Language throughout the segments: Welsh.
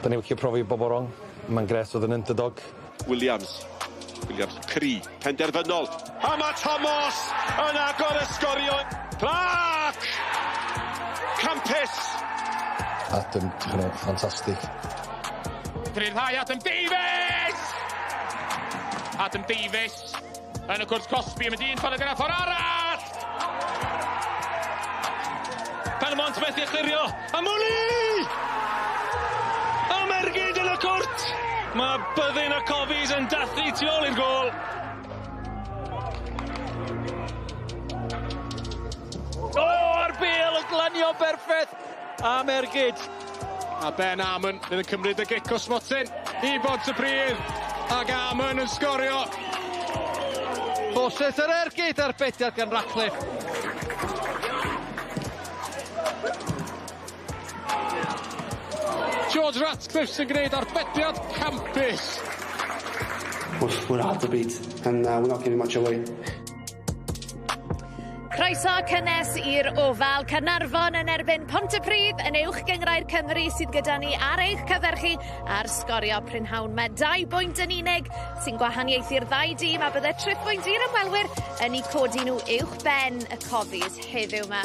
Da ni'n licio profi bobol wrong. Mae'n grêt fod yn underdog. Williams. Williams cry, penderfynol. A ma' Thomas yn agor y sgorio. Clark! Campus! Adam, ffantastig. Rhyddhau Adam Davies! Adam Davies yn y cwrt cosbi yn mynd un ffordd ag yna ffordd arall! Penmont methu chlirio, a Mwli! Am ergyd yn y cwrt! Mae byddin y Cofis yn dathlu tu ôl i'r gôl. O, a'r bêl yn glanio berffeth am ergyd. A Ben Amon fydd yn cymryd y gic o smotyn i Bontypridd. Ac Amon yn sgorio. Fawcett yr ergyd a'r bediad gan Ratcliffe. George Ratcliffe sy'n gwneud arbediad campus. We're hard to beat and we're not giving much away. Croeso cynnes i'r Ofal. Caernarfon yn erbyn Pontypridd yn uwch gynghrair Cymru sydd gyda ni ar eich cyfer chi ar Sgorio prynhawn. Mae 2 bwynt yn unig sy'n gwahaniaethu'r ddau dîm a bydde triphwynt i'r ymwelwyr yn eu codi nhw uwch ben y Cofis heddiw 'ma.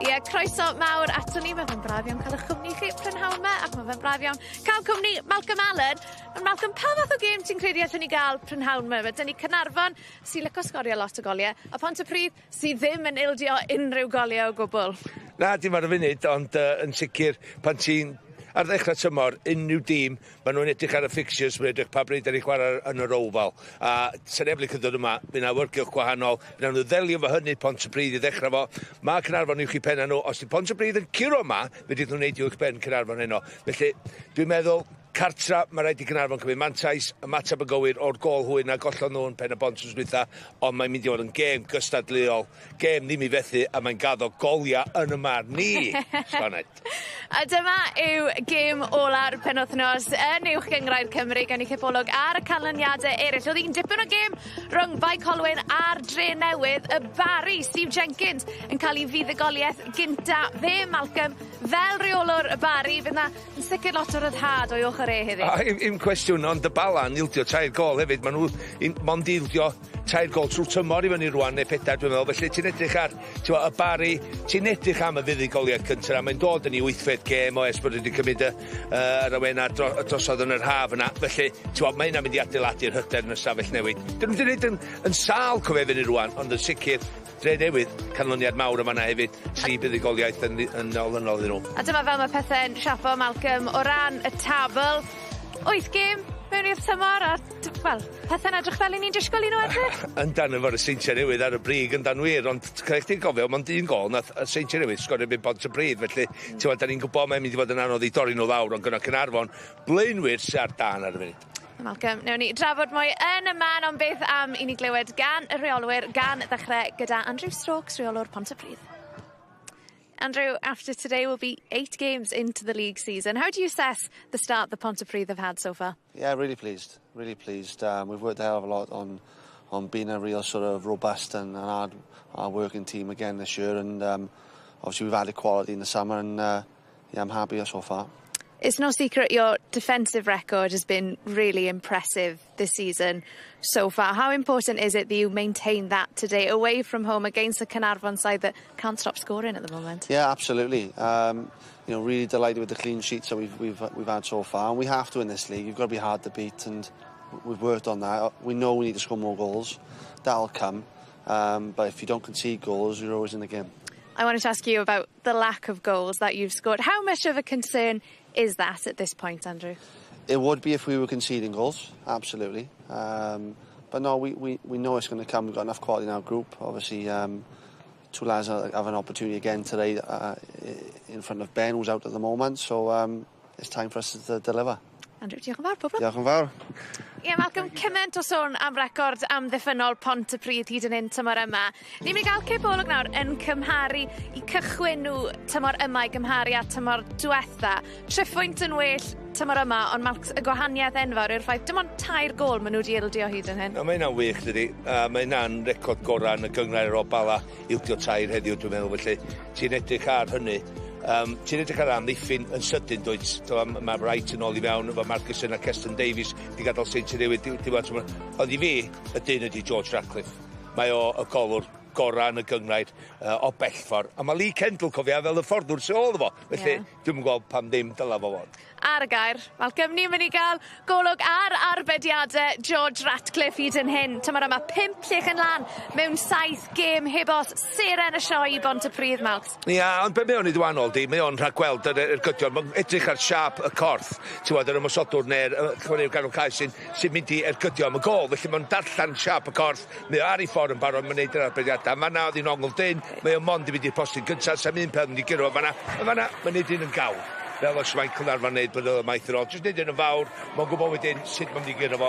Ie, croeso mawr aton ni. Mae fe'n braf iawn cael eich cwmni chi prynhawn 'ma ac mae fe'n braf iawn cael cwmni Malcolm Allen. Malcolm, pa fath o gêm ti'n credu allwn ni gael prynhawn 'ma? Mae 'dyn ni Caernarfon sy'n licio sgorio lot o goliau a Pontypridd sydd ddim yn ildio unrhyw goliau o gwbl. Na, dim ar y funud, ond yn sicr pan ti'n ar ddechrau tymor, unrhyw dîm, maen nhw'n edrych ar y fixtures, maen nhw'n edrych pa bryd da ni'n chwarae yn yr Oval. A sy'n neb licio dod yma, fydd yna awyrgylch gwahanol, fydd nhw ddelio fo hynny Pontypridd i ddechrau fo. Mae Caernarfon uwch i penna nhw, os di Pontypridd yn curo yma, fe dyd nhw'n neud uwch ben Caernarfon heno. Felly, dwi'n meddwl, cartra, mae rhaid i Gaernarfon cymryd mantais, ymateb yn gywir o'r gôl hwy na gollon nhw yn pen y bont wrth dwytha, ond mae'n mynd i fod yn gêm gystadleuol, gêm ddim i fethu, a mae'n gaddo goliau yn y marn ni, Sioned. A dyma yw gêm ola'r penwythnos yn Uwch Gynghrair Cymru gan i cipolwg ar y canlyniadau eraill. Oedd hi'n dipyn o gêm rhwng Bae Colwyn a'r Dre Newydd, y Barry, Steve Jenkins, yn cael ei fuddugoliaeth gynta fe, Malcolm, fel reolwr y Barry. Fydd 'na yn sicr lot o ryddhad o'i ochr e heddi. A un cwestiwn, ond y Bala'n ildio 3 gôl hefyd, maen nhw mond ildio 3 gôl trwy tymor i fyny rwan, neu 4 dwi'n meddwl, felly ti'n edrych ar y Barry, ti'n edrych am y fuddugoliaeth cyntaf, a mae'n dod yn ei 8fed gêm o ers bod wedi cymryd yr awena drosodd yn yr haf yna, felly mae hynna'n mynd i adeiladu'r hyder yn y stafell newid. Dyn nhw'n gwneud yn sâl cofio fyny rwan, ond yn sicr, Dre Newydd, canlyniad mawr yma yna hefyd, 3 buddugoliaeth yn olynol iddyn nhw. A dyma fel mae pethau'n siapo, Malcolm, o ran y tabl. 8 gêm mewn i'r tymor, a wel, pethau'n edrych fel i ni'n disgwyl i nhw edrych. Yndan, efo'r Seintiau Newydd ar y brig, yndan wir, ond cael chdi'n gofio, mond un gôl nath y Seintiau Newydd sgorio byd Pontypridd, felly ti'n da ni'n gwybod mae'n mynd i fod yn anodd i dorri nhw lawr, ond gyda Caernarfon, blaenwyr sy ar dân ar y funud. Malcolm, newn ni drafod mwy yn y man, ond beth am i ni glywed gan y rheolwyr, gan ddechrau gyda Andrew Stokes, rheolwr Pontypridd. Andrew, after today will be 8 games into the league season. How do you assess the start the Pontypridd have had so far? Yeah, really pleased. Really pleased. We've worked a hell of a lot on being a real sort of robust and hard working team again this year, and obviously we've added quality in the summer, and yeah, I'm happy so far. It's no secret your defensive record has been really impressive this season so far. How important is it that you maintain that today away from home against the Caernarfon side that can't stop scoring at the moment? Yeah, absolutely. Really delighted with the clean sheets that we've had so far, and we have to in this league. You've got to be hard to beat, and we've worked on that. We know we need to score more goals. That'll come. But if you don't concede goals, you're always in the game. I wanted to ask you about the lack of goals that you've scored. How much of a concern is that at this point, Andrew? It would be if we were conceding goals, absolutely. But no, we know it's going to come. We've got enough quality in our group. Obviously, two lads have an opportunity again today in front of Ben, who's out at the moment. So it's time for us to deliver. Andrew, diolch yn fawr, pob lwc. Diolch yn fawr. Ie, Malcolm, cymaint o sôn am record amddiffynnol Pontypridd hyd yn hyn tymor yma. Ni'n mynd i gael cipolwg nawr yn cymharu i cychwyn nhw tymor yma i gymharu â tymor diwetha. 3 pwynt yn well tymor yma, ond Malc, y gwahaniaeth enfawr yw'r ffaith dim ond 3 gôl maen nhw wedi ildio hyd yn hyn. No, mae hynna'n wych, dydi. Mae hynna'n record gorau yn y gynghrair o Bala ildio 3 heddiw, dwi'n meddwl. Felly, ti'n edrych ar hynny. Ti'n edrych ar amddiffyn yn sydyn, dwyt? Mae Wright yn ôl i fewn efo Marcuson a Keston Davies di gadael Seintiau Newydd. Ond i fi, y dyn ydy George Ratcliffe. Mae o y golwr gorau yn y gynghrair o bell ffordd. A mae Lee Kendall, cofia, fel y fforddwr sy'n ôl fo. Felly, dwi'm yn gweld pam ddim dyla fo fod. Ar y gair, Malcolm, ni'n mynd i gael golwg ar arbediadau George Ratcliffe hyd yn hyn. Tymor yma, 5 llechen lan mewn 7 gêm heb os. Seren y sioe i Bontypridd, Malcs. Ia, ond be mae o'n ei wahanol di, mae o'n rhagweld yr ergydion, mae'n edrych ar siâp y corff, ti'n gwybod, yr ymosodwr neu'r chwaraewr ganol cae sy'n mynd i ergydio am y gôl, felly mae'n darllen siâp y corff, mae o ar ei ffordd yn barod, mae'n neud yr arbediadau. Fanna oedd hi'n ongl dyn, mae o mond i fynd i'r postyn gyntaf, sa'm un peth mynd i guro fo fanna, a fanna, mae'n neud un yn gawr. Fel oes mae'n Caernarfon neud blynyddoedd maith yn ôl, jyst neud un yn fawr, mae'n gwybod wedyn sut mae'n mynd i guro fo,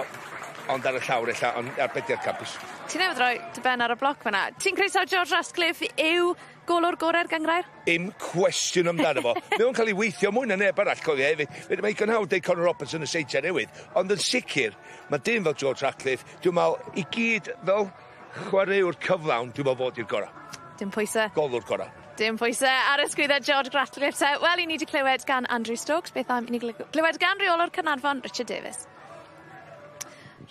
ond ar y llawr ella, ond arbediad campus. Ti'n newydd roi dy ben ar y bloc fanna. Ti'n credu taw George Ratcliffe yw golwr gorau'r gynghrair? Dim cwestiwn amdano fo. Mae o'n cael ei weithio mwy na neb arall, cofio hefyd. Mae digon hawdd deud Conor Roberts yn y Seintiau Newydd, ond yn sicr, mae dyn fel George Ratcliffe, dwi'n meddwl, i gyd fel chwaraewr cyflawn, dwi'n meddwl fod i'r gorau. Dim pwysau. Golwr gorau. Dim pwysau ar ysgwyddau George Ratcliffe te. Wel, i ni wedi clywed gan Andrew Stokes. Beth am i ni glywed gan reolwr Caernarfon, Richard Davies.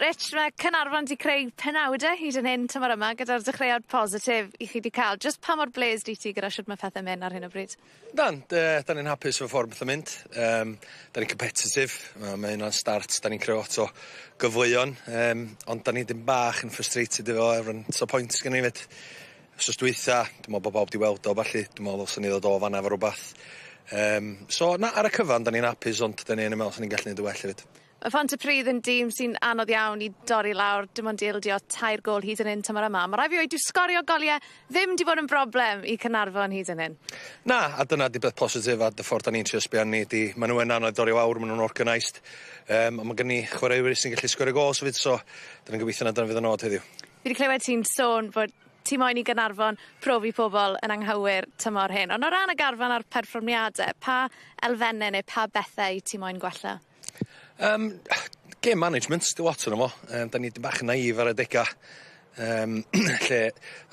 Rich, mae Caernarfon wedi creu penawdau hyd yn hyn tymor yma gyda'r dechreuad positif i chi wedi cael. Just pa mor bles di ti gyda shwt mae pethau'n mynd ar hyn o bryd? Dan, da ni'n hapus efo ffordd beth yn mynd. Da ni'n competitive, mae hynna'n start, da ni'n creu lot o gyfleon, ond da ni dim bach yn frustrated efo'n so pwynt gen i fyd. Wsos dwytha, dwi'n meddwl bod bob di weld o, felly dwi'n meddwl ddylswn ni ddod o fanna efo rhywbeth. So, na, ar y cyfan, da ni'n hapus, ond da ni'n meddwl swn ni'n gallu neud y well hefyd. Mae Pontypridd yn dîm sy'n anodd iawn i dorri lawr, dim ond ildio 3 gôl hyd yn hyn tymor yma. Mae rhaid fi weud, dyw sgorio goliau ddim 'di bod yn broblem i Caernarfon hyd yn hyn. Na, a dyna di beth positif a dy ffordd da ni'n trio sbio arni di, maen nhw yn anodd dorri lawr, maen nhw'n organised. A mae gen ni chwaraewyr sy'n gallu sgorio gols hefyd, so da ni'n gobeithio na dyna fydd y nod heddiw. Fi wedi clywed ti'n sôn bod ti moyn i Gaernarfon profi pobl yn anghywir tymor hyn. Ond o ran y garfan a'r perfformiadau, pa elfennau neu pa bethau ti moyn gwella? Game management, di lot o'n fo. Da ni bach yn naif ar adega. Lle,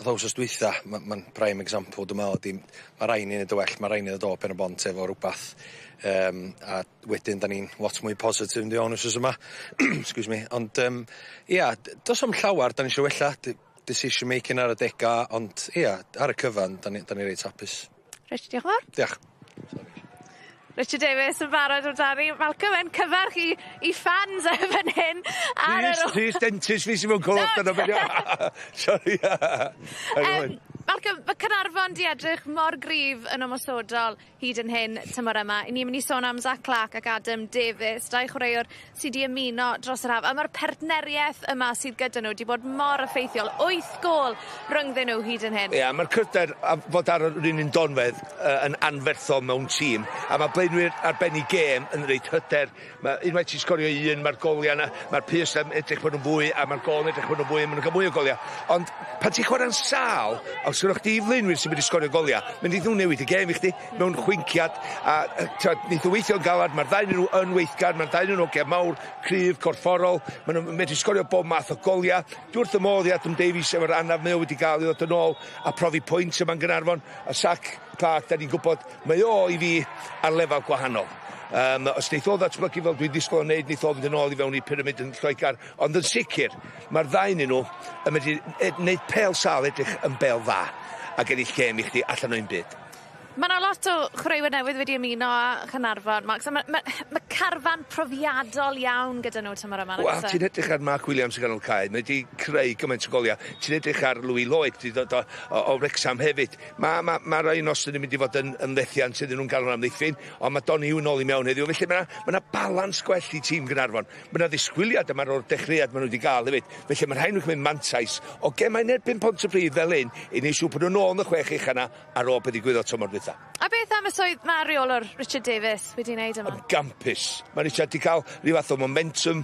oedd wsos dwytha, mae'n prime example, dwi'n meddwl, di, mae rhaid ni wneud y well, mae rhaid ni ddod o pen y bont efo rhywbeth. A wedyn, da ni'n lot mwy positif yn digon wsos yma. Excuse me. Ond, ia, does am llawer, da ni eisiau wella, decision making ar adega, ond, ia, ar y cyfan, da ni reit hapus. Rich, diolch yn fawr. Diolch. Richard Davies yn barod amdani. Malcolm yn cyfarch i fans e fan hyn. Ar yr Rhys Dentist fi sy'n mewn colwch dyna beth. Sorry. Malcolm, mae Caernarfon di edrych mor gryf yn ymosodol hyd yn hyn tymor yma. I ni'n mynd i sôn am Zach Clark ac Adam Davies, dau chwaraewr sydd wedi ymuno dros yr haf. A mae'r partneriaeth yma sydd gyda nhw wedi bod mor effeithiol. 8 gôl rhyngddyn nhw hyd yn hyn. Ia, mae'r cryfder a fod ar yr un donfedd yn anferthol mewn tîm. A mae blaenwyr arbennig gêm yn reit hyder. Mae, unwaith ti'n sgorio un, mae'r goliau yna, mae'r pys yn edrych bod nhw'n fwy, a mae'r gol yn edrych bod nhw'n fwy, maen nhw'n cael mwy o goliau. Ond pan ti'n chwarae'n sâl, os gynnwch chdi flaenwyr sy'n mynd i sgorio goliau, mynd i nhw newid y gêm i chdi mewn chwinciad, a neith nhw weithio'n galad, mae'r ddau nhw yn weithgar, mae'r ddau nhw'n ogia mawr, cryf, corfforol, maen nhw'n medru sgorio bob math o goliau. Dwi wrth y modd i Adam Davies efo'r anaf mae o wedi gael i ddod yn ôl a profi pwynt yma'n Gaernarfon, a Zach Clark, da ni'n gwybod, mae o i fi ar lefel gwahanol. Os neith o ddatblygu fel dwi'n disgwyl o wneud, neith o fynd yn ôl i fewn i pyramid yn Lloegr, ond yn sicr, mae'r ddau nhw yn medru wneud pêl sâl edrych yn bêl dda ac ennill gêm i chdi allan o'n byd. Mae yna lot o chwaraewyr newydd wedi ymuno â Chaernarfon, Max. Mae carfan profiadol iawn gyda nhw tymor yma. Wel, ti'n edrych ar Mark Williams yn ganol cae, mae wedi creu gymaint o goliau. Ti'n edrych ar Louis Lloyd, wedi dod o Wrexham hefyd. Mae Ryan Austin yn mynd i fod yn fethiant iddyn nhw'n gael amddiffyn, ond mae Donny yn ôl i mewn heddiw. Felly mae yna balans gwell i tîm Gaernarfon. Mae yna ddisgwyliad yma o'r dechreuad maen nhw wedi gael hefyd. Felly mae rhaid nhw'n cymryd mantais o gemau'n erbyn Pontypridd fel un, i wneud siŵr bod nhw'n ôl yn y 6 ucha yna ar ôl beth ddigwyddodd tymor dwytha. A beth am y swydd mae reolwr Richard Davies wedi wneud yma? Yn gampus. Mae Richard wedi cael rhyw fath o momentum,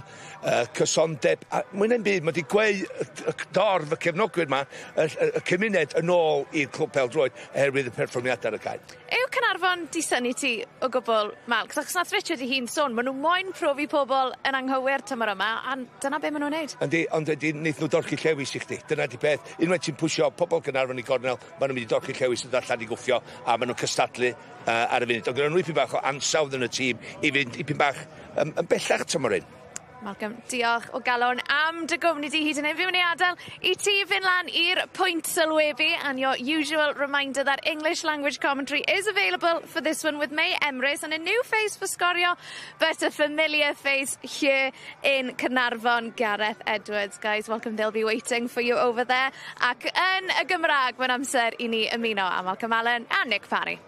cysondeb, a mwy na'n byd, mae wedi gweu y dorf y cefnogwyr yma, y cymuned yn ôl i'r clwb pêl-droed oherwydd y perfformiadau ar y cae. Yw Caernarfon di synnu ti o gwbl, Malc? Achos nath Richard ei hun sôn, maen nhw moyn profi pobl yn anghywir tymor yma, a dyna be maen nhw'n neud. Yndi, ond yndi, wneith nhw dorchi llewis i chdi. Dyna di peth. Unwaith ti'n pwysio pobl Caernarfon i gornel, maen nhw'n mynd i dorchi llewis yn dod allan i gwffio, a maen maen nhw'n cystadlu ar y funud. Ond gyda nhw ipyn bach o ansawdd yn y tîm i fynd ipyn bach yn bellach tymor hyn. Malcolm, diolch o galon am dy gwmni di hyd yn hyn. Fi'n mynd i adael i ti fynd lan i'r pwynt sylwebu, and your usual reminder that English language commentary is available for this one with May Emrys and a new face for Sgorio, but a familiar face here in Caernarfon, Gareth Edwards. Guys, welcome. They'll be waiting for you over there. Ac yn y Gymraeg, mae'n amser i ni ymuno â Malcolm Allen a Nick Parry.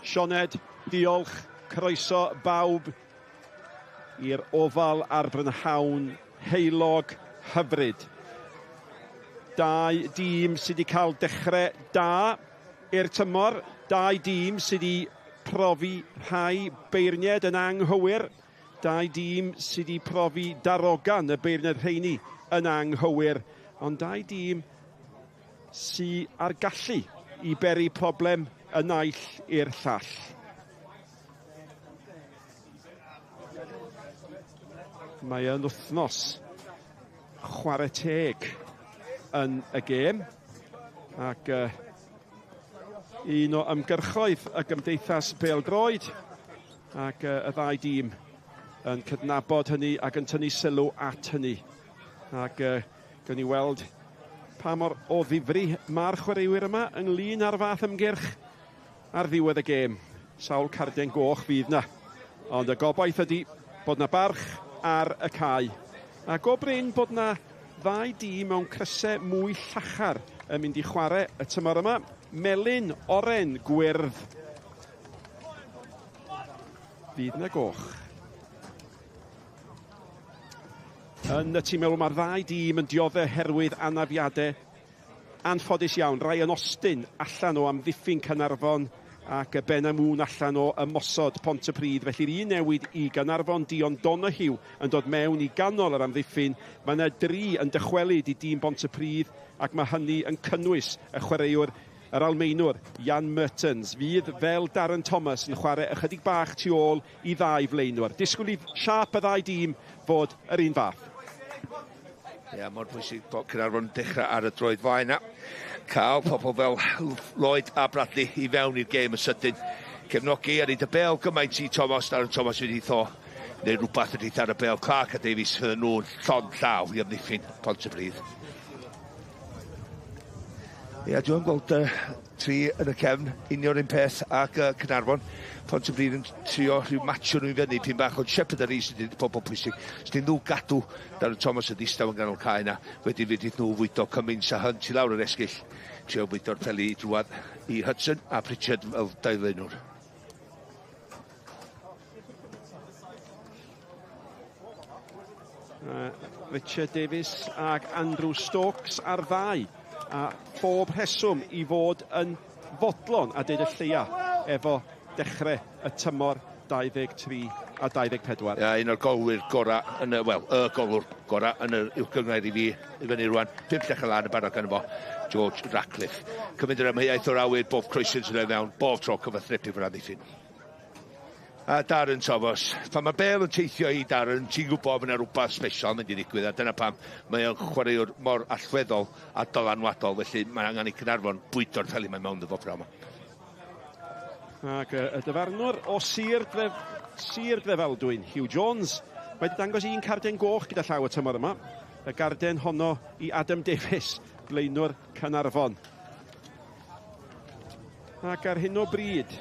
Sioned, diolch, croeso bawb i'r Ofal ar brynhawn heulog hyfryd. Dau dîm sydd wedi cael dechrau da i'r tymor, dau dîm sydd wedi profi rhai beirniad yn anghywir, dau dîm sydd wedi profi darogan y beirniad rheini yn anghywir, ond dau dîm sydd ar gallu i beri problem y naill i'r llall. Mae yn wythnos chwarae teg yn y gêm, ac un o ymgyrchoedd y Gymdeithas Bêl-droed, ac y ddau dîm yn cydnabod hynny ac yn tynnu sylw at hynny. Ac gawn ni weld pa mor o ddifri mae'r chwaraewyr yma ynglyn â'r fath ymgyrch ar ddiwedd y gêm. Sawl carden goch fydd na, ond y gobaith ydy bod na barch ar y cae. A go brin bod na ddau dîm mewn crysau mwy llachar yn mynd i chwarae y tymor yma. Melyn, oren, gwyrdd. Fydd na goch. Yn y tîm mewn mae'r ddau dîm yn dioddef oherwydd anafiadau anffodus iawn. Ryan Austin allan o amddiffyn Caernarfon ac Ben Amoon allan o ymosod Pontypridd. Felly'r un newid i Gaernarfon, Dion Donoghue yn dod mewn i ganol yr amddiffyn. Mae yna dri yn dychwelyd i dîm Pontypridd ac mae hynny yn cynnwys y chwaraewr yr Almaenwr Jan Mertens, fydd fel Darren Thomas yn chwarae ychydig bach tu ôl i ddau flaenwr. Disgwyl i siâp y ddau dîm fod yr un fath. Ie, yeah, mor bwysig bod Caernarfon dechrau ar y droed faen na. Cael pobl fel Lloyd a Bradley i fewn i'r gêm yn sydyn. Cefnogi ar ei dy bel gymaint i Thomas, Darren Thomas wedi tho neu rhywbeth wedi ar y bel. Clark a Davies fydden nhw'n llond llaw i amddiffyn Pontypridd. Ie, yeah, dwi'n gweld tri yn y cefn, union un peth ac Caernarfon. Pontypridd yn trio rhyw matcho nhw i fyny pyn bach, ond Shepherd a Rees ydy'r pobl pwysig. Sdyn nhw gadw Darren Thomas yn ddistaw yn ganol cae yna. Wedyn fydd nhw fwydo Cummins a Hunt i lawr yr esgyll. Trio fwydo'r peli i drwad i Hudson a Pritchard fel dau flaenwr. Richard Davies ac Andrew Stokes ar ddau. A phob rheswm i fod yn fodlon a deud y lleia efo dechrau y tymor 23 a 24. Ia, un o'r golwyr gora yn y, wel, y golwr gora yn yr uwch gynghrair i fi i fyny rwan. 5 llechel lan y barod gan fo, George Ratcliffe. Cymryd yr amheuaeth o'r awyr, bob croeso sy'n ei mewn, bob tro cyfathrebu fy amddiffyn. A Darren Thomas, pan mae bel yn teithio i Darren, ti'n gwybod bod yna rhywbeth special mynd i ddigwydd, a dyna pam mae o'n chwaraewr mor allweddol a dylanwadol, felly mae angen i Caernarfon bwydo'r peli mae mewn iddo fo yma. Ac y dyfarnwr o Sir Drefaldwyn, Hugh Jones, mae wedi dangos un carden goch gyda llaw y tymor yma. Y garden honno i Adam Davies, blaenwr Caernarfon. Ac ar hyn o bryd,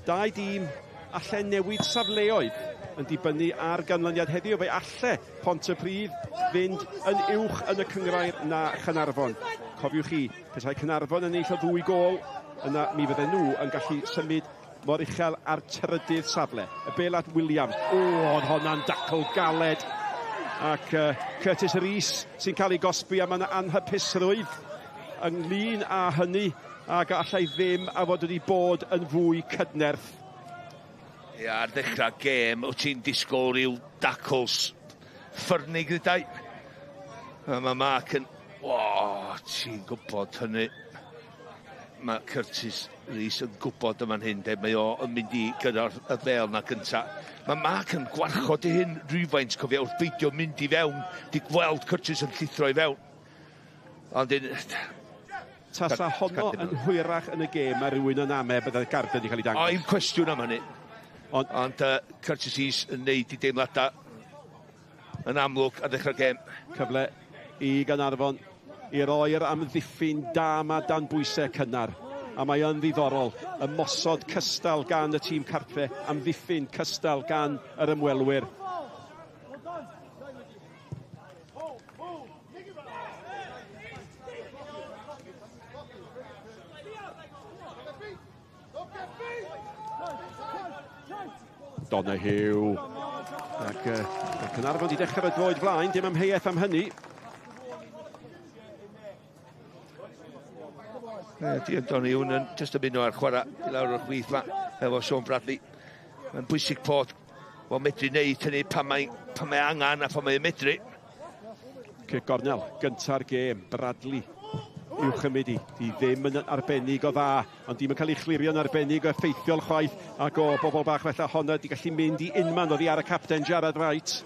dau dîm alle newid safleoedd yn dibynnu ar ganlyniad heddiw. Fe alle Pontypridd fynd yn uwch yn y cynghrair na Chaernarfon. Cofiwch chi, petai Caernarfon yn ennill o 2 gôl, yna mi fydden nhw yn gallu symud mor uchel ar trydydd safle. Y bel at Williams. O, oedd honna'n dacl galed. Ac Curtis Rees sy'n cael ei gosbi, a mae yna anhapusrwydd ynglyn â hynny, ac allai ddim a fod wedi bod yn fwy cydnerth. Ia, ar ddechrau gêm, wyt ti'n disgwyl rhyw dacls ffyrnig gyda'i. Mae Mark yn... O, ti'n gwybod hynny. Mae Curtis Rees yn gwybod yma'n hyn, de. Mae o yn mynd i gyda'r y bel na gynta. Mae Mark yn gwarchod ei hyn rhywfaint, cofio, wrth beidio mynd i fewn, di gweld Curtis yn llithro i fewn. Ond un... Tasa honno yn hwyrach yn y gêm, mae rhywun yn ame byddai'r garden wedi cael ei dangos. O, un cwestiwn am hynny. Ond Curtis Hughes yn neud i deimladau yn amlwg ar ddechrau'r gêm. Cyfle i Gaernarfon i roi'r amddiffyn da ma dan bwysau cynnar. A mae yn ddiddorol. Ymosod cystal gan y tîm cartre, amddiffyn cystal gan yr ymwelwyr. Donahue. Ac Caernarfon wedi dechrau y droed flaen, dim amheuaeth am hynny. Dion Donahue yn jyst ymuno ar chwarae i lawr o'r chwith ma efo Sean Bradley. Mae'n bwysig bod o'n medru wneud hynny pan mae angen a pan mae'n medru. Cic gornel, gynta'r gêm, Bradley i'w chymryd i. Di ddim yn arbennig o dda, ond dim yn cael ei chlirio'n arbennig o effeithiol chwaith, ac o bobl bach felly honna di gallu mynd i unman oddi ar y capten Jared Wright.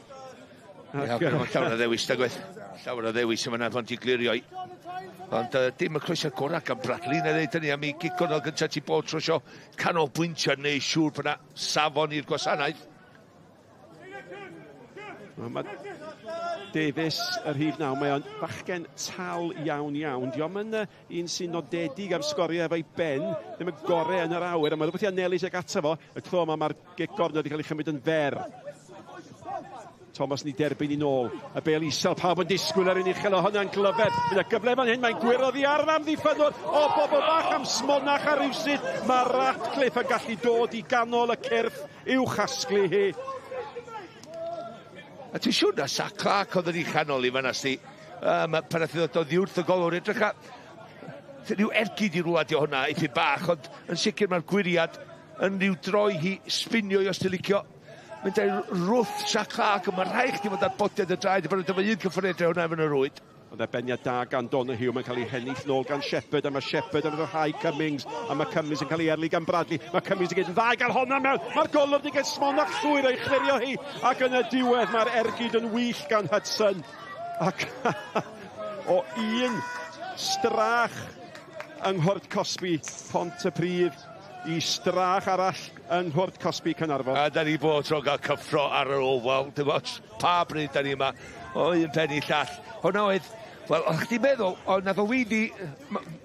Ia, llawer o ddewis, da gwaith. Llawer o ddewis yma na fod i glirio i. Ond dim y croeso gorau gan Bradley, na ddeud hynny am ei gic gornel gyntaf ti bod tro sio canolbwyntio neu siŵr bod na safon i'r gwasanaeth. Mae Davies, y rhif 9, mae o'n fachgen tal iawn iawn. Dio'm yn un sy'n nodedig am sgorio efo'i ben, ddim y gorau yn yr awyr, a mae rhywbeth i anelu tuag ato fo. Y tro yma mae'r gic gornel wedi cael ei chymryd yn fer. Thomas ni derbyn i nôl. Y bel isel, pawb yn disgwyl ar un uchel o hwnna'n glyfed. Bydd y gyfle fan hyn, mae'n gwyro ddi ar yr amddiffynnwr. O, bobl bach am smonach ar rywsut. Mae Ratcliffe yn gallu dod i ganol y cyrff i'w chasglu hi. A ti'n siŵr na Sa Clark oedd yn ei chanol i fan'na sti. Pan nath i ddod oddi wrth y golwr, edrych a rhyw ergyd i rwla di hwnna, eitha bach, ond yn sicr mae'r gwiriad yn rhyw droi hi, sbinio i os ti'n licio. Mae'n dweud rwth Sa Clark, ond mae rhaid chdi fod ar bodiad y draed, a dyma un cyffredin hwnna yn y rwyd. Ond erbeniad da gan Donahue, mae'n cael ei hennill nôl gan Shepherd, a mae Shepherd yn rhyddhau Cummings, a mae Cummings yn cael ei erlu gan Bradley. Mae Cummings yn gwneud dda i gael honna mewn, mae'r golwr wedi cael smonach llwyr o'i chlirio hi, ac yn y diwedd mae'r ergyd yn wych gan Hudson. Ac o un strach yng Nghwrt Cosbi, Pontypridd, i strach arall yng Nghwrt Cosbi Caernarfon. A da ni bod tro gael cyffro ar yr Oval, dim ots pa bryd da ni yma, o un pen i llall. Hwna oedd, wel, o'ch chdi'n meddwl, o, nath o weiddi,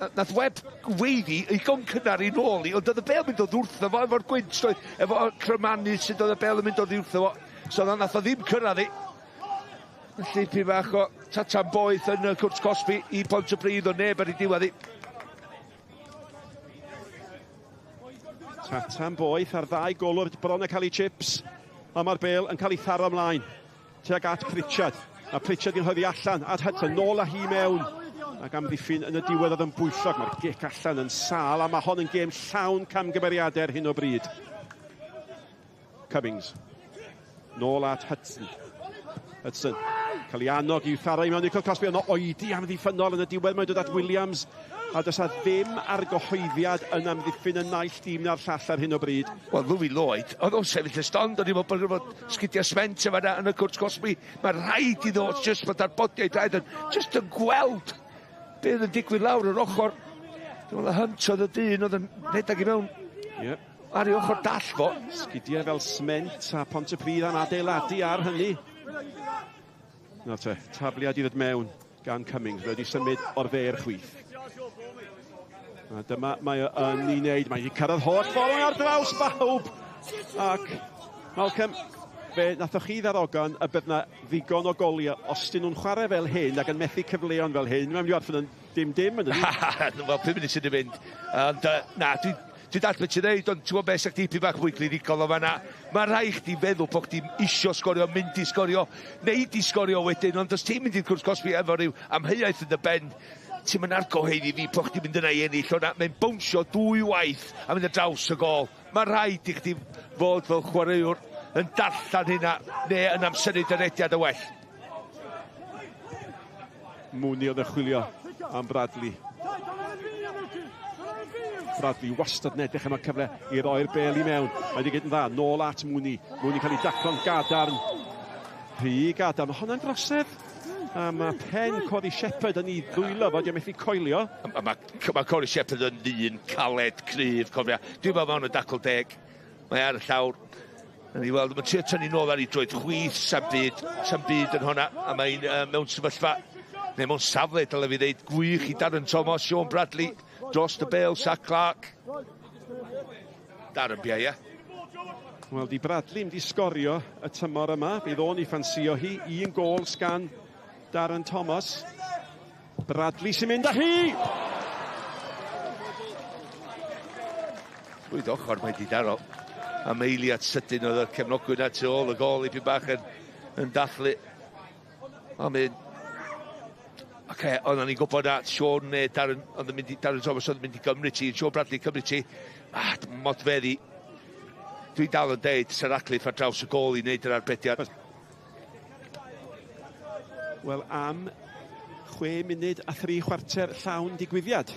nath Webb weiddi i gon cynnar i nôl i, ond oedd y bel mynd oddi wrtho fo efo'r gwynt, doedd, efo crymanu sydd oedd y bel yn mynd oddi wrtho fo, so nath o ddim cyrraedd i. Felly, pyn bach o tatan boeth yn y cwrt Cosbi i Pontypridd, o neb ar ei diwedd i. Tatan boeth ar ddau golwr bron yn cael ei chips, a mae'r bel yn cael ei tharo ymlaen tuag at Pritchard. A Pritchard yn rhoddi allan at Hudson, nôl â hi mewn. Ac amddiffyn yn y diwedd oedd yn bwyllog. Mae'r gic allan yn sâl, a mae hon yn gêm llawn camgymeriadau ar hyn o bryd. Cummings. Nôl at Hudson. Hudson. Cael ei annog i'w tharo i mewn i Cosby, ond oedi amddiffynnol yn y diwedd. Mae'n dod at Williams. A does a ddim argyhoeddiad yn amddiffyn y naill dîm na'r llall ar hyn o bryd. Wel, Louis Lloyd, oedd o'n sefyll y stond, o'n i'n meddwl bod sgidiau sment yma yn y cwrt Cosby. Mae rhaid iddo jyst fod ar bodiau draed yn jyst yn gweld beth yn digwydd lawr yr ochr. Dwi'n meddwl Hunt oedd y dyn oedd yn rhedeg i mewn ar ei ochr dall fo. Sgidiau fel sment a Pontypridd am adeiladu ar hynny. Nawr te, tafliad i ddod mewn gan Cummings, wedi symud o'r dde i'r chwith. A dyma mae o yn ei wneud. Mae hi cyrraedd holl ffordd ar draws bawb. Ac Malcolm, fe nathoch chi ddarogan y bydd na ddigon o goliau os dyn nhw'n chwarae fel hyn ac yn methu cyfleon fel hyn. Mae'n mynd i orffen yn dim-dim yn ydy? Wel, 5 munud sydd wedi mynd. Ond na, dwi'n dall beth ti'n dweud, ond ti'n gwybod beth, sa'ch dipyn bach mwy clinigol o fan'na. Mae rhaid chdi feddwl bod chdi'n isio sgorio, mynd i sgorio, neu di sgorio wedyn, ond os ti'n mynd i'r cwrs Cosby efo rhyw amheuaeth yn dy ben, ti'n mynd argyhoeddi fi bod chdi'n mynd yna i ennill o'na. Mae'n bownsio dwy waith a mynd ar draws y gôl. Mae rhaid i chdi fod fel chwaraewr yn darllen hynna neu yn amseru dy rediad y well. Mooney oedd yn chwilio am Bradley. Bradley wastad yn edrych am y cyfle i roi'r bel i mewn. Mae wedi gwneud yn dda, nôl at Mooney. Mooney cael ei daclo'n gadarn. Rhy gadarn. Mae hwnna'n drosedd. A mae pen Corey Shepherd yn ei ddwylo fo, di o methu coelio. A mae Corey Shepherd yn ddyn caled, cryf, cofia. Dwi'n meddwl mewn y dacl deg. Mae ar y llawr. Yn ei weld, mae'n trio tynnu nôl ar ei droed chwith, sa'm byd yn hwnna. A mae'n mewn sefyllfa, neu mewn safle, dyle fi ddeud, gwych i Darren Thomas, Sean Bradley, dros y bêl, Zach Clark. Darren bia, ie. Wel, di Bradley mynd i sgorio y tymor yma. Bydd o'n ei ffansio hi. Un gôl sgan Darren Thomas. Bradley sy'n mynd â hi! Rwydd ochr mae di daro. Am eiliad sydyn oedd y cefnogwyr na tu ôl y gôl i bach yn dathlu. Ond mynd... Oce, oedden ni'n gwybod na Sean neu Darren, oedd yn mynd i, Darren Thomas oedd yn mynd i gymryd ti, Sean Bradley cymryd ti. Ah, modfeddi. Dwi dal yn deud, Sir Radcliffe ar draws y gôl i wneud yr arbediad. Wel, am 6 munud a 3/4 llawn digwyddiad.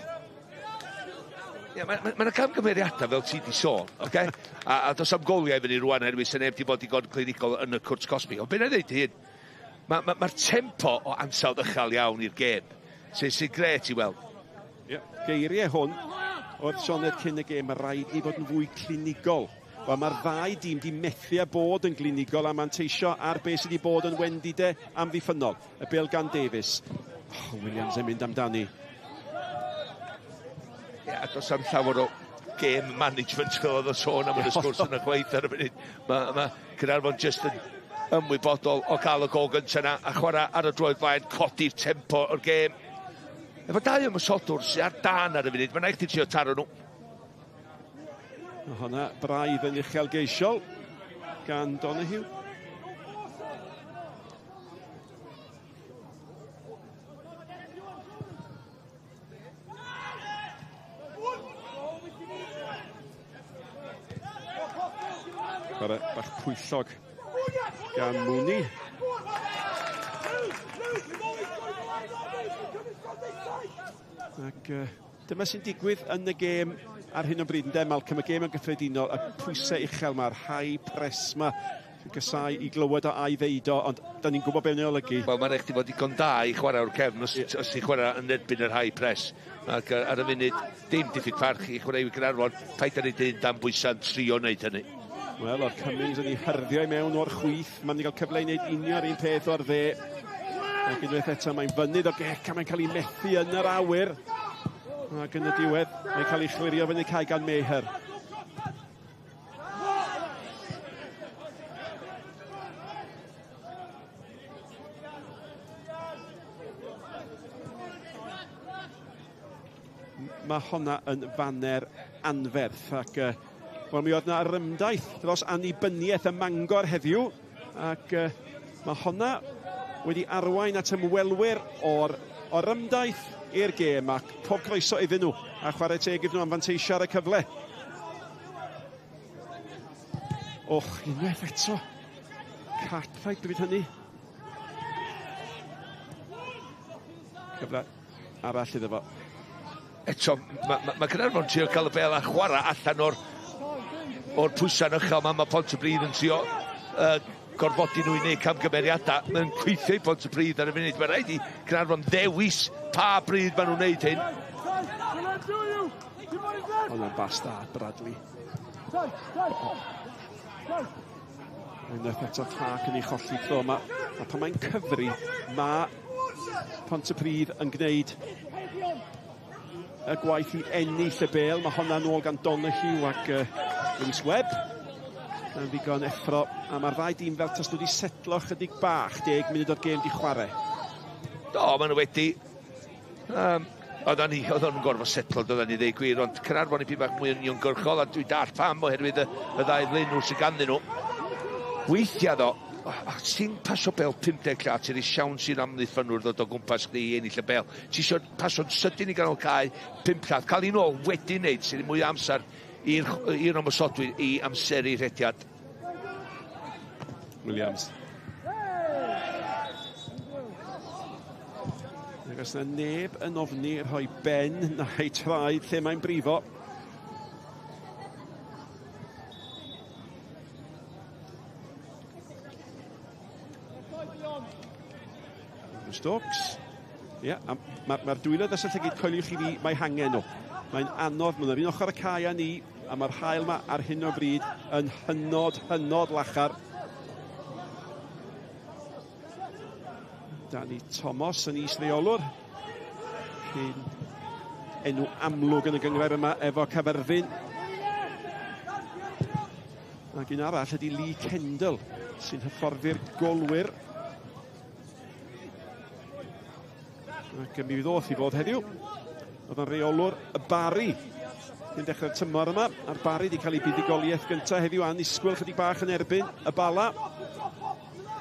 Ie, mae yna camgymeriadau fel ti di sôn, oce? A does am goliau fyny rwan oherwydd sy'n neb di bod digon clinigol yn y cwrt cosbi. Ond be' 'na i ddeud hyn, mae'r tempo o ansawdd uchel iawn i'r gêm, sy'n grêt i weld. Ie, geiriau hwn oedd Sioned cyn y gêm, mae rhaid i fod yn fwy clinigol. Wel, mae'r ddau dîm di methu â bod yn glinigol a manteisio ar beth sydd wedi bod yn wendidau amddiffynnol. Y bêl gan Davies. Oh, Williams yn mynd amdani. Ie, a does am llawer o game management fel oedd o sôn am yn y sgwrs yna chwaith ar y funud. Mae Caernarfon jyst yn ymwybodol o gael y gôl gyntaf yna a chwarae ar y droed flaen, codi'r tempo o'r gêm. Efo dau ymosodwr sydd ar dan ar y funud, mae'n rhaid chdi trio taro nhw. Mae hwnna braidd yn uchelgeisiol gan Donoghue. Chwarae bach pwyllog gan Mooney. Ac dyma sy'n digwydd yn y gêm ar hyn o bryd, ynde, Malcolm, y gêm yn gyffredinol, y pwysau uchel ma'r high press ma, sy'n casau i glywed o a'i ddeud o, ond da ni'n gwybod beth mae'n olygu. Wel, mae'n rhaid chdi fod digon da i chwarae o'r cefn os ti'n chwarae yn erbyn yr high press. Ac ar y funud, dim diffyg parch i chwaraewyr Caernarfon, paid â neud un dan bwysau'n trio wneud hynny. Wel, o'r Cummings yn ei hyrddio i mewn o'r chwith, mae'n mynd i gael cyfle i wneud union yr un peth o'r dde. Ac unwaith eto, mae'n fynydd o gec a mae'n cael ei methu yn yr awyr. Ac yn y diwedd, mae'n cael ei chlirio fyny cae gan Meher. Mae honna yn faner anferth ac wel, mi oedd na orymdaith dros annibyniaeth ym Mangor heddiw ac mae honna wedi arwain at ymwelwyr o'r orymdaith i'r gêm ac pob croeso iddyn nhw a chwarae teg iddyn nhw am fanteisio ar y cyfle. Och, unwaith eto. Cartwright bryd hynny. Cyfle arall iddo fo. Eto, mae Caernarfon trio cael y bêl a chwarae allan o'r pwysau'n uchel. Mae Pontypridd yn trio gorfodi nhw i wneud camgymeriadau. Mae'n gweithio i Pontypridd ar y funud. Mae'n rhaid i Caernarfon ddewis pa bryd maen nhw'n wneud hyn. Hwnna'n bas da, Bradley. Unwaith eto Clark yn ei cholli tro yma. A pan mae'n cyfri, mae Pontypridd yn gwneud y gwaith i ennill y bêl. Mae hwnna nôl gan Donoghue ac Lewis Webb. Yn ddigon effro. A mae'r ddau dîm fel tas nhw wedi setlo chydig bach, 10 munud o'r gêm di chwarae. Do, maen nhw wedi. Oedden nhw'n gorfod setlo, doedden ni ddeud gwir, ond Caernarfon i bach mwy uniongyrchol, a dwi'n dallt pam oherwydd y ddau flaenwr sydd ganddyn nhw. Weithiau ddo, ti'n pasio bêl 50 llath, ti'n rhoi siawns i'r amddiffynwr ddod o gwmpas chdi i ennill y bêl. Ti isio pasio'n sydyn i ganol cae 5 llath, cael un ôl wedi wneud sy'n mwy o amser i'r ymosodwyr i amseru rhediad. Williams. Ac os yna neb yn ofni rhoi ben na'i traed lle mae'n brifo. Stokes. Ie, yeah, mae'r ma dwylo dros y llygid, coeliwch i fi, mae hangen nhw. Mae'n anodd, mae'n yr un ochr y cae â ni, a mae'r haul yma ar hyn o bryd yn hynod, hynod lachar. Danny Thomas yn is-reolwr. Cyn enw amlwg yn y gynghrair yma efo Caerfyrddin. Ac un arall ydy Lee Kendall, sy'n hyfforddi'r golwyr. Ac mi ddoth i fod heddiw. Oedd yn reolwr y Barri cyn dechrau'r tymor yma. A'r Barri wedi cael ei buddugoliaeth gyntaf heddiw, annisgwyl chydig bach yn erbyn y Bala.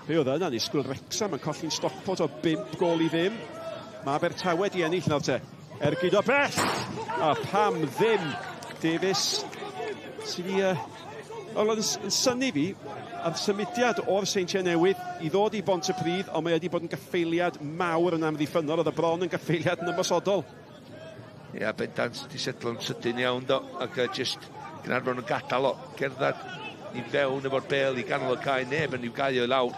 Fe oedd yn annisgwyl Wrexham yn colli'n Stockport o 5 gôl i ddim. Mae Abertawe di ennill nawr te. Ergyd o bell! A pam ddim Davies sydd wedi... Oedd yn synnu fi a'r symudiad o'r Seintiau Newydd i ddod i Bontypridd, ond mae wedi bod yn gaffeiliad mawr yn amddiffynnol, oedd y bron yn gaffeiliad yn ymosodol. Ia, bendant, di setlo'n sydyn iawn do, ac just Caernarfon yn gadael o, gerdded i fewn efo'r bel i ganol y cae, neb yn i'w gael o'i lawr.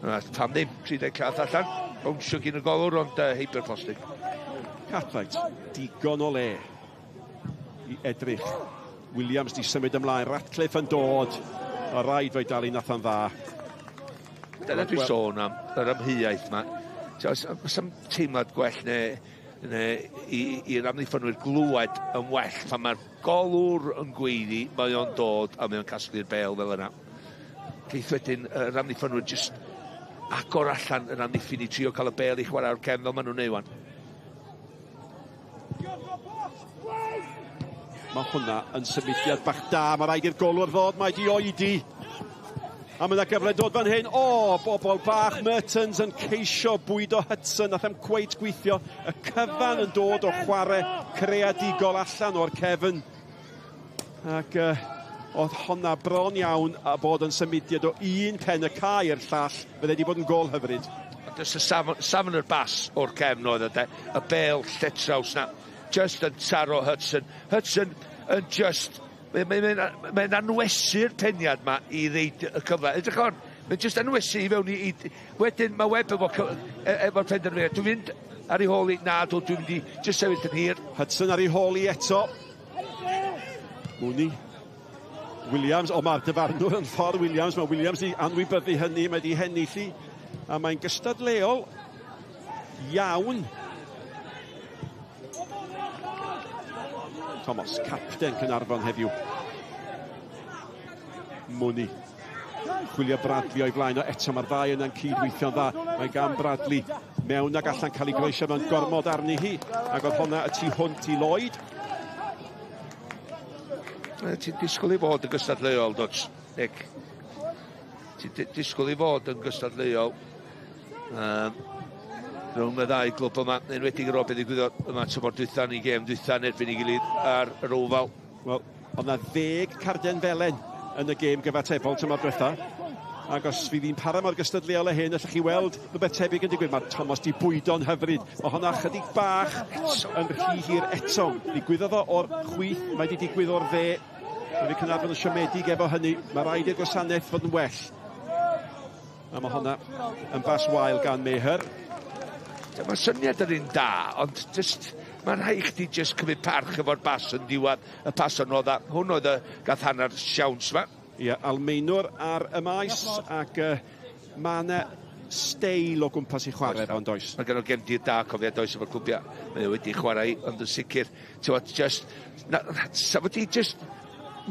A pam ddim, 30 llath allan, bownsio gyn y golwr, ond heibio'r postyn. Cartwright, digon o le i edrych. Williams di symud ymlaen, Ratcliffe yn dod. A rhaid fo'i dalu Nathan dda. Dyna dwi'n sôn am yr amheuaeth yma. Oes am teimlad gwell neu i'r amddiffynwyr glywed yn well pan mae'r golwr yn gweiddi, mae o'n dod a mae o'n casglu'r bel fel yna. Geith wedyn yr amddiffynwyr just agor allan yr amddiffyn i trio cael y bel i chwarae o'r cefn fel maen nhw'n neud wan. Mae hwnna yn symudiad bach da. Mae rhaid i'r golwr ddod, mae di oedi. A mae yna gyfle dod fan hyn. O, bobl bach, Mertens yn ceisio bwydo Hudson. Nath e'm cweit gweithio. Y cyfan yn dod o chwarae creadigol allan o'r cefn. Ac oedd honna bron iawn a bod yn symudiad o un pen y cae i'r llall. Fydde wedi bod yn gol hyfryd. Just y safon yr bas o'r cefn oedd e. Y bel lletraws na. Just yn taro Hudson. Hudson yn just... Mae'n anwesu'r peniad ma i reid y cyfle. Edrych on, mae'n just anwesu i fewn i... Wedyn mae Webb efo'r penderfyniad. Dwi'n mynd ar ei hôl i... Na, dwi'n mynd i just sefyll yn hir. Hudson ar ei hôl i eto. Mooney. Williams, o mae'r dyfarnwr yn ffordd Williams. Mae Williams i anwybyddu hynny, mae di hennill i. A mae'n gystadleuol iawn. Thomas, capten Caernarfon heddiw. Mooney. Chwilio Bradley o'i flaen o eto, mae'r ddau yna'n cydweithio'n dda. Mae gan Bradley mewn ag allan cael ei groesio mewn gormod arni hi. Ac oedd honna y tu hwnt i Lloyd. Ti'n disgwyl i fod yn gystadleuol, dwt, Nick? Ti'n disgwyl i fod yn gystadleuol rhwng y ddau glwb yma, enwedig ar ôl beth ddigwyddodd yma tymor dwytha ni gêm dwytha yn erbyn ei gilydd ar yr Oval. Wel, oedd na 10 carden felen yn y gêm gyfatebol tymor dwytha. Ac os fydd hi'n para mor gystadleuol â hyn, allwch chi weld rhywbeth tebyg yn digwydd. Mae Thomas di bwydo'n hyfryd. Mae hwnna chydig bach yn rhy hir eto. Digwyddodd o o'r chwith, mae wedi digwydd o'r dde. Mae fi Caernarfon yn siomedig efo hynny. Mae rhaid i'r gwasanaeth fod yn well. A mae hwnna yn bas wael gan Meher. Mae syniad yr un da, ond just, mae'n rhaid chdi just cymryd parch efo'r bas yn diwedd. Y pas o'n oedd, hwn oedd y gath hanner siawns yma. Ie, Almaenwr ar y maes, ac mae yna steil o gwmpas i chwarae fo, yn does? Mae gen o gefndir da, cofia, does efo'r clwbiau. Mae o wedi chwarae, ond yn sicr, ti'n just, sa fo di just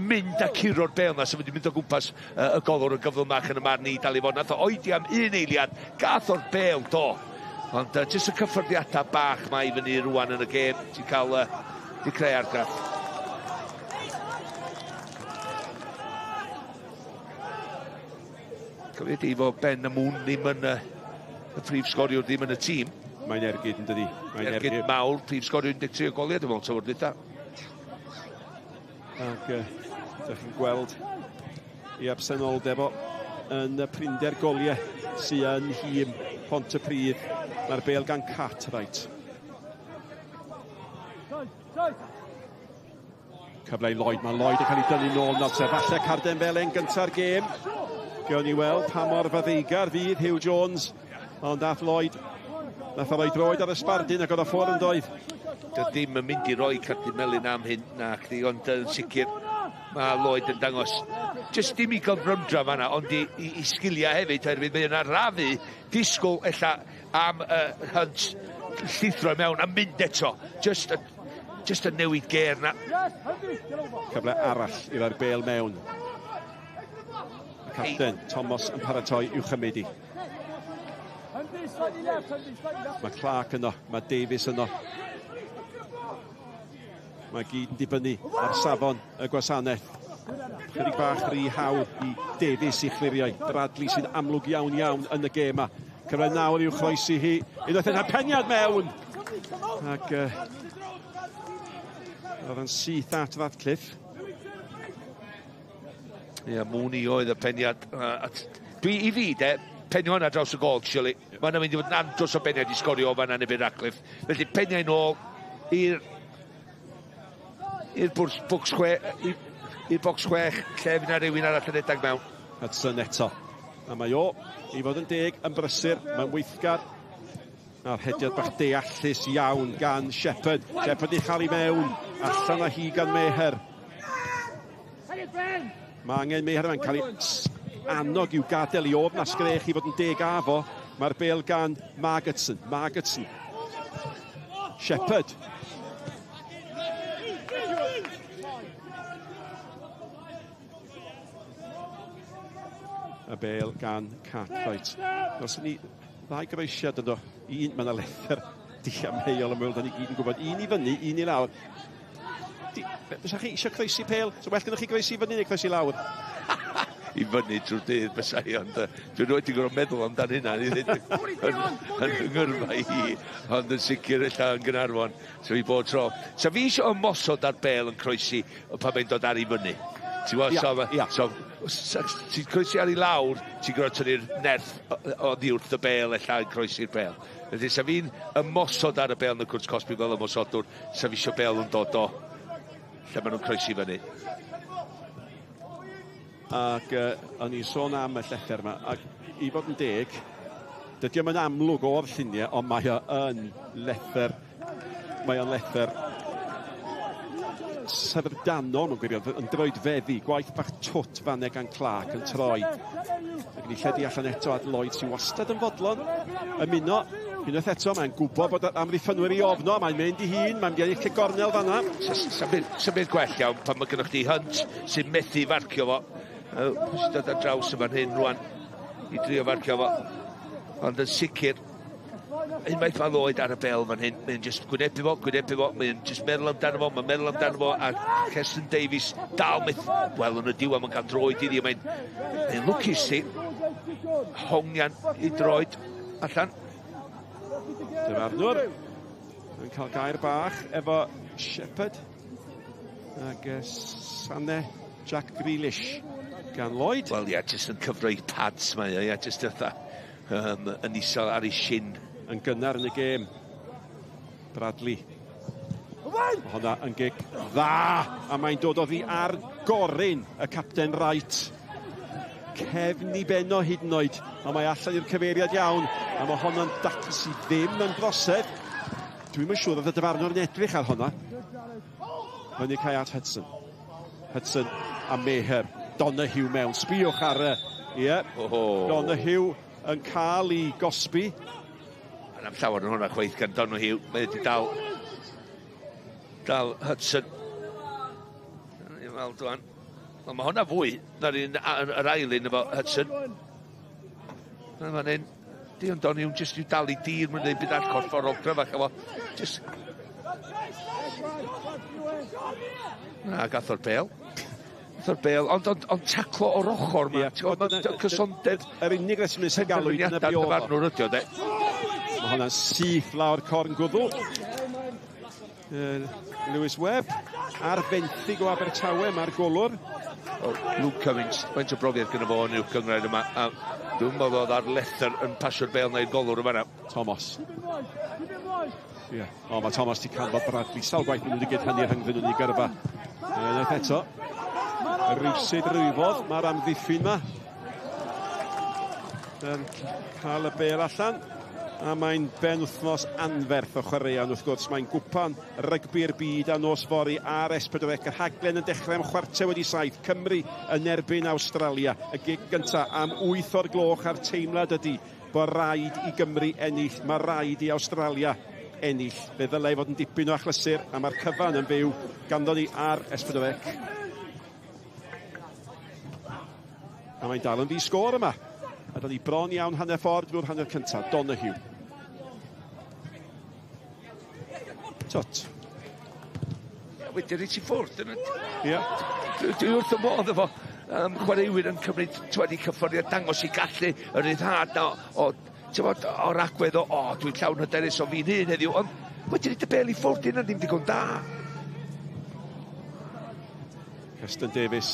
mynd a curo'r bel na, sa fo di mynd o gwmpas y golwr yn gyflymach yn y marn i dal i fod. Nath o oedi am un eiliad, gath o'r bel, do. Ond jyst y cyffyrddiadau bach mae i fyny rwan yn y gêm, ti'n cael, di creu argraff. Cofio di fo Ben y Mwn ddim yn y prif sgoriwr, ddim yn y tîm. Mae'n ergyd yn dydi. Mae'n ergyd mawr, prif sgoriwr 13 o goliau, dwi'n meddwl, tymor dwytha. Ac ydych chi'n gweld i absenoldeb o yn y prinder goliau sydd yn nhîm Pontypridd. Mae'r bel gan Cartwright. Cyfle i Lloyd, mae Lloyd yn cael ei dynnu nôl nawr te. Falle carden felen gynta'r gêm. Gewn ni weld pa mor faddeugar fydd Hugh Jones. Ond ath Lloyd Nath o roi droed ar y sbardun ac oedd o ffwrdd yn doedd. Dy ddim yn mynd i roi cardyn melyn am hyn, na chdi, ond yn sicr mae Lloyd yn dangos jyst dim i gyfrymdra fanna, ond i sgiliau hefyd, oherwydd mae yna rafu disgwyl ella am Hunt llithro mewn a mynd eto. Just y newid ger na. Cyfle arall i roi'r bêl mewn. Y capten, Thomas, yn paratoi i'w chymryd i. Mae Clark yno, mae Davies yno. Mae gyd yn dibynnu ar safon y gwasanaeth. Chydig bach rhy hawdd i Davies i chliriau. Bradley sy'n amlwg iawn iawn yn y gêm yma. Cyfle nawr i'w chroesi hi. Unwaith yna peniad mewn! Ac oedd yn syth at Radcliffe. Ie, Mooney oedd y peniad. Dwi i fi, de, penio hwnna draws y gol, surely. Mae'n mynd i fod yn andros o beniad i sgorio o fanna neu Radcliffe. Felly peniau nôl i'r bocs 6, lle fydd na rhywun arall yn edag mewn. Hudson eto. A mae o, i fod yn deg, yn brysur, mae'n weithgar. A'r hediad bach deallus iawn gan Shepherd. Shepherd i chael i mewn. Allan â hi gan Meher. Mae angen Meher yma'n cael ei annog i'w gadael i ofn a sgrech i fod yn deg â fo. Mae'r bêl gan Margetson. Margetson. Shepherd. Y bêl gan Cartwright. Os ni ddau groesiad ynddo, un, mae yna lethr diamheuol ymwyl, da ni gyd yn gwybod, un i fyny, un i lawr. Fysa chi eisiau croesi pêl? So well gennych chi groesi fyny neu croesi lawr? I fyny trwy'r dydd fysa i, ond dwi'n wedi gorfod meddwl amdan hynna i ddweud yn ngyrfa i, ond yn sicr ella yn Gaernarfon, so i bod tro. Sa fi eisiau ymosod ar bêl yn croesi pan mae'n dod ar i fyny. Ti'n gwybod, so ti'n croesi ar i lawr, ti'n gorfod tynnu'r nerth oddi wrth y bêl ella yn croesi'r bêl. Felly, sa fi'n ymosod ar y bêl yn y cwrt cosbi fel ymosodwr, sa fi eisiau bêl yn dod o lle maen nhw'n croesi fyny. Ac o'n i'n sôn am y llethr yma, ac i fod yn deg, dydy o'm yn amlwg o'r lluniau, ond mae o yn lethr, mae o'n lethr syfrdanol mewn gwirionedd, yn droedfeddi, gwaith bach twt fanne gan Clark yn troi. Ac yn ei lledu allan eto at Lloyd sy'n wastad yn fodlon ymuno. Unwaith eto, mae'n gwybod bod amddiffynwyr i ofno, mae'n mynd i hun, mae'n mynd i ennill y gornel fanna. Sa'm byd gwell iawn pan mae gennych chdi Hunt sy'n methu farcio fo. Pwy sy'n dod ar draws yma'n hyn rwan i drio farcio fo. Ond yn sicr, unwaith mae Lloyd ar y bel fan hyn, mae'n just gwynebu fo, mae'n just meddwl amdano fo, mae'n meddwl amdano fo, a Keston Davies dal myth. Wel, yn y diwedd mae'n cael droed iddi, mae'n lwcus i hongian i droed allan. Dyfarnwr yn cael gair bach efo Shepherd ac Sane Jack Grealish gan Lloyd. Wel, ie, jyst yn cyfroi pads mae o, ie, jyst fatha yn isel ar ei shin. Yn gynnar yn y gêm. Bradley. Honna yn gic dda, a mae'n dod oddi ar goryn y capten Wright. Cefn i benno hyd yn oed, ond mae allan i'r cyfeiriad iawn, a mae honna'n dacl sydd ddim yn drosedd. Dwi'm yn siŵr oedd y dyfarnwr yn edrych ar honna. Fyny cae at Hudson. Hudson a Meher. Donoghue mewn. Sbïwch ar y... Ie. Donoghue yn cael ei gosbi. Am llawer yn hwnna chwaith gan Donoghue. Mae wedi dal Hudson. Ni'n weld rwan. Wel, mae hwnna fwy na'r un yr ail un efo Hudson. Mae'n un. Dion Donoghue jyst i'w dal i dir, mae'n dweud byd ar corfforol cryfach efo. Jyst... Na, gath o'r bêl. Gath o'r bêl, ond taclo o'r ochr ma. Cysondeb. Yr unig reswm sy'n galw i dyna be oedd o. Dyfarnwr ydi o, de. Mae hwnna'n syth lawr corn gwddw. Lewis Webb ar fenthyg o Abertawe, mae'r golwr. Luke Cummings, faint o brofiad gyda fo yn uwch gynghrair yma. A dwi'n meddwl oedd ar lethr yn pasio'r bêl neu'r golwr yma. Thomas. Ie. O, mae Thomas di canfod Bradley. Sawl gwaith maen nhw wedi gwneud hynny rhyngddyn nhw'n ei gyrfa. Unwaith eto. Rywsut rwyfodd, mae'r amddiffyn yma. Yn cael y bêl allan. A mae'n benwythnos anferth o chwaraeon wrth gwrs. Mae'n gwpan rygbi'r byd a nos fory ar S4C. Y rhaglen yn dechrau am 6:15. Cymru yn erbyn Awstralia. Y gig gyntaf am 8 o'r gloch a'r teimlad ydy bod rhaid i Gymru ennill. Mae rhaid i Awstralia ennill. Fe ddylai fod yn dipyn o achlysur a mae'r cyfan yn fyw ganddo ni ar S4C. A mae'n dal yn ddi sgôr yma. A da ni bron iawn hanner ffordd drwy'r hanner cyntaf. Donoghue. Tot. Wedi rhaid ti ffwrdd. Ie. Dwi wrth y modd efo chwaraewyr yn cymryd twedi cyffyrddiad, dangos i gallu y ryddhad na o, t'mod, o'r agwedd o, dwi'n llawn hyderus o fi'n hun heddiw, ond wedi rhaid y bel i ffwrdd, hynna ddim digon da. Keston Davies.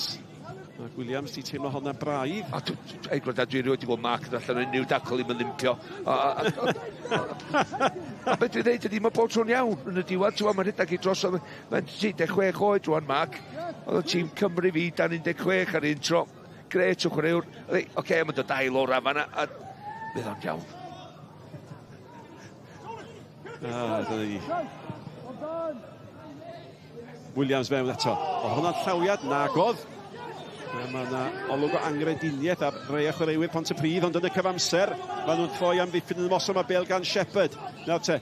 Mark Williams di teimlo hwnna braidd. A gwrdd, dwi rioed wedi gweld Mark yn allan o unrhyw dacl ddim yn limpio. A beth dwi'n dweud ydy, mae bob tro'n iawn yn y diwedd, ti'n mae'n rhedeg i drosodd, mae'n 36 oed rwan, Mark. Oedd o tîm Cymru fi dan 16 ar un tro. Gret o chwaraewr. Oce, mae'n dod ail o'r fanna, a fydd o'n iawn. Dyna ni. Williams fewn eto. Oedd hwnna'n llawiad? Nagodd. Mae yna olwg o angrediniaeth ar rai o chwaraewyr Pontypridd, ond yn y cyfamser, maen nhw'n troi am ddiffyn yn ymosod, mae bêl gan Shepherd. Nawr te,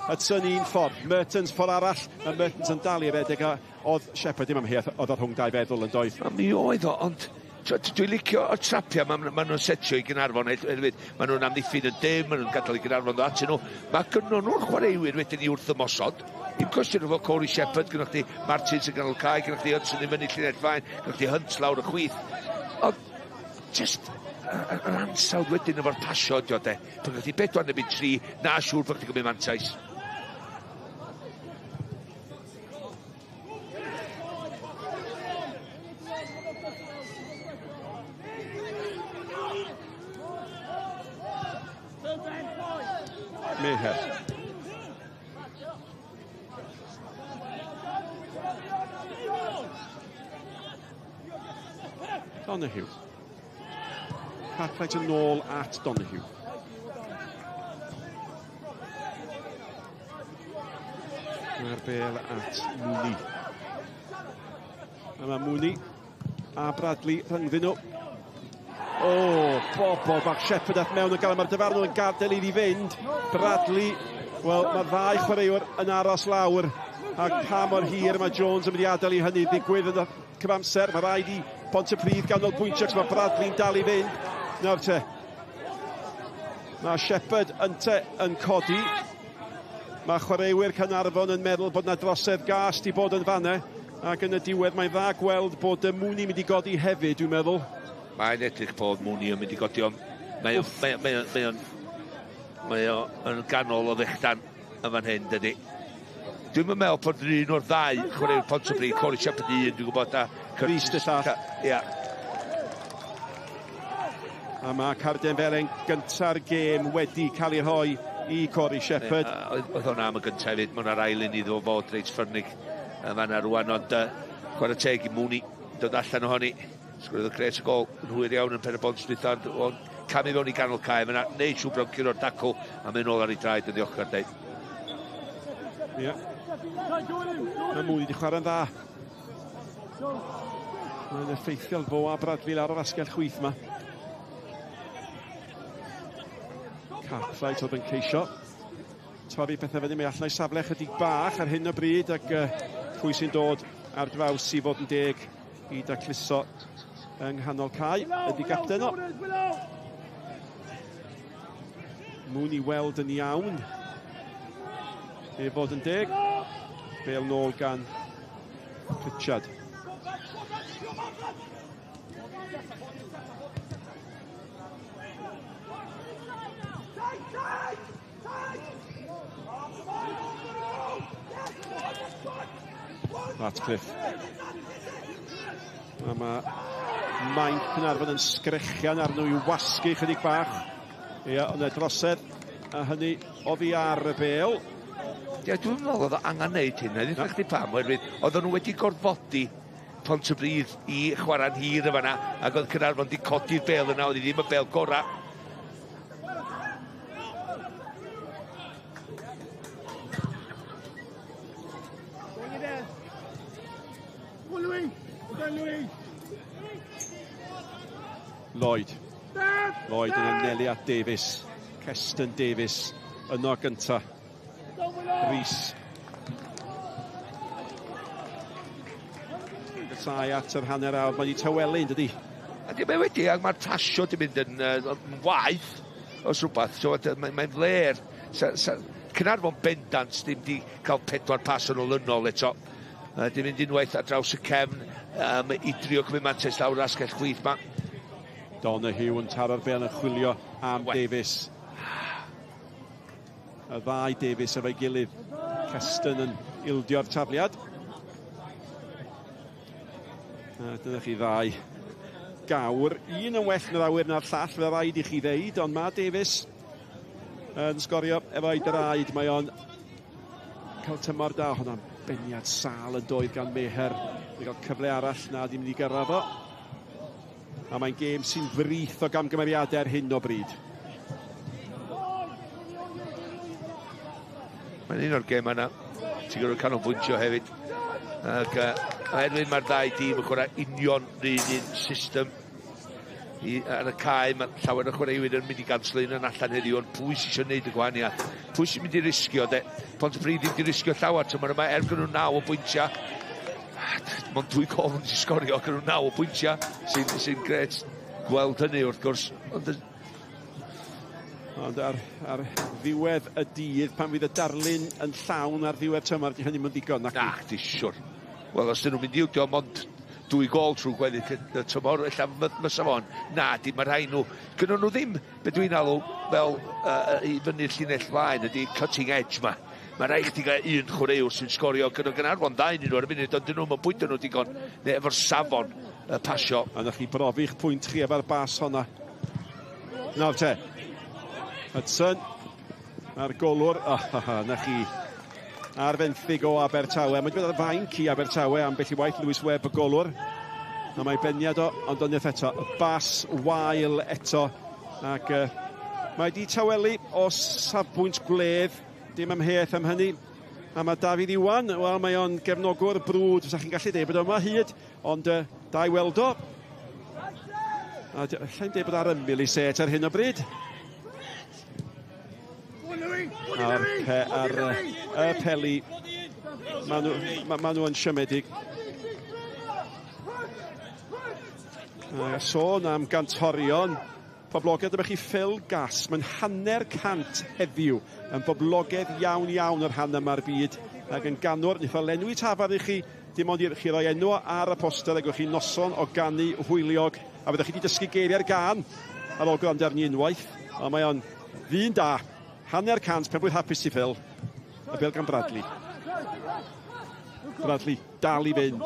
Hudson un ffordd, Mertens ffordd arall, mae Mertens yn dal i redeg, a oedd Shepherd ddim amheuaeth, oedd o rhwng dau feddwl yn doedd. Mi oedd o, ond dwi'n licio y trapiau maen nhw'n setio i Gaernarfon hefyd. Maen nhw'n amddiffyn yn dim, maen nhw'n gadael i Gaernarfon ddod atyn nhw. Mae gynnon nhw'r chwaraewyr wedyn i wrth ymosod. Dim cwestiwn efo Corey Shepherd, gynnwch chi Martins yn ganol cae, gynnwch chi Hudson i fyny llinell fain, gynnwch chi Hunt lawr y chwith. Ond just yr ansawdd wedyn efo'r pasio ydi o de. Pan gynnwch chi 4 neu 3, na siŵr bod chdi'n gymryd mantais. Meher. Donoghue. Cartwright yn ôl at Donoghue. Mae'r bel at Mooney. A mae Mooney a Bradley rhyngddyn nhw. O, bobol bach Shepherd at mewn yn gael, mae'r dyfarnwr yn gadael iddi fynd. Bradley, wel, mae'r ddau chwaraewr yn aros lawr. A pa mor hir mae Jones yn mynd i adael i hynny ddigwydd yn y cyfamser. Mae rhaid i Pontypridd ganolbwyntio, mae Bradley'n dal i fynd. Nawr te, mae Shepherd ynte yn codi. Mae chwaraewyr Caernarfon yn meddwl bod yna drosedd gas di bod yn fanne. Ac yn y diwedd mae'n dda gweld bod Mooney mynd i godi hefyd, dwi'n meddwl. Mae'n edrych bod Mooney yn mynd i godi, ond mae o yn ganol o ddechdan yn fan hyn, dydy. Dwi'm yn meddwl bod un o'r ddau chwaraewyr Pontypridd, Corey Shepherd un, dwi'n gwybod, a Rhys y llall. Ia. A mae carden felen gynta'r gêm wedi cael ei rhoi i Corey Shepherd. Oedd hwnna am y gyntaf hefyd, mae hwnna'r ail un iddo fod reit ffyrnig yn fanna rwan, ond chwarae teg i Mooney, dod allan ohoni. Sgwrdd o gret y gol yn hwyr iawn yn pen y bont dwytha, ond camu fewn i ganol cae fanna, neud siŵr bod o'n curo'r dacl a mynd nôl ar ei draed yn ddiolchgar deud. Ie. Mae Mooney wedi chwarae'n dda. Mae'n effeithiol fo a Bradley lawr o'r asgell chwith yma. Cartwright oedd yn ceisio torri pethau fyny, mae allan o'i safle chydig bach ar hyn o bryd, ac pwy sy'n dod ar draws i fod yn deg i dacluso yng nghanol cae ydy gapten o. Mooney weld yn iawn i fod yn deg. Bel nôl gan Pritchard. Ratcliffe. A mae mainc Caernarfon yn sgrechian arnyn nhw i wasgu chydig bach. Ie, ond y drosedd, a hynny oddi ar y bêl. Ie, dwi'n meddwl oedd o angen neud hyn, a ddweud chdi pam, oherwydd oedden nhw wedi gorfodi Pontypridd i chwarae'n hir y fanna, ac oedd Caernarfon wedi codi'r bêl yna, oedd hi ddim y bêl gorau. Lloyd. Lloyd yn anelu at Davies. Keston Davies yno gynta. Rhys. Gysau at yr hanner awr. Mae wedi tawelu, yn dydi? A di, mae wedi, ac mae'r pasio di mynd yn waeth os rhywbeth. So, mae'n fler. Caernarfon bendant ddim di cael 4 pas yn olynol eto. Di mynd unwaith ar draws y cefn i drio cymryd mantais lawr asgell chwith ma. Donahue yn taro'r bêl yn chwilio am Davies. Y ddau Davies efo'i gilydd. Keston yn ildio'r tafliad. Dyna chi ddau gawr. Un yn well na'r awyr na'r llall, fe rhaid i chi ddeud, ond mae Davies yn sgorio efo'i draed. Mae o'n cael tymor da. Hwnna'n beniad sâl yn doedd gan Meher. Mae'n cael cyfle arall na ddim wedi gyrraedd o. A mae'n gêm sy'n frith o gamgymeriadau ar hyn o bryd. Mae'n un o'r gêm yna. Ti'n gorfod canolbwyntio hefyd. Ac oherwydd mae'r ddau dîm yn chwarae union yr un system ar y cae, mae llawer o chwaraewyr yn mynd i ganslo un yn allan heddiw, ond pwy sy'n eisiau gwneud y gwahaniaeth? Pwy sy'n mynd i risgio, de? Pontypridd ddim wedi risgio llawer tymor yma, er gyda nhw 9 o bwyntiau. Mond 2 gôl yn sgorio, gyda nhw 9 o bwyntiau, sy'n grêt gweld hynny wrth gwrs. Ond ar ddiwedd y dydd, pan fydd y darlun yn llawn ar ddiwedd tymor, di hynny'n mynd ddigon, nac? Na, di siwr. Wel, os dyn nhw'n mynd i wdio mond 2 gôl trwy gweddill y tymor, ella fysa fo'n. Na, di, mae rhai nhw. Gynnon nhw ddim, be dwi'n alw, fel i fyny'r llinell flaen, ydy cutting edge ma. Mae rhaid chdi gael un chwaraewr sy'n sgorio gyda Gaernarfon, ddau nhw ar y munud, ond dyn nhw'n bwydo nhw digon, neu efo'r safon y pasio. A wnewch chi brofi'ch pwynt chi efo'r bas honna. Nawr te. Hudson, a'r golwr, na chi, ar fenthyg o Abertawe. Mae'n dod ar fainc i Abertawe ambell i waith, Lewis Webb y golwr. A mae beniad o, ond unwaith eto, y bas wael eto. Ac mae di tawelu o safbwynt gwledd, dim amheuaeth am hynny. A mae Dafydd Iwan, wel mae o'n gefnogwr brwd, fysa chi'n gallu dweud bod yma hyd, ond da i weld o. A allai'n dweud bod ar ymyl ei set ar hyn o bryd. A'r y peli, ma nhw yn siomedig. Sôn am gantorion poblogaidd, dyma chi Phil Gass, mae'n 150 heddiw, yn boblogaidd iawn iawn o'r rhan yma'r byd, ac yn ganwr, wnaeth o lenwi tafarn i chi, dim ond i chi roi enw ar y poster, ac o'ch chi noson o ganu hwyliog, a fyddwch chi wedi dysgu geiriau'r gân ar ôl gwrando arni unwaith, ond mae o'n ddyn da. 150, penblwydd hapus i Phil. Y bêl gan Bradley. Bradley dal i fynd.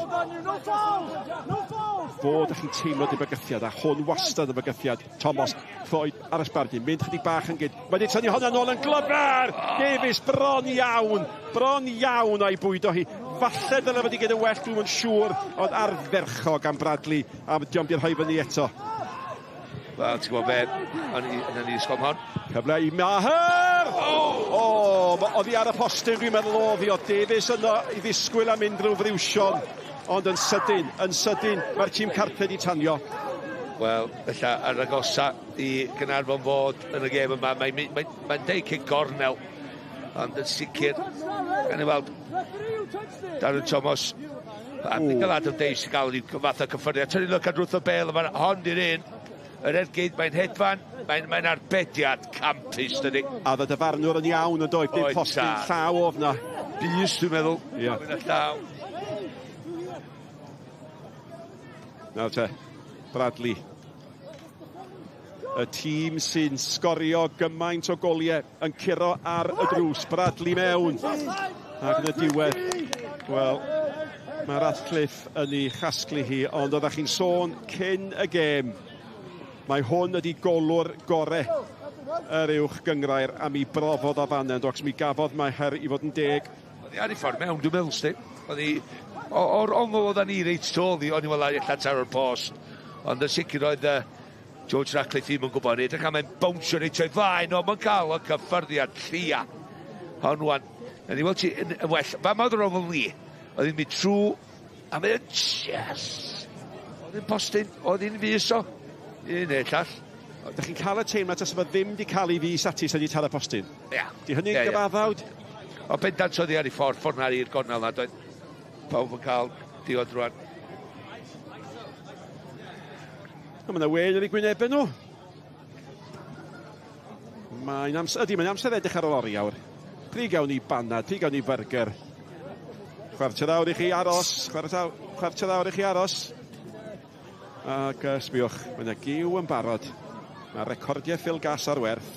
Fod ych chi'n teimlo di bygythiad, a hwn wastad y bygythiad. Thomas, Floyd ar y sbardun, mynd chydig bach yn gyd. Mae wedi tynnu hwnna nôl yn glyfar! Davies bron iawn a'i bwydo hi. Falle dyle fod i gyda well, dwi'm yn siŵr, ond ardderchog gan Bradley, a diom di rhoi fyny eto. Wel, ti'n gwybod be, o'n i ddisgwyl hon. Cyfle i Maher! O, oedd hi ar y postyn, dwi'n meddwl oedd hi. Oedd Davies yno i ddisgwyl am unrhyw friwsion. Ond yn sydyn, mae'r tîm carped i tanio. Wel, felly, ar agosa i Gaernarfon fod yn y gêm yma, mae'n deud cic gornel, ond yn sicr, gan i weld Darren Thomas, a Michael Adam Davies yn gael rhyw fath o cyffyrddiad. Tynnu lwc ar wrth o bêl, hon di'r un. Yr ergyd, mae'n hedfan, mae'n arbediad campus, dydi. A ddod y farnwr yn iawn yn doedd, dim postyn llaw ofna. Bys, dwi'n meddwl. Ia. Llaw. Nawr te, Bradley. Y tîm sy'n sgorio gymaint o goliau yn curo ar y drws. Bradley mewn. Ac yn y diwedd, wel, mae Radcliffe yn ei chasglu hi, ond oeddech chi'n sôn cyn y gêm. Mae hwn ydi golwr gore yr uwch gynghrair, a mi brofodd o fan yna, mi gafodd Maher i fod yn deg. Oedd hi ar ei ffordd mewn, dwi'n meddwl, sti. Oedd hi, o'r ongl oeddan ni reit tu ôl i, o'n i'n meddwl ella taro'r post. Ond yn sicr oedd George Radcliffe ddim yn gwybod ni. Edrych am mae'n bownsio reit o'i flaen, ond mae'n cael o cyffyrddiad llia. Ond wan, na ni weld ti yn well. Fa ma oedd yr ongl ni, oedd hi'n mynd trwy A mae o'n just... Oedd hi'n postyn, oedd hi'n fus o. Un neu llall. Ydych chi'n cael y teimlad tas fo ddim wedi cael ei fus ati sydd wedi taro postyn? Ia. Di hynny'n gyfaddawd? O bendant oedd hi ar ei ffordd, ffordd na i'r gornel na, doedd pawb yn cael diod rwan. A mae yna wen ar eu gwynebau nhw. Mae'n amser, ydy, mae'n amser edrych ar yr oriawr. Pryd gawn ni banad, pryd gawn ni fyrgyr. Chwarter awr i chi aros, chwarter awr i chi aros. Ac sbiwch, mae yna giw yn barod. Mae recordiau Phil Gas ar werth.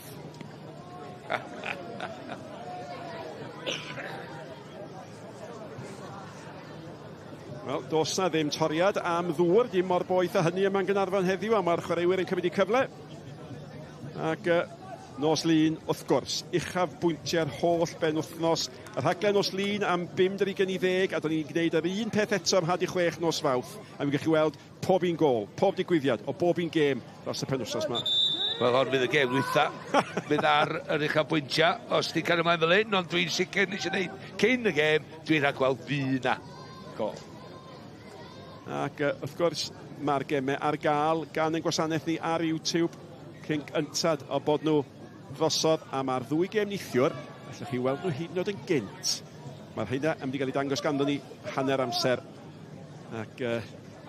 Wel, does na ddim toriad am ddŵr, dim mor boeth â hynny yma'n Gaernarfon heddiw, a mae'r chwaraewyr yn cymryd eu cyfle. Ac nos Lun, wrth gwrs, uchaf bwyntiau'r holl benwythnos. Y rhaglen nos Lun am 9:20, a da ni'n gwneud yr un peth eto am 6:30 nos Fawrth. A mi gewch chi weld pob un gôl, pob digwyddiad, o bob un gêm dros y penwythnos yma. Wel, hon fydd y gêm ddwytha. Fydd ar yr uchaf bwyntiau, os ti'n cael ymlaen fel hyn, ond dwi'n sicr nes i wneud cyn y gêm, dwi'n rhagweld fydd na gôl. Ac wrth gwrs, mae'r gemau ar gael gan ein gwasanaeth ni ar YouTube cyn gyntad o bod nhw drosodd, a mae'r ddwy gêm neithiwr, allwch chi weld nhw hyd yn oed yn gynt. Mae'r rheina yn mynd i gael ei dangos ganddo ni hanner amser. Ac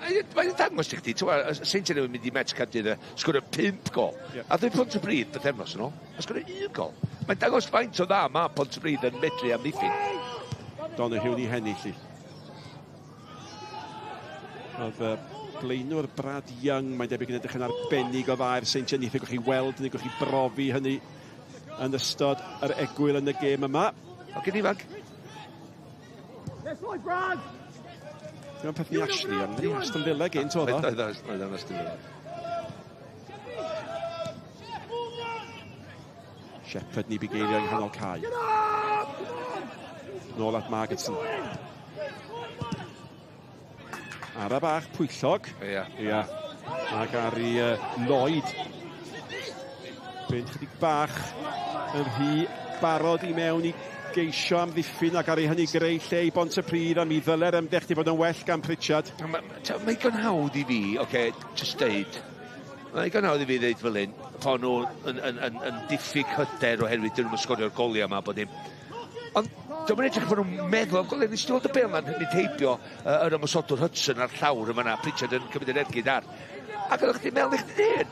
Mae'n dangos i chdi, y Seintiau newydd mynd i Met Caerdydd a sgorio 5 gol. A dwi'n Pontypridd bythefnos yn ôl, a sgorio 1 gol. Mae'n dangos faint o dda mae Pontypridd yn medru amddiffyn. Donoghue i hennill i. Oedd blaenwr Brad Young, mae'n debyg yn edrych yn arbennig o dda i'r Seintiau. Neithiwr gewch chi weld, neu gewch chi brofi hynny yn ystod yr egwyl yn y gêm yma. O, gen ifanc. Dwi'n peth ni Ashley, ond ni Aston Villa gynt oedd o. Oedd, oedd, oedd o'n Aston Villa. Shepherd ni bugeilio yng nghanol cae. Nôl at Margetson. Ara bach pwyllog. Ia. Ia. Ac ar i Lloyd. Fynd chydig bach yn rhy barod i mewn i geisio amddiffyn ac ar ei hynny greu lle i Bontypridd, a mi ddyle'r ymdrech di bod yn well gan Pritchard. Mae'n digon hawdd i fi, oce, just deud. Mae'n digon hawdd i fi ddeud fel hyn, fod nhw yn diffyg hyder oherwydd dyn nhw'n sgorio'r goliau yma, bod dim. Ond dwi'n edrych bod nhw'n meddwl am goliau. Nes ti weld y bêl na'n mynd heibio yr ymosodwr Hudson ar llawr yma na, Pritchard yn cymryd yr ergyd ar. Ac oeddech chdi'n meddwl i chdi dyn,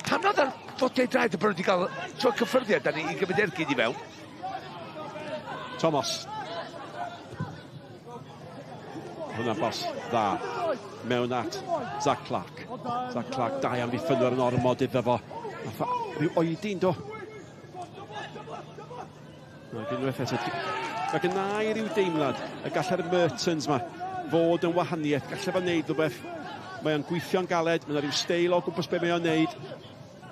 pam nad ar fodiau draed y bod nhw wedi cael tro cyffyrddiad da ni i gymryd ergyd i mewn? Thomas. Hwna'n bos dda. Mewn at Zach Clark. Zach Clark, dau amddiffynwyr yn ormod iddo fo. Nath o ryw oedi'n do. Ac unwaith eto, mae gynna i ryw deimlad y gallai'r Mertens ma fod yn wahaniaeth. Gallai fo wneud rhywbeth. Mae o'n gweithio'n galed, mae yna ryw steil o gwmpas be mae o'n wneud.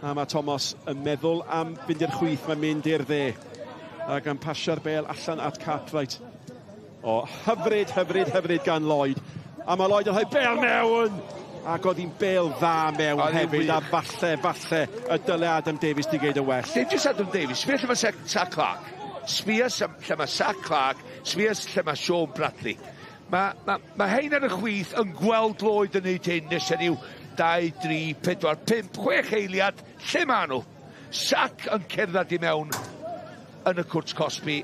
A mae Thomas yn meddwl am fynd i'r chwith, mae'n mynd i'r dde. Ac yn pasio'r bêl allan at Cartwright. O, hyfryd, hyfryd, hyfryd gan Lloyd. A mae Lloyd yn rhoi bêl mewn! Ac oedd hi'n bêl dda mewn hefyd, a falle, falle, y dyle Adam Davies di gneud yn well. Dim jyst Adam Davies, sbia lle mae Zach Clark. Sbia lle mae Zach Clark, sbia lle mae Sean Bradley. Mae hein ar y chwith yn gweld Lloyd yn neud hyn nes yn yw 2, 3, 4, 5, 6 eiliad, lle ma nhw? Zach yn cerdded i mewn yn y cwrt cosbi.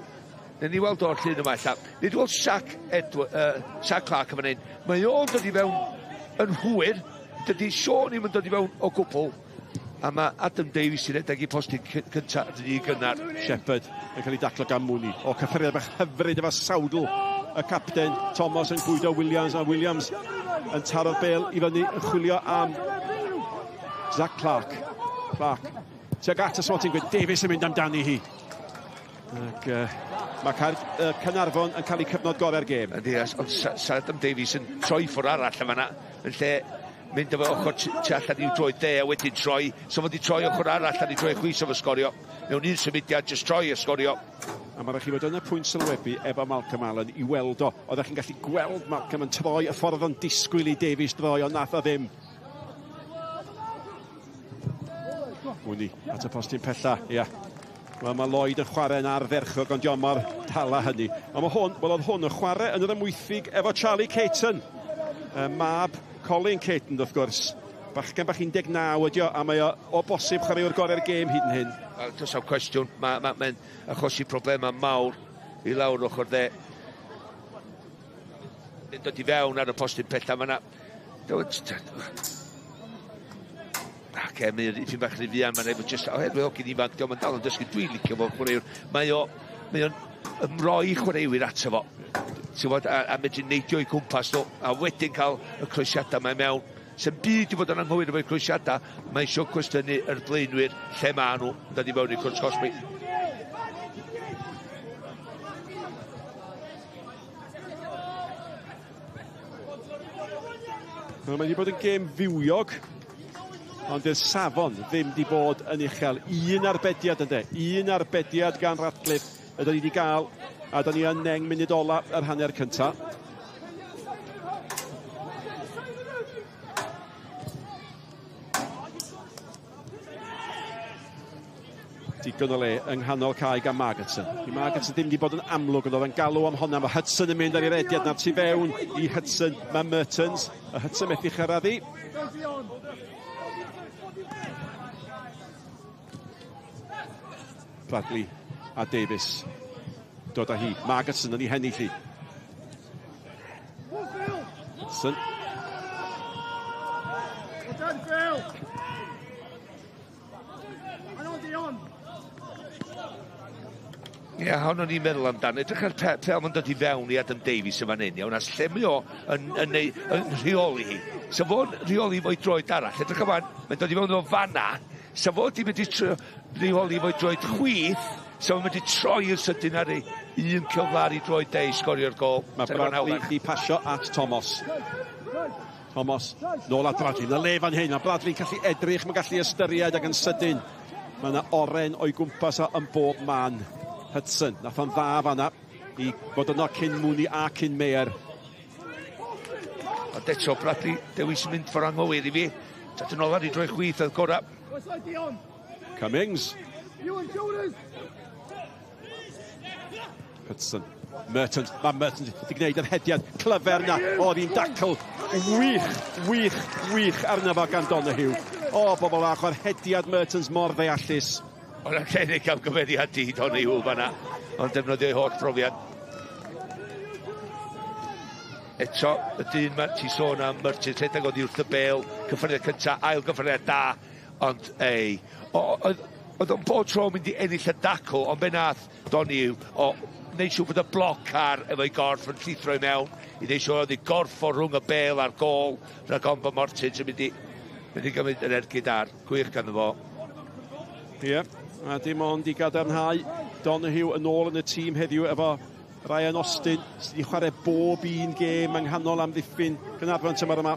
Newn ni weld o'r llun yma ella. Nid weld Zach Clark yn fan hyn. Mae o'n dod i fewn yn hwyr. Dydy Sean ddim yn dod i fewn o gwbl. A mae Adam Davies sy'n rhedeg i postyn cynta yn rhy gynnar. Shepherd yn cael ei daclo gan Mooney. O, cyffyrddiad bach hyfryd efo sawdl. Y capten Thomas yn bwydo Williams, a Williams yn taro'r bêl i fyny, yn chwilio am Zach Clark. Clark tuag at y smotyn gwyn. Davies yn mynd amdani hi. Ac mae Caernarfon yn cael eu cyfnod gorau'r gêm. Yndi, ond sa Adam Davies yn troi ffwrdd arall yma na, yn lle mynd efo ochr tu allan i'w droed dde a wedyn troi. So fod i troi ochr arall allan i droi chwith efo sgorio. Mewn un symudiad, jyst troi a sgorio. A mae rhaid chi fod yn y pwynt sylwebu efo Malcolm Allen i weld o. Oeddech chi'n gallu gweld Malcolm yn troi y ffordd o'n disgwyl i Davies droi, ond nath o ddim. Mooney at y postyn pella, ia. Wel, mae Lloyd yn chwarae'n ardderchog, ond diolch mor dala hynny. Ond mae hwn, wel, oedd hwn yn chwarae yn yr Amwythig efo Charlie Caton. Mab Colin Caton, wrth gwrs. Bachgen bach 19 ydi o, a mae o o bosib chwaraewr gorau'r gêm hyd yn hyn. Wel, does am cwestiwn, mae'n ma, ma achosi problemau mawr i lawr ochr dde. Yn dod i fewn ar y postyn pella, mae yna... Ac e, mae'n ipyn bach rhy fuan, mae'n efo just, oherwydd hogyn ifanc, diolch yn dal yn dysgu, dwi'n licio fo chwaraewr. Mae o, mae o'n ymroi chwaraewyr ato fo. Ti'n gwbod, a medru neidio i cwmpas nhw, a wedyn cael y croesiadau mae mewn. Sy'n byd i fod yn anghywir efo'i croesiadau, mae eisiau cwestiynu yr blaenwyr lle maen nhw yn dod i mewn i'r cwrt cosbi. Wel, mae wedi bod yn gêm fywiog, ond i'r safon ddim wedi bod yn uchel. Un arbediad ynddo, un arbediad gan Radcliffe ydyn ni wedi gael, a dyn ni yn 9 munud ola yr hanner cyntaf. Digon o le yng nghanol cae gan Margetson. Di Margetson ddim wedi bod yn amlwg, ond oedd yn galw am honna. Mae Hudson yn mynd ar ei rediad na'r tu fewn i Hudson. Mae Mertens, a Hudson methu chyrraedd hi. Bradley a Davies. Dod â hi. Margetson yn ei hennill hi. Hudson. Well done, Phil. Ie, hon o'n i'n meddwl amdano. Edrych ar pel mae'n dod i fewn i Adam Davies yn fan hyn, iawn, a lle mae o yn rheoli hi. Sa fo'n rheoli fo'i droed arall, edrych ar fan, mae'n dod i fewn o fanna, sa fo di mynd i rheoli fo'i droed chwith, sa fo'n mynd i troi yn sydyn ar ei un cyfle i droed de i sgorio'r gol. Mae Bradley di pasio at Thomas. Thomas, nôl at Bradley. Mae le fan hyn, mae Bradley'n gallu edrych, mae'n gallu ystyried ac yn sydyn. Mae yna oren o'i gwmpas o yn bob man. Hudson, nath o'n dda fanna i fod yno cyn Mooney a cyn Meyer. Ond eto, Bradley dewis yn mynd ffordd anghywir i fi. Dod yn ôl ar ei droi chwith oedd gorau. Cummings. Hudson. Mertens, mae Mertens wedi gwneud yr hediad clyfar yna. Oedd hi'n dacl wych, wych, wych arno fo gan Donoghue. O, bobl fach, oedd hediad Mertens mor ddeallus. Oedd e'n lle cael gyfeiriad di Donoghue fanna, ond defnyddio ei holl brofiad. Eto, y dyn ma, ti sôn am Mertens, rhedeg oddi wrth y bêl, cyffyrddiad cynta, ail gyffyrddiad da, ond ei, oedd o'n bob tro mynd i ennill y dacl, ond be nath Donoghue, o wneud siŵr bod y bloc ar efo'i gorff yn llithro i mewn, i wneud siŵr oedd ei gorff o rhwng y bêl a'r gôl, rhag ofn bod Mertens yn mynd i gymryd yr ergyd ar, gwych ganddo fo. Ie, a dim ond i gadarnhau, Donoghue yn ôl yn y tîm heddiw efo Ryan Austin, sydd wedi chwarae bob un gêm yng nghanol amddiffyn Caernarfon tymor yma,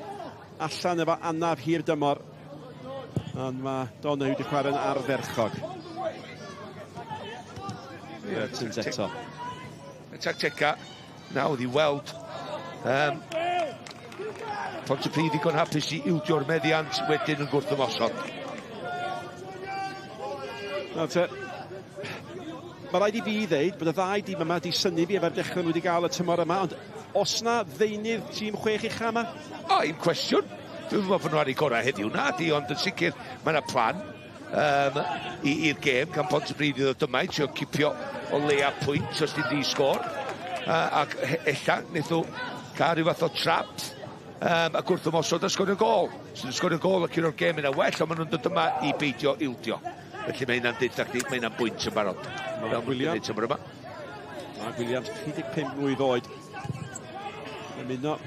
allan efo anaf hir dymor. Ond mae Donoghue wedi chwarae'n ardderchog. Mertens eto. Y tactega nawr i weld Pontypridd ddigon hapus i ildio'r meddiant wedyn yn gwrth ymosod. Nawr te, mae rhaid i fi ddeud bod y ddau dîm yma wedi synnu fi efo'r dechrau nhw wedi gael y tymor yma, ond os na ddeunydd tîm 6 ucha yma? O, un cwestiwn. Dwi'n meddwl bod nhw ar eu gorau heddiw, na di, ond yn sicr mae yna plan i'r gêm gan Pontypridd i ddod yma i trio cipio o leia pwynt os di di sgôr. Ac ella wnaeth nhw cael rhyw fath o trap ac wrth ymosod a sgorio gôl. Sy'n sgorio gôl ac un o'r gêm yna well, ond maen nhw'n dod yma i beidio ildio. Felly mae hynna'n deud chdi, mae hynna'n bwynt yn barod. Mark Williams. Tymor yma. Mark Williams, 35 mlwydd oed. Ymuno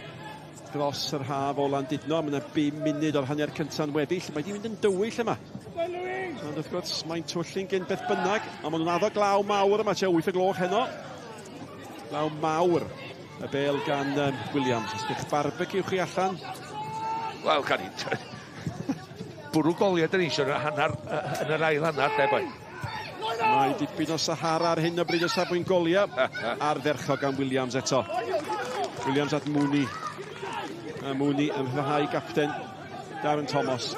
dros yr haf o Landudno. Mae yna 5 munud o'r hanner cynta'n weddill. Mae wedi mynd yn dywyll yma. Ond wrth gwrs, mae'n twyllu'n gyn beth bynnag. Ond maen nhw'n addo glaw mawr yma, tua 8 o gloch heno. Glaw mawr. Y bêl gan Williams. Os ydych barbeciw chi allan? Wel, gan i. Bwrw goliau, dyn ni eisiau yn yr ail hanner, de boi. Mae dipyn o Sahara ar hyn o bryd o safbwynt goliau. Ardderchog gan Williams eto. Williams at Mooney. A Mooney yn rhyddhau gapten Darren Thomas.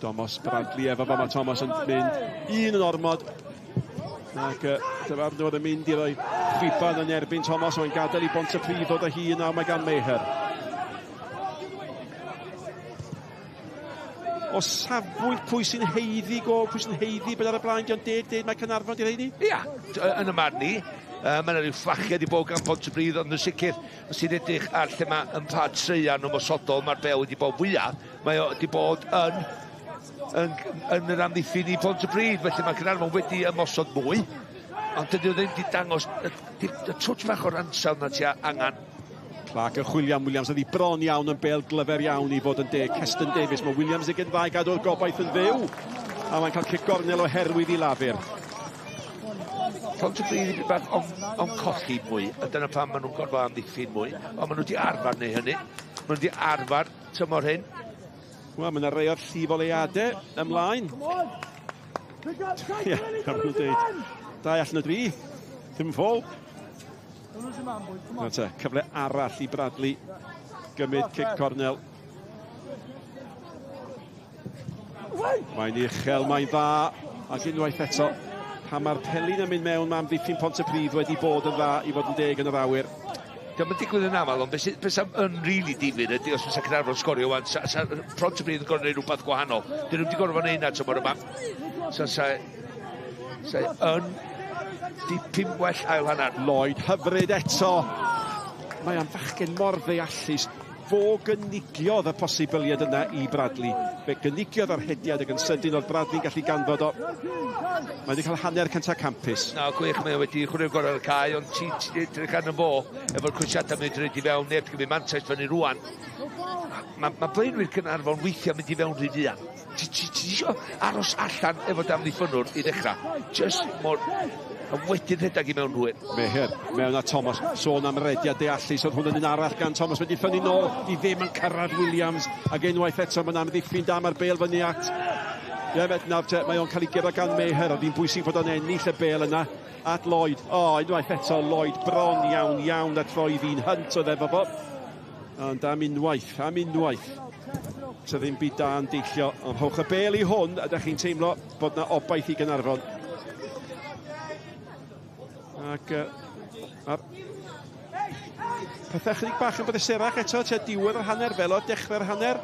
Thomas Bradley efo fo, mae Thomas yn mynd un yn ormod. Ac dyfarnwr yn mynd i roi chwiban yn erbyn Thomas, mae'n gadael i Bontypridd ddod â hi nawr, mae gan Meher. O safbwynt pwy sy'n haeddu gôl, pwy sy'n haeddu bod ar y blaen, dio'n deg deud mae Caernarfon 'di rheini? Ia, yn y marn i, mae yna rhyw fflachiad i bod gan Pontypridd, ond yn sicr, os ti'n edrych ar lle mae yn pa treian ymosodol mae'r bel wedi bod fwyaf, mae o wedi bod yn, yn, yn yr amddiffyn i Pontypridd, felly mae Caernarfon wedi ymosod mwy, ond dydy o ddim wedi dangos y, y, y twtsh fach o'r ansawdd na ti angen. Clark yn chwilio am Williams, oedd hi bron iawn yn bel glyfer iawn i fod yn deg. Keston Davies, mae Williams yn dda i gadw'r gobaith yn fyw. A mae'n cael cic gornel oherwydd i lafur. Pontypridd i bach on, on colli mwy, a dyna pam maen nhw'n gorfod amddiffyn mwy, ond maen nhw wedi arfer neu hynny. Maen nhw wedi arfer tymor hyn. Wel, mae yna rei o'r llif oleuadau ymlaen. Ie, maen nhw'n dweud. 2 allan o 3. Ddim yn ffôl. Nawr te, cyfle arall i Bradley gymryd cic cornel. Mae'n uchel, mae'n dda, ac unwaith eto, pan mae'r pelin yn mynd mewn, mae amddiffyn Pontypridd wedi bod yn dda i fod yn deg yn yr awyr. Dio'm yn digwydd yn aml, ond beth sy'n yn rili difyr ydy os fysa Caernarfon sgorio wan, sa, sa Pontypridd yn gorfod gwneud rhywbeth gwahanol. Dyn nhw'n wedi gorfod gwneud hynna tymor yma. So, sa, sa yn dipyn well ail hanner. Lloyd hyfryd eto. Mae am fachgen mor ddeallus. Fo gynigiodd y posibiliad yna i Bradley. Fe gynigiodd yr hediad ac yn sydyn oedd Bradley'n gallu ganfod o. Mae wedi cael hanner cyntaf campus. Na, gwych, mae o wedi chwarae'r gorau ar y cae, ond ti'n ti edrych arno fo, efo'r cwisiadau mae'n dweud i fewn, neb gymryd mantais fyny rwan. Mae ma blaenwyr Caernarfon weithiau mynd i fewn rhy fuan. Ti ti, ti isio aros allan efo damddiffynwr i ddechrau. Just mor... A wedyn rhedeg i mewn rhywun. Meher, mewn â Thomas, sôn am rediad deallus, oedd hwn yn un arall gan Thomas, wedi ffynnu nôl, di ddim yn cyrraedd Williams, ac unwaith eto mae'n amddiffyn da, mae'r bêl fyny at. Ie, nawr te, mae o'n cael ei guro gan Meher, oedd hi'n bwysig fod o'n ennill y bêl yna at Lloyd. O, unwaith eto Lloyd bron iawn, iawn at roi ddyn Hunt oedd efo fo. Ond am unwaith, so ddim byd da yn deillio. Ond rhowch y bêl i hwn, ydych chi'n teimlo bod na obaith i Gaernarfon. Ac a'r pethau chydig bach yn brysurach eto, tua diwedd yr hanner, fel o dechrau'r hanner.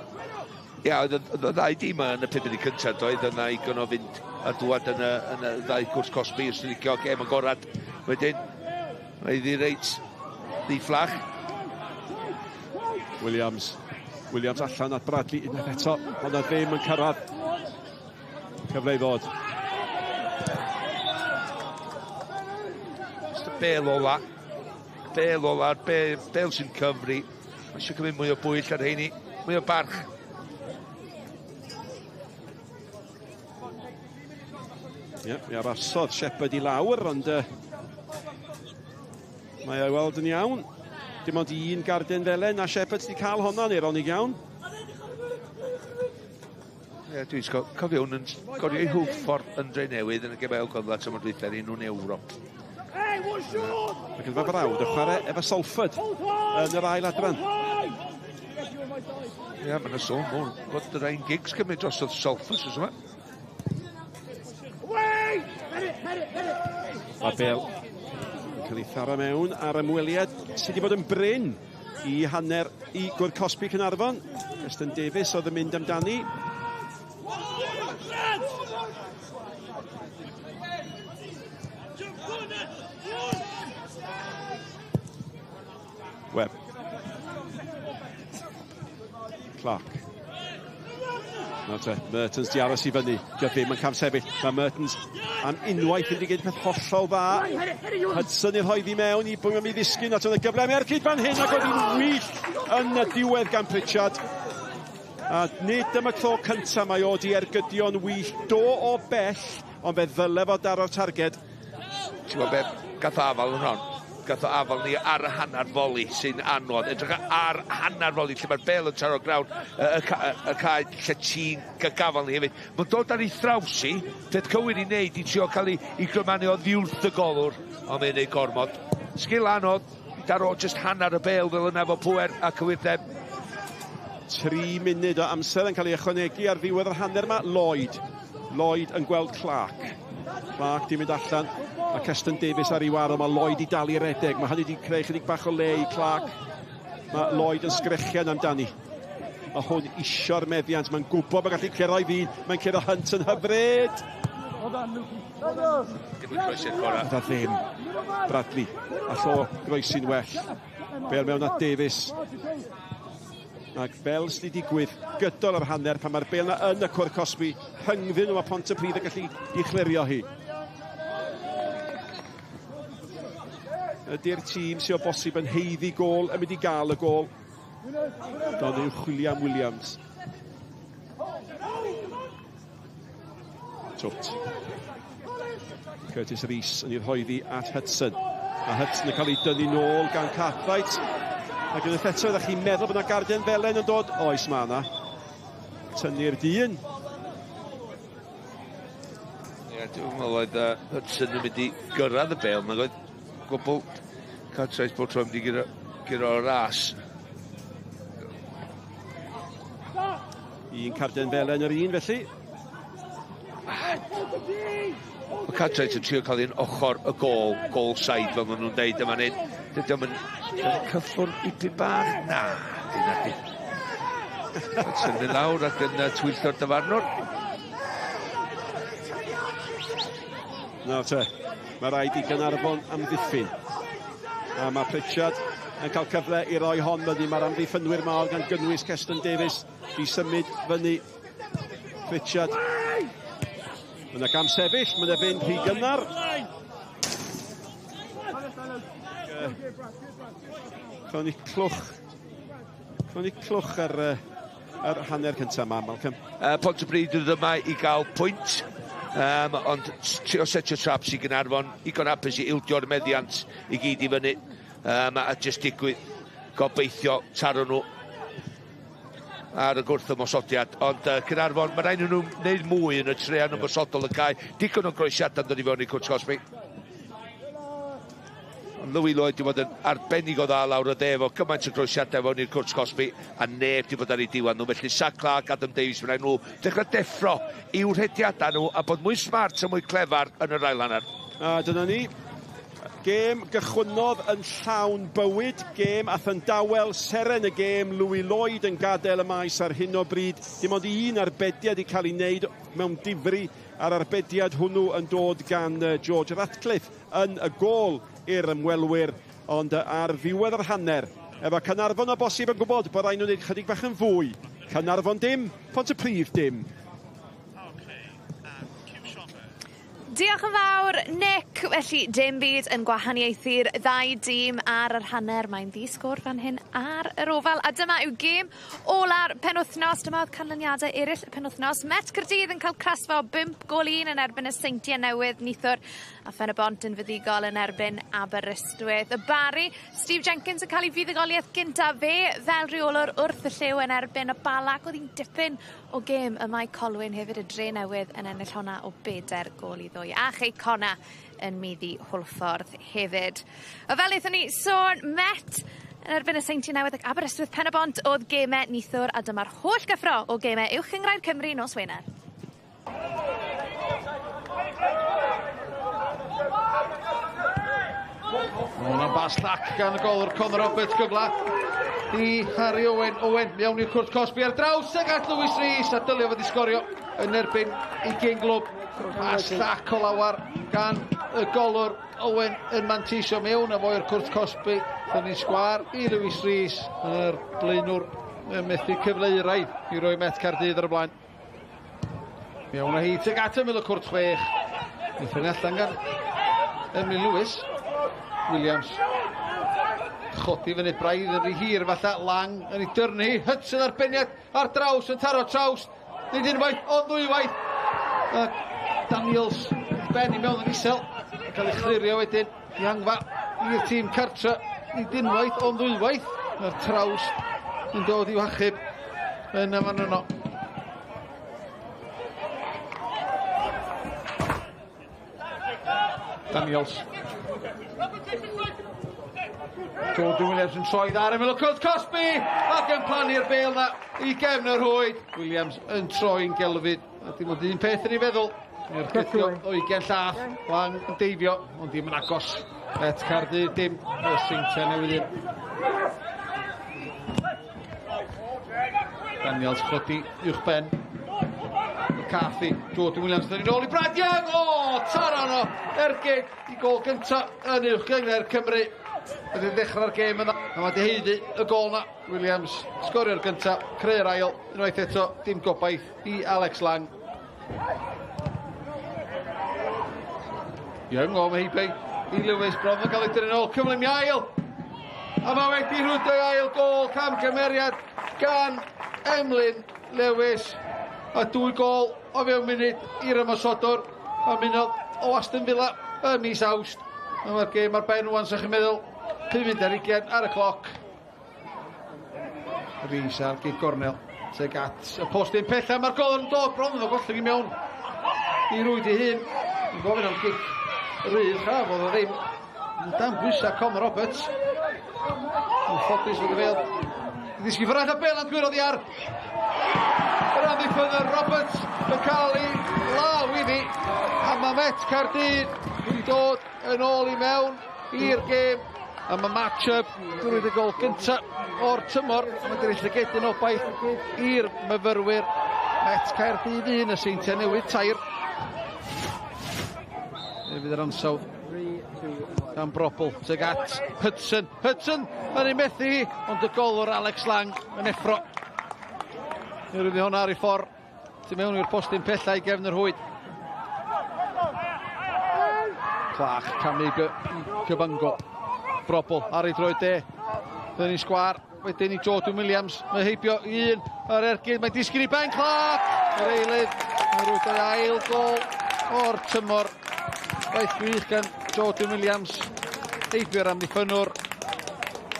Ia, oedd y ddau dîm yn y 5 munud cyntaf, doedd yna igon o fynd a dŵad yn y, yn y ddau cwrs cosbi, os ti'n licio gêm agorad. Wedyn, mae iddi reit ddi-fflach. Williams, Williams allan at Bradley unwaith eto, ond ddim yn cyrraedd. Cyfle i ddod. Bel ola, bel ola, bel, bel sy'n cyfri. Mae eisiau cymryd mwy o bwyll ar heini, mwy o barch. Ie, yeah, mi arasodd Shepherd i lawr, ond mae o'i weld yn iawn. Dim ond un garden felen a Shepherd wedi cael honna'n eironig iawn. Ie, dwi'n cofio hwn yn sgorio i Hwlffordd yn Drenewydd yn y gemau gyfle tymor dwytha nhw'n Ewrop. Mae gyda frawd yn chwarae efo Salford yn yr ail adran. Ie, yeah, mae'n sôn mwy bod y Ryan Giggs cymryd drosodd Salford, sy'n yma. Mae Bale yn cael ei tharo mewn ar ymweliad sydd wedi bod yn brin i hanner i gwrdd cosbi Caernarfon. Keston Davies oedd yn mynd amdani. Webb. Clark. Nawr te, Mertens di aros i fyny. Dio ddim yn camsefyll. Mae Mertens am unwaith wedi gwneud peth hollol dda. Hudson i'r rhoi i mewn i bwy am i ddisgyn. At oedd y gyfle am ergyd fan hyn ac oedd hi'n wych yn y diwedd gan Pritchard. A nid dyma tro cyntaf mae o di ergydio'n wych. Do o bell, ond fe ddyle fo daro'r targed. Ti'n gwybod be, gath o afal yn hon. Gath o afal ni ar y hanner foli sy'n anodd. Edrych ar hanner foli lle mae'r bel yn taro grawn y, y, y cae lle ti'n gafal ni hefyd. Mae'n dod ar ei thraws i, peth cywir i wneud i trio cael ei, i grymanu o ddiwrth y golwr, ond mae'n neud gormod. Sgil anodd, daro just hanner y bel fel yna efo pwer a cywirdeb. 3 munud o amser yn cael ei ychwanegu ar ddiwedd yr hanner yma. Lloyd. Lloyd yn gweld Clark. Clark di mynd allan. Mae Keston Davies ar ei waro. Mae Lloyd i dal i redeg. Mae hynny wedi creu chydig bach o le i Clark. Mae Lloyd yn sgrechian amdani. Mae hwn isio'r meddiant. Mae'n gwybod mae'n gallu curo i ddyn. Mae'n curo Hunt yn hyfryd. Dim yn croesi'r gorau. Da ddim. Bradley. A llo groesi'n well. Bel mewn at Davies. Ac fel sydd wedi digwydd gydol yr hanner pan mae'r bel na yn y cwr cosbi rhyngddyn nhw a Pontypridd yn gallu i chlirio hi. Ydy'r tîm sydd o bosib yn haeddu gôl yn mynd i gael y gôl. Don yw William Williams. Twt. Curtis Rees yn ei rhoiddi at Hudson. A Hudson yn cael ei dynnu nôl gan Cartwright. Ac yn eto, ydych chi'n meddwl bod yna garden felen yn dod? Oes, mae yna. Tynnu'r dyn. Ie, dwi'n meddwl oedd Hudson yn mynd i gyrraedd y bel. Mae'n oedd gwbl Cartwright bob tro yn mynd i guro ras. Un carden felen yr un, felly. Mae Cartwright yn trio cael un ochr y gôl, goal side fel maen nhw'n deud yma nid. Dydy o'm yn cyffwrdd dipyn bach. Na, dyna di. Hudson mynd lawr ac yn twyllo'r dyfarnwr. Nawr te, mae rhaid i Gaernarfon amddiffyn. A mae Pritchard yn cael cyfle i roi hon fyny. Mae'r amddiffynwyr mawr gan gynnwys Keston Davies i symud fyny. Pritchard. Mae yna gam sefyll, mae yna fynd rhy gynnar. Croniclwch ar yr hanner cyntaf yma, Malcolm. Pontypridd yn yma i gael pwynt, ond trio setio traps i Gaernarfon, igon hapus i ildio'r meddiant i gyd i fyny, a jyst digwydd gobeithio taro nhw ar y gwrth ymosodiad, ond Caernarfon, mae rhaid nhw wneud mwy yn y trean ymosodol y cae. Digon o groesiadau yn dod i fewn i cwrt cosbi. Ond Louis Lloyd wedi bod yn arbennig o dda lawr y dde efo gymaint o groesiadau fewn i'r cwrt cosbi, a neb wedi bod ar ei diwan nhw. Felly Sa Clark, Adam Davies, mae rhaid nhw dechrau deffro i'w rhediadau nhw a bod mwy smart a mwy clefar yn yr ail hanner. A dyna ni. Gêm gychwynnodd yn llawn bywyd, gêm ath yn dawel, seren y gêm, Louis Lloyd yn gadael y maes ar hyn o bryd. Dim ond un arbediad i cael ei wneud mewn difri, a'r arbediad hwnnw yn dod gan George Ratcliffe yn y gôl i'r ymwelwyr, ond ar ddiwedd yr hanner, efo Caernarfon o bosib yn gwybod bod rhaid nhw'n gwneud chydig bach yn fwy. Caernarfon dim, Pontypridd dim. Diolch yn fawr, Nick. Felly, dim byd yn gwahaniaethu'r ddau dîm ar yr hanner. Mae'n ddi-sgôr fan hyn ar yr ofal. A dyma yw gêm ola'r penwythnos. Dyma oedd canlyniadau eraill y penwythnos. Met Caerdydd yn cael crasfa o 5-1 yn erbyn y Seintiau Newydd neithiwr, a Phen-y-bont yn fuddugol yn erbyn Aberystwyth. Y Barri, Steve Jenkins yn cael ei fuddugoliaeth gyntaf fe fel rheolwr wrth y llew yn erbyn y Bala. Ac oedd hi'n dipyn o gêm y mae Colwyn hefyd, y Dre Newydd yn ennill honna o 4-2. A Chei Conna yn maeddu Hwlffordd hefyd. A fel wnaethon ni sôn, Met yn erbyn y Seintiau Newydd ac Aberystwyth Pen-y-bont oedd gemau neithiwr, a dyma'r holl gyffro o gemau Uwch Gynghrair Cymru nos Wener. Hwna'n bas llac gan y golwr Conor Roberts, gyfle i Harry Owen. Owen mewn i'r cwrt cosbi ar draws ag at Lewis Rees, a dylio fod i sgorio yn erbyn ei gyn glwb. Pas llac o lawar gan y golwr. Owen yn manteisio mewn a fo i'r cwrt cosbi. Thynnu sgwâr i Lewis Rees, yr blaenwr yn methu cyfle euraidd i roi Met Caerdydd ar y blaen. Mewn â hi tuag at ymyl y cwrt 6. Nithyn allan gan Emlyn Lewis. Williams chodi fyny braidd yn rhy hir falle, Lang yn ei dyrnu hi, Hudson ar beniad ar draws yn taro traws, nid unwaith ond ddwywaith. A Daniels ben i mewn yn isel, yn cael ei chlirio wedyn i angfa i'r tîm cartra, nid unwaith ond ddwywaith. Mae'r traws yn dod i'w hachub yn y fan yno. Daniels. Jordan Williams yn troi ar ymyl y cwrt cosbi ac yn plannu'r bêl na i gefn yr rhwyd. Williams yn troi'n gelfydd a dim ond un peth yn ei feddwl. Ergydio o 20 llath, Lang yn deifio, ond dim yn agos. Met Caerdydd dim, y Seintiau Newydd un. Daniels chodi uwch ben. McCarthy, Jordan Williams yn ôl i Brad Young! O, taran o ergyd i gôl gynta yn uwch gynghrair Cymru. Wedi dechrau'r gêm yna, a mae 'di haeddu y gôl na. Williams sgorio'r gynta, creu'r ail, unwaith eto, dim gobaith i Alex Lang. Young o, mae heibio i Lewis, bron yn cael ei dynnu nôl, cyflym i ail. A mae wedi rhwydo ei ail gôl, camgymeriad gan Emlyn Lewis. A 2 gôl o fewn munud i'r ymosodwr. A munodd o Aston Villa ym mis Awst. A mae'r gêm ar ben rwan, sa'ch chi'n meddwl. 25 ar y cloc. Rhys ar gig gornel. Tuag at y postyn pella. Mae'r gol yn dod bron iddo gollwng i mewn i rwyd ei hun. Yn gofyn am gic rydd, chafodd o ddim. Yn dan bwysau Conor Roberts. Yn ffodus fod y bêl. Ddisgyn ffwrdd a bêl yn gwyro oddi ar. Yr amddiffynnwr Roberts yn cael ei law iddi. A mae Met Caerdydd wedi dod yn ôl i mewn i'r gêm. A mae match-up drwy y gol gyntaf o'r tymor. Mae wedi llygedyn obaith i'r myfyrwyr. Met Caerdydd 1, y Seintiau Newydd 3. Fe fydd yr ansawdd gan Brobbel tuag at Hudson. Hudson yn ei methu hi, ond y golwr Alex Lang yn effro. Mi rydw hwnna ar ei ffordd. Tu mewn i'r postyn pella i gefn yr rhwyd. Clark camu Cyfango. Brobbel ar ei droed de. Dyna ni sgwar. Wedyn i Jordan Williams. Mae heibio i un ar ergyd. Mae'n disgyn i Ben Clark. Yr eilydd. Mae'n rhwydo ei ail gôl o'r tymor. Gwaith gwych gan Jordan Williams. Heibio'r amddiffynnwr.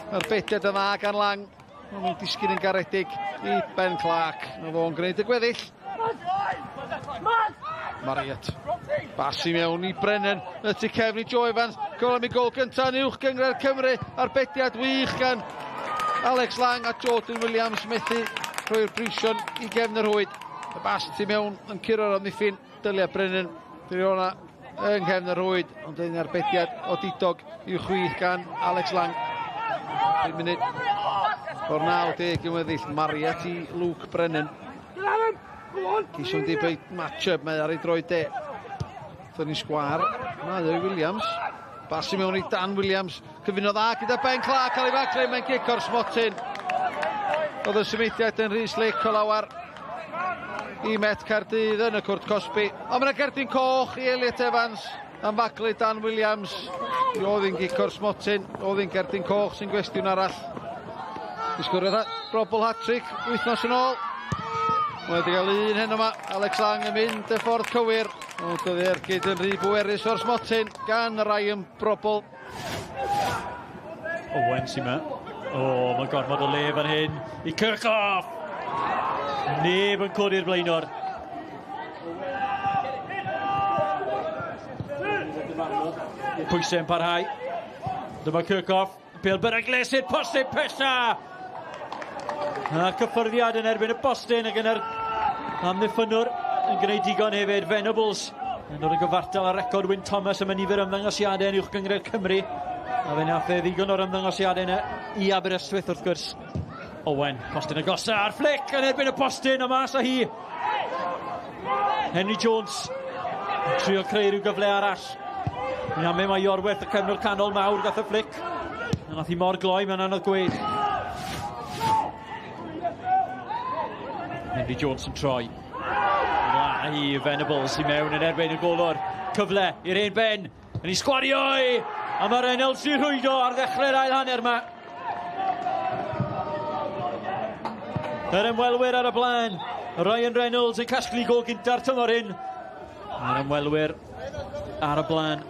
Mae'r bediad yn dda gan Lang. Mae'n disgyn yn garedig i Ben Clark. Mae fo'n gwneud y gweddill. Marriott. Bas i mewn i Brennan. Y tu cefn i Joe Evans. Gol am ei gôl gyntaf yn uwch gynghrair Cymru. Arbediad wych gan Alex Lang a Jordan Williams methu rhoi'r breision i gefn yr rhwyd. Y bas tu mewn yn curo'r amddiffyn. Dylia Brennan. Dwi hwnna yng nghefn y rhwyd, ond yn arbediad odidog i'w chwith gan Alex Lang. 5 munud o'r 90 yn weddill. Marriott i Luke Brennan. Ceisio mynd i beid match-up, mae ar ei droed de. Thynnu sgwar, mae o i Williams. Bas i mewn i Dan Williams. Cyfuno dda gyda Ben Clark ar ei facre, mae'n gic o'r smotyn. Oedd y symudiad yn rhy slick o lawar i Met Caerdydd yn y cwrt cosbi. Ond mae'n gerdyn coch i Elliot Evans am faglu Dan Williams. I oedd hi'n gic o'r smotyn, oedd hi'n gerdyn coch sy'n gwestiwn arall. Disgwriodd Brobbel hat-trick wythnos yn ôl. Mae wedi cael un heno yma, Alex Lang yn mynd y ffordd cywir. Ond oedd ergyd yn rhy bwerus o'r smotyn gan Ryan Brobbel. Owen sy'n yma. O, mae gormod o le fan hyn i Kirchhoff. Neb yn codi'r blaenor. Pwysau yn parhau. Dyma Kirchhoff. Bêl beryglus i'r postyn pella. A cyffyrddiad yn erbyn y postyn ac yn yr amddiffynnwr yn gwneud digon hefyd. Venables yn dod yn gyfartal ar record Wyn Thomas am y nifer ymddangosiadau yn uwch gynghrair Cymru. A fe nath e ddigon o'r ymddangosiadau yna i Aberystwyth wrth gwrs. Owen, postyn agosa a'r flick yn erbyn y postyn a mas â hi. Henry Jones yn trio creu rhyw gyfle arall. Mi'n ame mae Iorwerth y cefnwr canol mawr gath y flick. A nath hi mor gloi, mae'n anodd gweud. Henry Jones yn troi. Na hi Venables i mewn yn erbyn y golwr. Cyfle i'r un Ben. Yn ei sgwario i. A mae Reynolds i rhwydo ar ddechrau'r ail hanner yma. Yr ymwelwyr ar y blaen. Ryan Reynolds yn casglu gôl gynta'r tymor hyn. Yr ymwelwyr ar y blaen.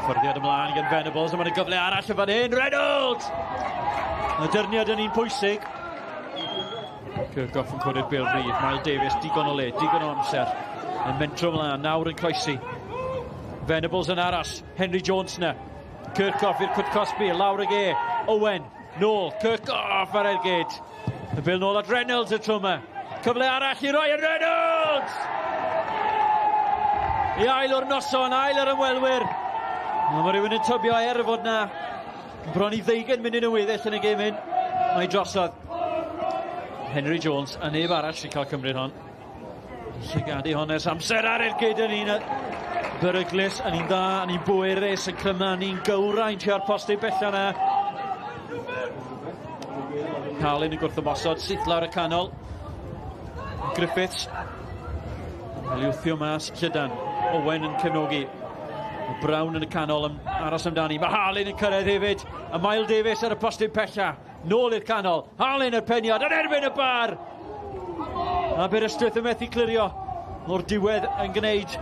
Hyfforddiad ymlaen gan Venables, a mae'n gyfle arall yn fan hyn. Reynolds! Y dyrniad yn un pwysig. Kirchhoff yn codi'r bêl rydd. Miles Davis, digon o le, digon o amser. Yn mentro mlaen, nawr yn croesi. Venables yn aros, Henry Jones na. Kirchhoff i'r cwt cosbi, lawr y ge. Owen, nôl, Kirchhoff ar ergyd. Y bêl nôl at Reynolds y tro yma. Cyfle arall i Ryan Reynolds! I ail o'r noson, ail yr ymwelwyr. Mae rhywun yn tybio er fod na bron i 20 munud yn weddill yn y gêm hyn. Mae drosodd. Henry Jones a neb arall sy'n cael cymryd hon. Llygadu hon ers amser ar ergyd yn un beryglus, yn un dda, yn un bwerus, yn clymanu, gywrain tua'r postyn bella na. Carlin yn gwrthymosod, syth lawr y canol. Griffiths. Cael ei wthio mas, llydan. Owen yn cefnogi. Brown yn y canol yn aros amdani. Mae Harlin yn cyrraedd hefyd. A Miles Davies ar y postyn pella. Nôl i'r canol. Harlin y peniad yn erbyn y bar. Aberystwyth yn methu clirio. O'r diwedd yn gwneud.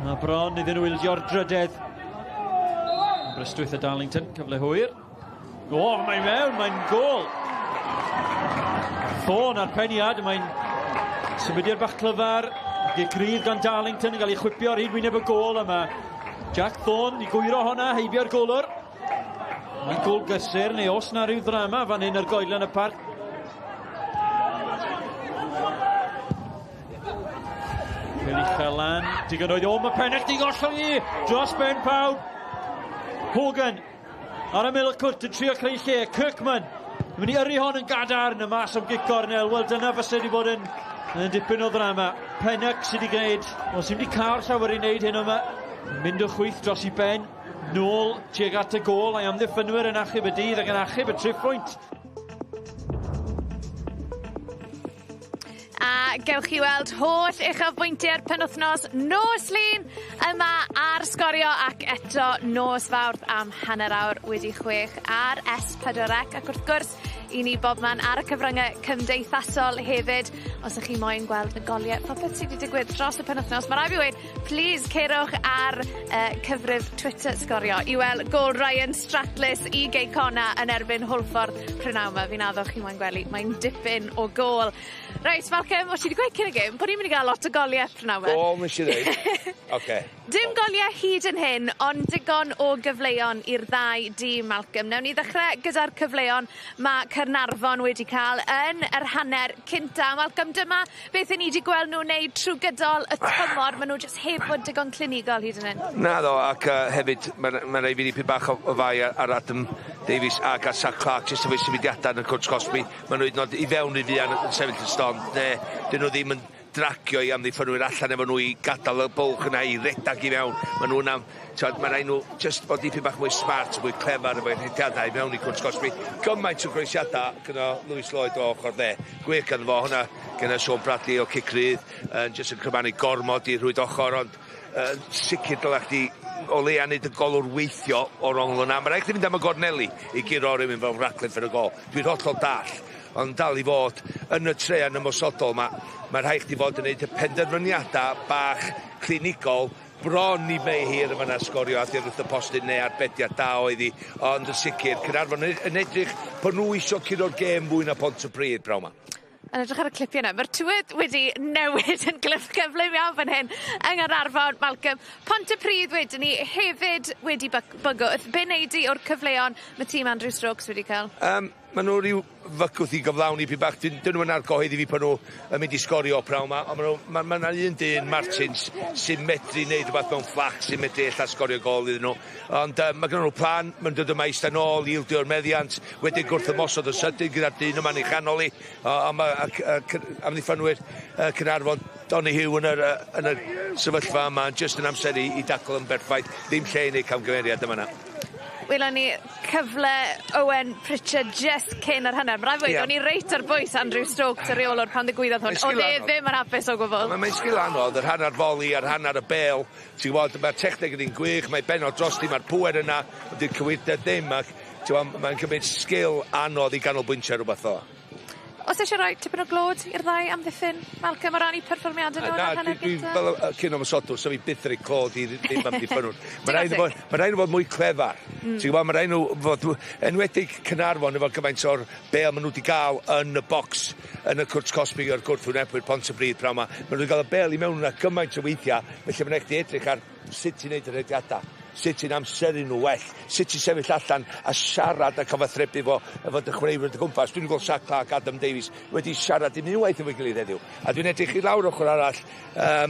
Mae bron iddyn nhw ildio'r drydedd. Aberystwyth a Darlington, cyfle hwyr. O, mae'n mewn, mae'n gôl. Thorne ar peniad, mae'n symudiad bach clyfar. Gic rydd gan Darlington yn cael ei chwipio ar hyd wyneb y gôl yma. Jack Thorne i gwyro honna, heibio'r golwr. Mae'n gôl gysur, neu os na rhyw ddrama fan hyn ar goedlan y parc. Pêl uchel lan, digon oedd o, mae Pennock di gollwng i dros ben pawb. Hogan ar ymyl y cwrt yn trio creu lle, Kirkman yn mynd i yrru hon yn gadarn y mas am gic gornel. Wel, dyna fysa wedi bod yn dipyn o ddrama. Pennock sydd wedi gwneud, wel, sydd wedi cael llawer i wneud hyn yma. Mynd o chwith dros i ben, nôl tuag at y gôl, a'i amddiffynwyr yn achub y dydd ac yn achub y triphwynt. A gewch chi weld holl uchafbwyntiau'r penwythnos nos Lun yma ar Sgorio ac eto nos Fawrth am 6:30 ar S4C ac wrth gwrs i ni bobman ar y cyfryngau cymdeithasol hefyd os ych chi moyn gweld y goliau popeth sydd wedi digwydd dros y penwythnos. Ma' rai' fi weud plîs cerwch ar cyfrif Twitter Sgorio i weld gôl Ryan Stratless i Gei Conna yn erbyn Hwlffordd prynawn 'ma. Fi'n addo chi moyn gwely, mae'n dipyn o gôl. Reit, Malcolm, o' ti 'di gweud cyn y gêm bo' ni'n mynd i ga'l lot o golie prynawn 'ma. Do, wnes i ddeud. Oce. Dim golie hyd yn hyn, ond digon o gyfleon i'r ddau dîm, Malcolm. Newn ni ddechre gyda'r cyfleon ma' Caernarfon wedi ca'l yn yr hanner cynta. Malcolm, dyma beth 'yn ni 'di gweld nw wneud trw gydol y tymor, ma' nw jyst heb fod digon clinigol hyd yn hyn. Naddo, ac hefyd ma' ma' raid fi dipyn bach o fai ar Adam Davies ac ar Sam Clark jyst efo'u symudiada yn y cwrt cosbi. Ma' nhw hyd yn oed i fewn i fuan yn sefyll yn stond ne' 'dyn nhw ddim yn dragio i amddiffynwyr allan efo nhw i gadal y bwlch yna i redag i fewn. Ma' nhw yna, t'wod, ma' raid nhw jyst bod dipyn bach mwy smart, mwy clefar efo'u rhediadau i mewn i cwrt cosbi. Gymaint o groesiadau gyda Lewis Lloyd o ochr dde. Gwych ganddo fo, hwnna gyda Sean Bradley o cic rydd, yn jyst yn crymanu gormod i rhwyd ochr, ond sicr dylech chdi o leia neud y golwr weithio o'r ongl yna. Ma' raid chdi fynd am y gorneli i guro rhywun fel Radcliffe yn y gol. Dwi'n hollol dall, ond dal i fod yn y trean ymosodol ma, ma' rhaid chdi fod yn neud y penderfyniadau bach clinigol bron i May Hir yn fan'na sgorio a wrth y postyn neu arbediad da oedd hi, ond yn sicr Caernarfon yn edrych bod nhw isio curo'r gêm fwy na Pontypridd prawn 'ma. Yn edrych ar y clipie 'na, ma'r tywydd wedi newid yn gyflym iawn fan hyn yng Nghaernarfon, Malcolm. Pontypridd wedyn ni hefyd wedi bygwth. Be' wnei di o'r cyfleon ma' tîm Andrew Stokes wedi ca'l? Ma' nhw ryw fygwth i gyflawni pyn bach. Dyn nhw'n argyhoeddi fi pan nhw yn mynd i sgorio prawn 'ma, ond ma' nhw ma' ma' 'na un dyn, Martins, sy'n medru neud rhywbeth mewn fflach, sy'n medru ella sgorio gôl iddyn nhw. Ond ma' gynnon nhw plan, ma'n dod yma ista nôl i ildio'r meddiant, wedyn gwrth ymosod yn sydyn gyda'r dyn yma'n ei chanol i. Ond ma' amddiffynwyr Caernarfon, Donoghue yn yr yn y sefyllfa yma, jyst yn amser i dacl yn berffaith, ddim lle i neud camgymeriad yma na. Welon ni cyfle Owen Pritchard jyst cyn yr hanner. Ma' rai' weud o'n i reit ar bwys Andrew Stokes y reolwr pan ddigwyddodd hwn. O'dd e ddim yn hapus o gwbwl. Mae'n sgil anodd, yr hanner foli a'r hanner y bêl. Ti'n gwbod, ma'r techneg yn un gwych, mae benod drosti, ma'r pŵer yna, ond dyw'r cywirdeb ddim, ac ti'n gwbod, mae'n cymryd sgil anodd i ganolbwyntio rhywbeth fel 'a. Os eisiau rhoi tipyn o glod i'r ddau amddiffyn, Malcolm, o ran eu perfformiadau nhw yn yr hanner gyntaf? Fel cyn ymosodwr, so fi byth yn rhoi clod i ddim amddiffynwr. Mae rhaid nhw ma rhaid nhw fod mwy clefar. Ti'n gwybod, mae rhaid nhw fod, enwedig Caernarfon efo gymaint o'r bêl maen nhw wedi gael yn y bocs, yn y cwrt cosbi o'r gwrthwynebwyr Pontypridd pnawn 'ma. Maen nhw wedi cael y bêl i mewn yna gymaint o weithiau, felly mae'n rhaid chdi edrych ar sut ti'n neud y rhediadau, sut ti'n amseru nhw well, sut ti'n sefyll allan a siarad a cyfathrebu fo efo dy chwaraewyr dy gwmpas. Dwi'n gweld Zach Clark, Adam Davies wedi siarad dim unwaith efo'i gilydd heddiw. A dwi'n edrych i lawr ochr arall,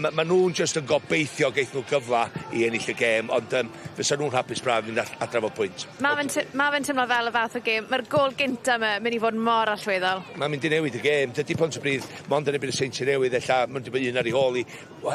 maen nhw'n just yn gobeithio geith nhw gyfle i ennill y gêm, ond fysa nhw'n hapus braf fynd adra fo pwynt. Mae fe'n ma fe teimlo fel y fath o gêm, mae'r gôl gynta yma mynd i fod mor allweddol. Mae'n mynd i newid y gêm. Dydy Pontypridd mond yn erbyn y Seintiau Newydd, ella, mae'n mynd i bod un ar ei hôl i,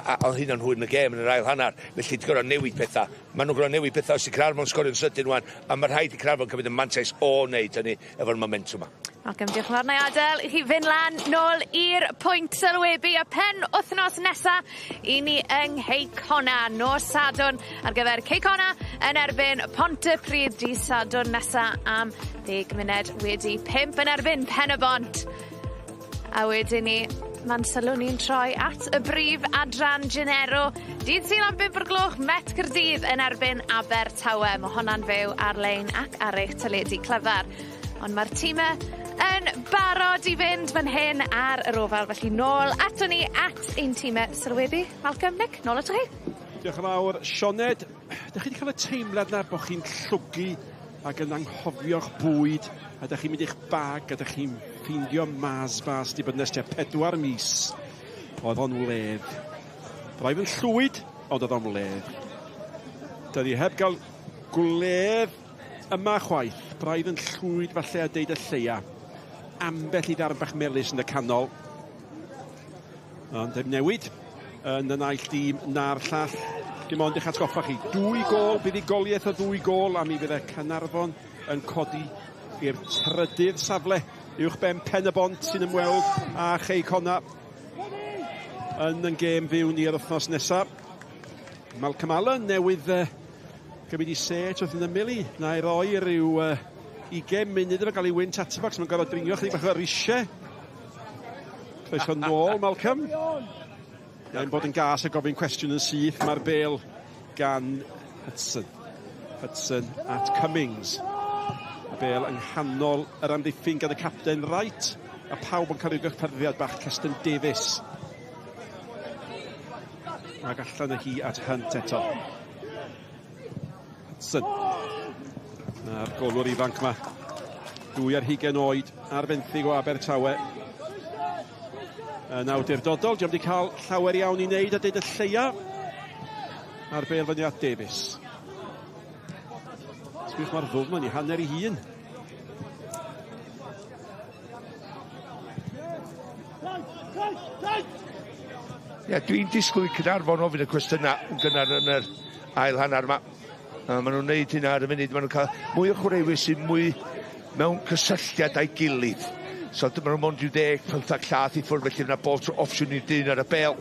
a hynna'n hwyr yn y gêm yn yr ail hanner. Felly ti'n gorfod newid pethau. Maen nhw'n gorfod newid pethau os 'di Caernarfon sgorio'n sydyn wan, a mae rhaid i Caernarfon cymryd y mantais o wneud hynny efo'r momentum yma. Malcolm, diolch yn fawr. Na i adael i chi fynd lan nôl i'r pwynt sylwebu y pen wythnos nesa i ni yng Nghei Connah nos Sadwrn ar gyfer Cei Connah yn erbyn Pontypridd dydd Sadwrn nesa am 5:10 yn erbyn Pen y Bont. A wedyn ni, mae'n sylw ni'n troi at y brif adran Genero. Dydd Sul am 5 o'r gloch, Met Caerdydd yn erbyn Abertawe. Mae hwnna'n fyw ar-lein ac ar eich teledu clyfar. Ond mae'r tîmau yn barod i fynd fan hyn ar yr ofal. Felly nôl ato ni at ein tîmau sylwebu. Malcolm, Nick, nôl ato chi. Diolch yn fawr, Sioned. Ydych chi wedi cael y teimlad na bod chi'n llwgu ac yn anghofio'ch bwyd a ydych chi'n mynd i'ch bag a ydych chi'n ffeindio Mars bars di bod yn tua 4 mis? Oedd o'n wledd. Braidd yn llwyd, ond oedd o'n wledd. Dydy ni heb gael gwledd yma chwaith. Braidd yn llwyd falle a deud y lleia. Ambell i ddarn bach melys yn y canol. Ond heb newid yn y naill dîm na'r llall. Dim ond i'ch atgoffa chi, dwy gôl, buddugoliaeth o ddwy gôl a mi fydde Caernarfon yn codi i'r trydydd safle uwch ben Pen y Bont sy'n ymweld â Chei Connah yn yn gêm fyw ni yr wythnos nesaf. Malcolm Allen newydd gymryd i set wrth yn ymyl i. Na i roi rhyw 20 munud efo gael ei wynt ato fo, mae'n gorfod dringo chydig bach o risiau. Croeso nôl, Malcolm. Mae'n bod yn gas a gofyn cwestiwn yn syth. Mae'r bel gan Hudson. Hudson at Cummings. Y bel yng nghanol yr amddiffyn gan y capten Wright. A pawb yn cael ei gyffyrddiad bach, Keston Davis. Ac allan â hi at Hunt eto. Hudson. A'r golwr ifanc yma. 22 oed ar fenthyg o Abertawe. Yn awdurdodol, diolch wedi cael llawer iawn i wneud a deud y lleia. A'r bel fyny at Davies. Sbïwch mor ddwfn mae'n i hanner i hun. Ie, dwi'n disgwyl i Caernarfon ofyn y cwestiynau yn gynnar yn yr ail hanner yma. Maen nhw'n neud hynna ar y munud. Maen nhw'n cael mwy o chwaraewyr sy'n mwy mewn cysylltiad â'i gilydd. So maen nhw'n mond rhyw 10, 15 llath i ffwrdd, felly yna bob tro opsiwn i'r dyn ar y bel.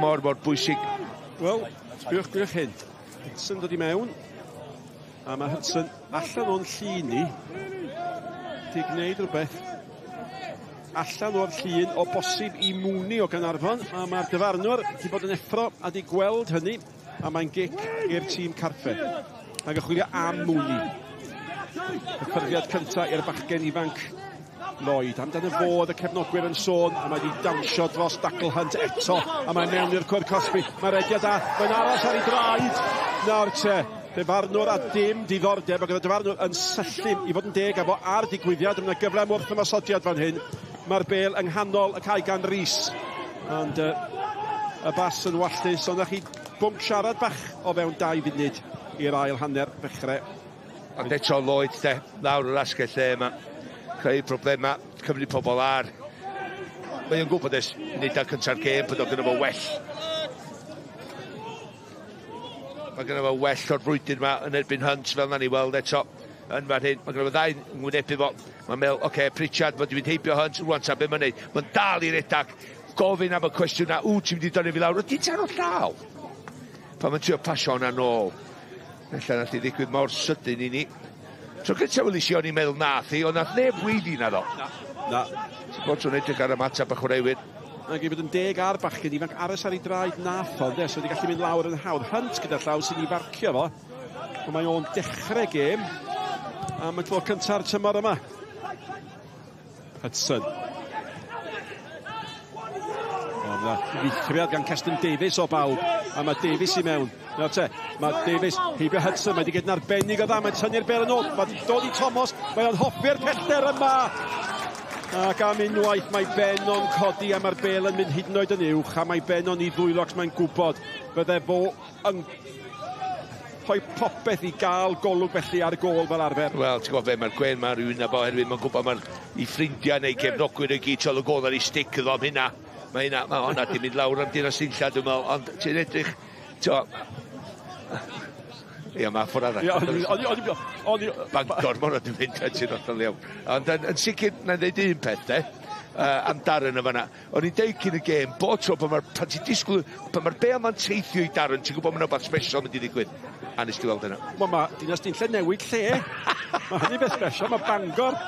Mor, mor bwysig. Wel, sbïwch, gwych hyn. Hudson dod i mewn. A mae Hudson allan o'n llun ni. Di gwneud rhywbeth allan o'r llun o bosib i Mooney o Gaernarfon. A mae'r dyfarnwr wedi bod yn effro a di gweld hynny. A mae'n gic i'r tîm cartre. Ac yn chwilio am Mooney. Hyfforddiad cyntaf i'r bachgen ifanc Lloyd. Amdano fod y cefnogwyr yn sôn, a mae wedi dawnsio dros dacl Hunt eto, a mae'n mewn i'r cwrt cosbi. Mae rediad da, mae'n aros ar ei draed. Nawr te, dyfarnwr a dim diddordeb, ac oedd y dyfarnwr yn syllu i fod yn deg efo ar digwyddiad. Mae yna gyfle am wrth ymosodiad fan hyn. Mae'r bel yng nghanol y cae gan Rhys. Ond y bas yn wallus, ond chi bwnc siarad bach o fewn 2 funud i'r ail hanner ddechrau. Ond eto Lloyd, de, lawr yr asgell lle yma. Creu problema, cymryd pobl ar. Mae o'n gwybod ers munud cynta'r gêm bod o'n gynno fo well. Mae gynno fo well o'r frwydr yma yn erbyn Hunt fel na ni weld eto yn fan hyn. Mae gynno fo ddau yn wynebu fo. Mae'n meddwl, oce, okay, Pritchard, fod i fynd heibio Hunt, rwan ta, be mae'n neud? Mae'n dal i redag, gofyn am y cwestiwn na, ww, ti'n mynd i dynnu fi lawr? Ydy taro llaw? Pan mae'n trio pasio hwnna nôl. Ella nath i ddigwydd mor sydyn i ni. Tro gyntaf welis i o'n i'n meddwl nath i, ond nath neb weiddi na ddo. Na. Bod tro'n edrych ar ymateb y chwaraewyr. Ac i fod yn deg ar bachgen ifanc aros ar ei draed nath o, ynde, so wedi gallu mynd lawr yn hawdd. Hunt gyda llaw sy'n ei farcio fo. Ond mae o'n dechrau gêm am y tro cynta'r tymor yma. Hudson. Ond ddithriad gan Keston Davies o bawb. A mae Davies i mewn. Nawr te, mae Davies heibio Hudson, mae wedi gwneud yn arbennig o dda, mae'n tynnu'r bel yn ôl, mae'n dod i Thomas, mae o'n hoffi'r pellter yma. Ac am unwaith mae Benno'n codi a mae'r bel yn mynd hyd yn oed yn uwch a mae Benno'n i ddwylo ac mae'n gwybod fydde fo yn rhoi popeth i gael golwg felly ar gôl fel arfer. Wel, ti'n gwybod be, mae'r gwen ma'n rhywun abo oherwydd mae'n gwybod mae'r i ffrindiau neu cefnogwyr i gyd trio y gôl ar ei stick iddo am hynna. Mae hynna, mae hwnna di mynd lawr am Dinas Dinlla, dwi'n meddwl, ond ti'n edrych, ti'n Ia, mae ffordd arall. Ia, o'n i... Bangor, mae hwnna di mynd, ti'n hollol iawn. Ond yn sicr, na'n dweud un peth, de, am Darren y fanna. O'n i'n deud cyn y gêm, bob tro pan mae'r, pan ti'n disgwyl, pan mae'r bêl ma'n teithio i Darren, ti'n gwybod mae'n rhywbeth special mynd i ddigwydd. A nes ti weld yna. Wel, mae Dinas Dinlle newid lle. Mae hynny beth special, mae Bangor.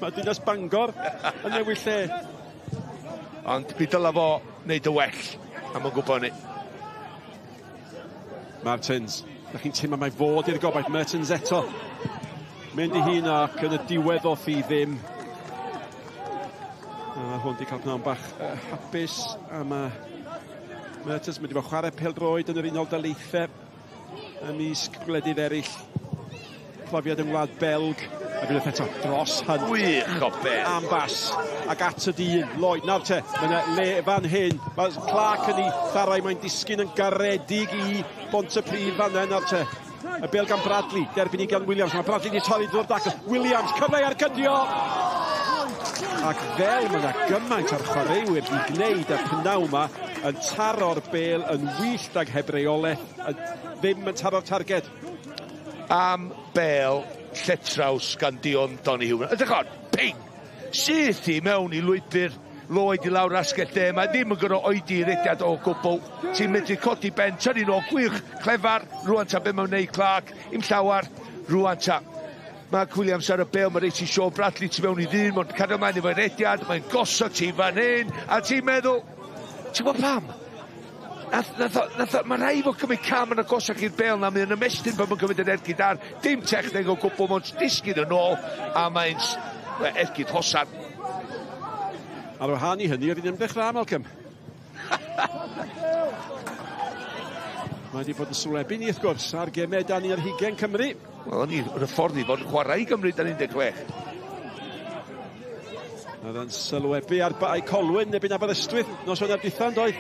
Mae Dinas Bangor yn newid lle. Ond mi dyla fo wneud y well, a mae'n gwybod hynny. Martins, da chi'n teimlo mai fod i'r gobaith. Mertens eto. Mynd i hun ac yn y diwedd o thi ddim. A hwn di cael pnawn bach hapus a mae Mertens mynd i fod chwarae pêl-droed yn yr Unol Daleithiau ymysg gwledydd eraill. Profiad yng Ngwlad Belg. Ac unwaith eto dros Hunt. Wych o beth. Am bas. Ac at y dyn. Lloyd, nawr te, mae yna le fan hyn. Mae Clark yn ei tharau, mae'n disgyn yn garedig i Bontypridd fan yna, nawr te. Y bel gan Bradley, derbyn i gan Williams. Mae Bradley wedi torri drwy'r dacl. Williams, cyfle ar gydio! Ac fel mae yna gymaint o'r chwaraewyr i gwneud y pnawn yma, yn taro'r bel yn wyllt ag heb reolaeth, ddim yn taro'r targed. Am bel lletraws gan Dion Donoghue. Ydych on, ping! Syth i mewn i lwybr Lloyd i lawr asgell de. Mae ddim yn gorfod oedi rediad o gwbl. Ti'n medru codi ben, tynnu nôl, gwych, clefar, rwan ta be mae'n wneud Clark, im llawar, rwan ta. Mark Williams ar y bel, mae reit i Sean Bradley tu mewn i ddyn, mae'n cario ymlaen efo'i rediad, mae'n gosod ti fan hyn, a ti'n meddwl, ti'n gwybod pam? Nath, mae rhaid fod cymryd cam yn agosach i'r bel na, mae'n ymestyn pan mae'n cymryd yr ergyd ar, dim techneg o gwbl, mae'n disgyn yn ôl, a mae'n ergyd hosan. Ar wahân i hynny, oedd hi'n ymdrech dda, Malcolm. Mae wedi bod yn sylwebu ni, wrth gwrs, ar gemau dan ni ar hugain Cymru. Wel, o'n i yn y ffordd i fod yn chwarae i Gymru dan 16. Oedd yn sylwebu ar Bae Colwyn nebyn Aberystwyth nos Wener dwytha, yn doedd?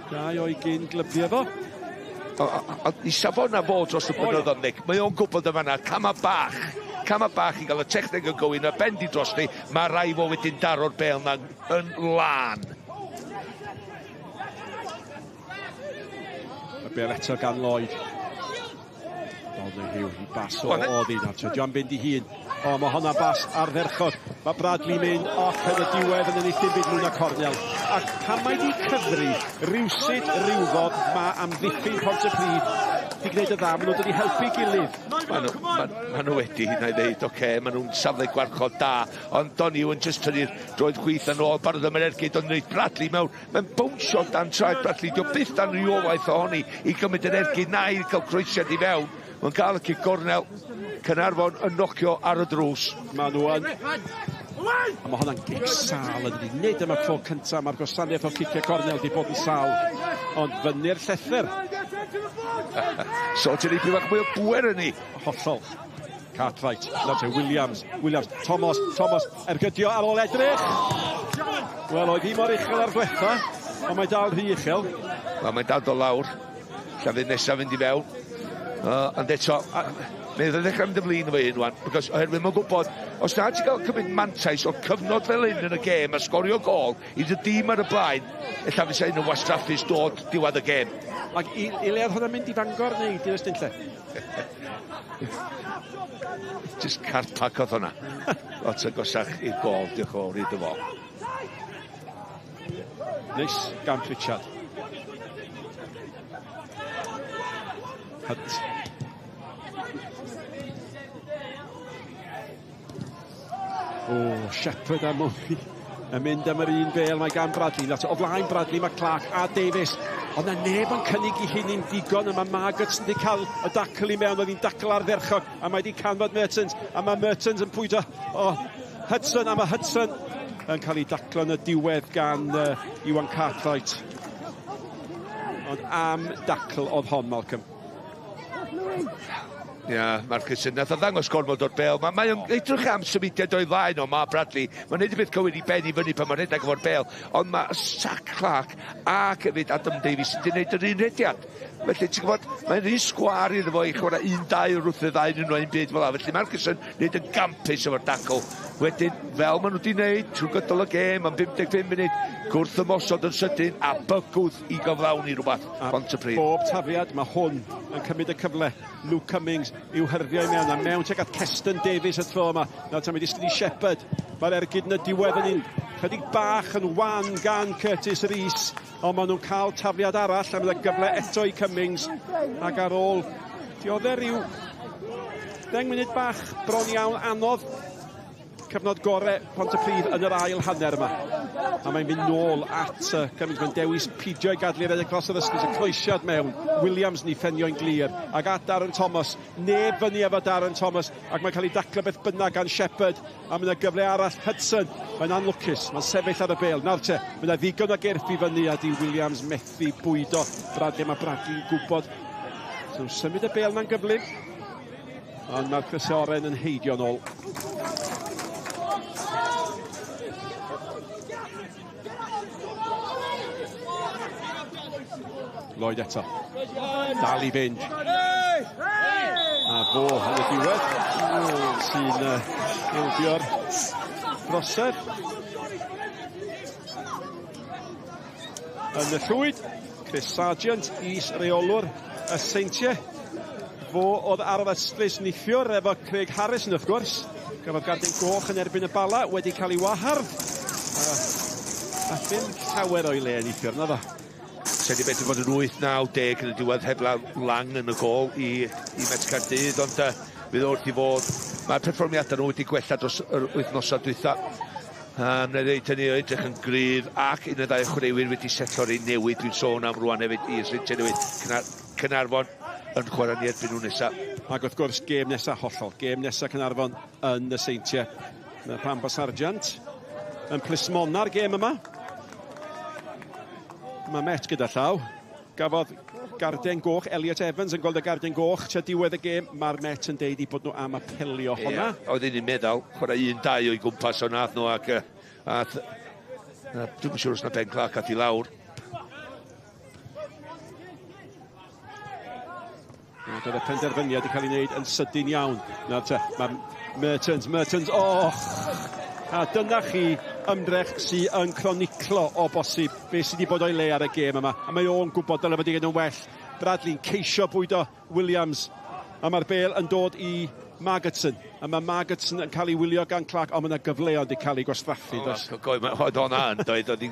Dau o'i gyn glybiau fo. I safona fo dros y blynyddoedd, Nick, mae o'n gwybod y fanna, cama bach. Cama bach i gael y techneg yn gywir, a bendi dros ni, mae rai fo wedyn daro'r bel na yn lân. Y bel eto gan Lloyd. Donoghue, i bas o oddi nawr. Dydy o'n fynd i hun. O, mae hwnna bas ardderchog. Mae Bradley mynd off yn y diwedd yn ennill dim byd mwy na cornel. Ac pan mae di cyfri rywsut rywfodd, mae amddiffyn Pontypridd di gwneud y dda, maen nhw'n dod i helpu gilydd. Maen nhw, ma, ma nhw wedi, na i ddeud, oce, okay, maen nhw'n safle gwarchod da, ond Donoghue yn just tynnu'r droed chwith yn ôl, barod am yr ergyd, ond wneud Bradley mewn, mae'n bownsio dan traed Bradley, dio byth dan rheolaeth ohoni i gymryd yr ergyd na i gael croesiad i fewn. Mae'n cael y cic gornel, Caernarfon yn nocio ar y drws. Maen nhw yn... A mae hwnna'n gic sâl yn dydi. Nid yma'r tro cyntaf, mae'r gwasanaeth o ciciau cornel wedi bod yn sâl. Ond fyny'r llethr. So ti'n ei bach mwy o bwer yn ni. Hollol. Cartwright, nawr te Williams, Williams, Thomas, Thomas, ergydio ar ôl edrych. Wel, oedd hi mor uchel ar ddwetha, ond mae dal rhy uchel. Wel, mae'n dal do lawr. Llafydd nesaf fynd i fewn. Ond eto, mae oedd yn ddechrau mynd yn flin efo hyn wan, because oherwydd mae'n gwybod, os na ti'n cael cymryd mantais o cyfnod fel hyn yn y gêm a sgorio gol i dy dîm ar y blaen, ella fysa un yn wastraffus dod diwedd y gêm. Ac i le oedd hwnna'n mynd i Fangor neu Dinas Dinlle? Just carpac oedd hwnna. Lot agosach i'r gol, diolch yn fawr iddo fo. Neis gan Pritchard. Hunt. O, O, Shepherd a Mooney yn mynd am yr un bel mae gan Bradley. Nath o flaen Bradley mae Clark a Davies. Ond na neb yn cynnig i hynny'n digon. A mae Margots wedi cael y dacl i mewn. Oedd hi'n dacl ardderchog. A mae wedi canfod Mertens. A mae Mertens yn pwydo o Hudson. A mae Hudson yn cael ei daclo yn y diwedd gan Iwan Cartwright. Ond am dacl oedd hon, Malcolm. Ia, yeah, Marcus nath o ddangos gormod o'r bel. Mae mae o'n edrych am symudiad o'i flaen o, mae Bradley. Mae'n neud y beth cywir i benni fyny pan mae'n rhedeg efo'r bel. Ond mae Zach Clark ac hefyd Adam Davies wedi gwneud yr un rhediad. Felly, ti'n gwybod, mae'n rhy sgwar iddo fo i chwarae un dau wrth y ddau nhw un byd fel 'a. Felly Marcus yn neud yn gampus efo'r dacl. Wedyn, fel maen nhw wedi wneud trwy gydol y gêm am 55 munud, gwrth ymosod yn sydyn a bygwth i gyflawni rhywbeth. Pontypridd. Bob tafliad, mae hwn yn cymryd y cyfle. Luke Cummings i'w hyrddio i mewn, a mewn tuag at Keston Davies y tro yma. Nawr tan wedi disgyn i Shepherd. Mae'r ergyd yn y diwedd yn un chydig bach yn wan gan Curtis Rees, ond maen nhw'n cael tafliad arall, a mae gyfle eto i Cummings, ac ar ôl dioddef rhyw 10 munud bach bron iawn anodd, cyfnod gore Pontypridd yn yr ail hanner yma. A mae'n mynd nôl at Cummings. Mae'n dewis pidio i gadlu redeg dros yr ysgwys. Y croesiad mewn. Williams ni ffenio'n glir. Ac at Darren Thomas. Neb fyny efo Darren Thomas. Ac mae'n cael ei daclo beth bynnag gan Shepherd. A mae yna gyfle arall. Hudson. Mae'n anlwcus. Mae'n sefyll ar y bel. Nawr te, mae yna ddigon o gyrff i fyny a di Williams methu bwydo Bradley. Mae Bradley'n gwybod. So, symud y bel na'n gyflym. Ond mae'r crysau oren yn heidio nôl. Lloyd eto. Dal i fynd. A fo yn y diwedd sy'n ildio'r brosedd. Yn y llwyd, Chris Sargent, is-reolwr y Seintiau. Fo oedd ar yr ystlys neithiwr efo Craig Harrison, wrth gwrs. Gafodd gardyn goch yn erbyn y Bala, wedi cael ei wahardd. A ddim llawer o'i le neithiwr, na ddo. Sedi beth i fod yn 8, 9, 10 yn y diwedd heb Lang yn y gol i Met Caerdydd, ond fydd wrth i fod. Mae'r perfformiadau nhw wedi gwella dros yr wythnosau dwytha. Na i ddeud hynny, edrych yn gryf, ac un o ddau chwaraewyr wedi setlo'r un newid dwi'n sôn am rwan hefyd i Seintiau Newydd. Caernarfon yn chwarae ni erbyn nhw nesaf. Ac wrth gwrs, gêm nesaf hollol. Gêm nesaf Caernarfon yn y Seintiau. Mae Pambo Sargent yn plismona'r gêm yma. Mae Met gyda llaw. Gafodd garden goch, Elliot Evans yn gweld y garden goch tua diwedd y gêm. Mae'r Met yn deud i bod nhw am apelio honna. Yeah, oedd un i'n meddwl, chwarae 1-2 o'i gwmpas o nath nhw ac dwi'm yn siŵr os na Ben Clark ath i lawr. Ac oedd y penderfyniad wedi cael ei wneud yn sydyn iawn. Nawr te, mae Mertens, oh! A dyna chi ymdrech sydd yn croniclo o bosib beth sydd wedi bod o'i le ar y gêm yma. A mae o'n gwybod dylai fod i yn well. Bradley'n ceisio bwydo Williams. A mae'r bel yn dod i Margetson. A mae Margetson yn cael ei wylio gan Clark, ond mae yna gyfleoedd wedi cael ei gwastraffu. Oedd hwnna yn dweud, oedd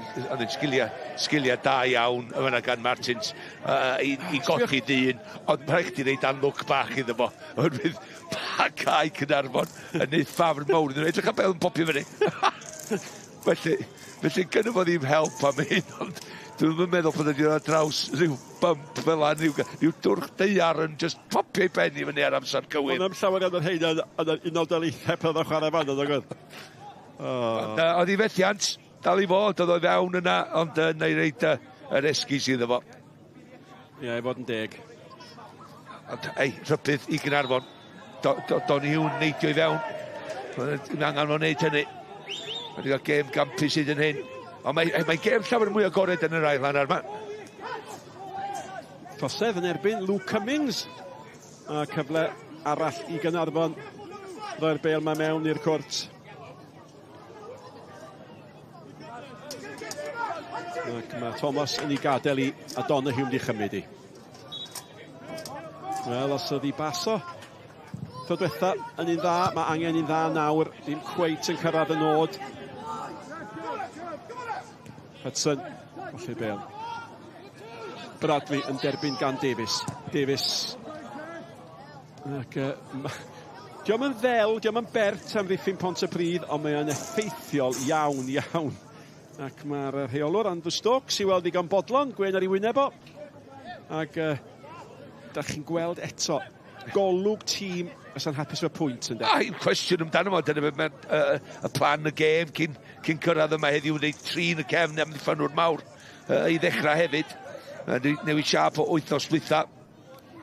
hi'n sgiliau da iawn yna gan Martins i golli dyn, ond mae rhaid chdi reid anlwc bach iddo fo, oherwydd pa cae Caernarfon yn neud ffafr mawr iddyn nhw. Edrych ar bel yn popio fyny. Felly gynno fo ddim help am hyn, ond dwi'm yn meddwl bod wedi dod ar draws rhyw bump fel 'na, rhyw dwrch daear yn just popio ei ben i fyny ar amser cywir. Ond am llawer iawn o'r rheina yn yr Unol Daleithiau pan oedd o'n chwarae fan, oedd o'n Ond oedd hi fethiant, dal i fod, oedd o fewn yna, ond na i reid yr esgus iddo fo. Ie, i fod yn deg. Ond, ei, rhybudd i Gaernarfon. Donoghue neidio i fewn. Mae'n angen fo'n neud hynny. Mae wedi cael gêm gampus hyd yn hyn. Ond mae gêm llawer mwy agored yn yr ail hanner yma. Trosedd yn erbyn Luke Cummings. A cyfle arall i Gaernarfon. Roi'r bel ma mewn i'r cwrt. Ac mae Thomas yn ei gadael i a Donoghue wedi chymryd i. Wel, os oedd hi baso tro diwetha yn un dda, mae angen un dda nawr. Ddim cweit yn cyrraedd y nod. Hudson, colli'r bel. Bradley yn derbyn gan Davies. Davies. Ac Diolch yn ddel, diolch yn bert am ddiffyn Pontypridd, ond mae o'n effeithiol iawn, iawn. Ac mae'r rheolwr Andrew Stokes i weld ddigon bodlon, gwen ar ei wyneb o. Ac da chi'n gweld eto, golwg tîm fysa'n hapus efo pwynt ynddo. A un cwestiwn amdano fo, dyna beth mae y plan y gêm cyn, cyn cyrraedd yma heddiw wneud trin y cefn amddiffynwr mawr i ddechrau hefyd. Newid siâp o wythnos dwytha.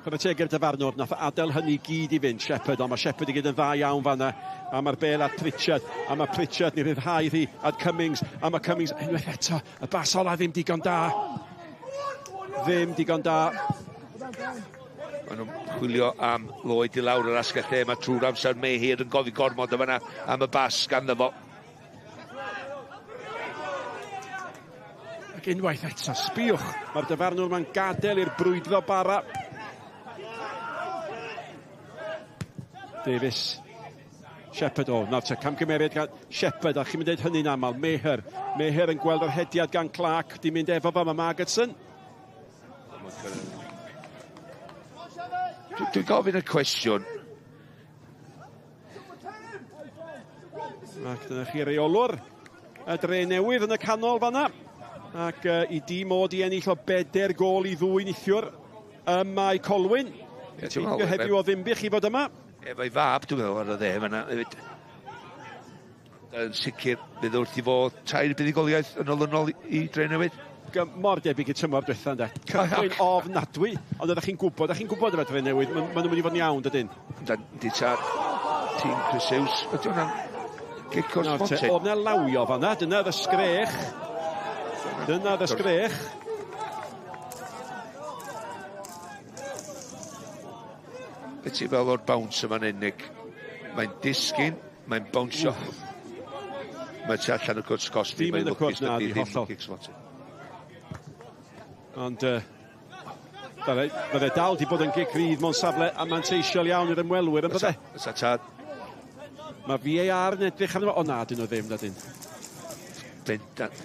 Chwarae teg i'r dyfarnwr, nath adael hynny gyd i fynd, Shepherd, ond mae Shepherd i gyd yn dda iawn fanna, a mae'r bel at Pritchard, a mae Pritchard ni rhyddhau hi at Cummings, a mae Cummings, unwaith eto, y bas ola ddim digon da. Ddim digon da. Maen nhw'n chwilio am Lloyd i lawr yr asgell lle, mae trwy'r amser Mayhear yn gofyn gormod o fanna am y bas ganddo fo. Ac unwaith eto, sbiwch, mae'r dyfarnwr ma'n gadael i'r brwydro bara. Davies, Shepherd, o, nawr te, camgymeriad gan Shepherd, a chi'n mynd dweud hynny'n aml, Meher. Meher yn gweld yr hediad gan Clark, di mynd efo fo, mae Margetson. Dwi'n gofyn y cwestiwn. Ac dyna chi reolwr y dre newydd yn y canol fanna. Ac i dîm od i ennill o 4 gôl i 2 neithiwr ym Mae Colwyn. Ie, ti'n meddwl, Heddiw o Ddinbych i fod yma. Efo'i fab, dwi'n meddwl, ar y dde fanna hefyd. Yn sicr, bydd wrth i fod tair buddugoliaeth yn olynol i dre newydd. Mor debyg i tymor diwetha, ynde? Cychwyn ofnadwy, ond ydych chi'n gwybod, ydych chi'n gwybod efo dre newydd, maen nhw'n mynd i fod yn iawn, dydyn? Yndan, di ta tîm Chris Hughes, ydy hwnna'n gic o'r smotyn? Oedd na lawio fanna, dyna oedd y sgrech. Dyna oedd y sgrech. Be ti'n fel o'r bounce yma'n unig? Mae'n disgyn, mae'n bownsio. Mae tu allan y cwrt cosbi, Dim mae'n yn y cwrt, lwcus na, dydy di ddim hollol. gic smotyn. Ond bydde dal di bod yn gic rydd mewn safle a manteisiol iawn i'r ymwelwyr, yn bydde? Fysa tad. Mae VAR yn edrych arno fo. O na, dyn nhw ddim, na dyn. Bendant.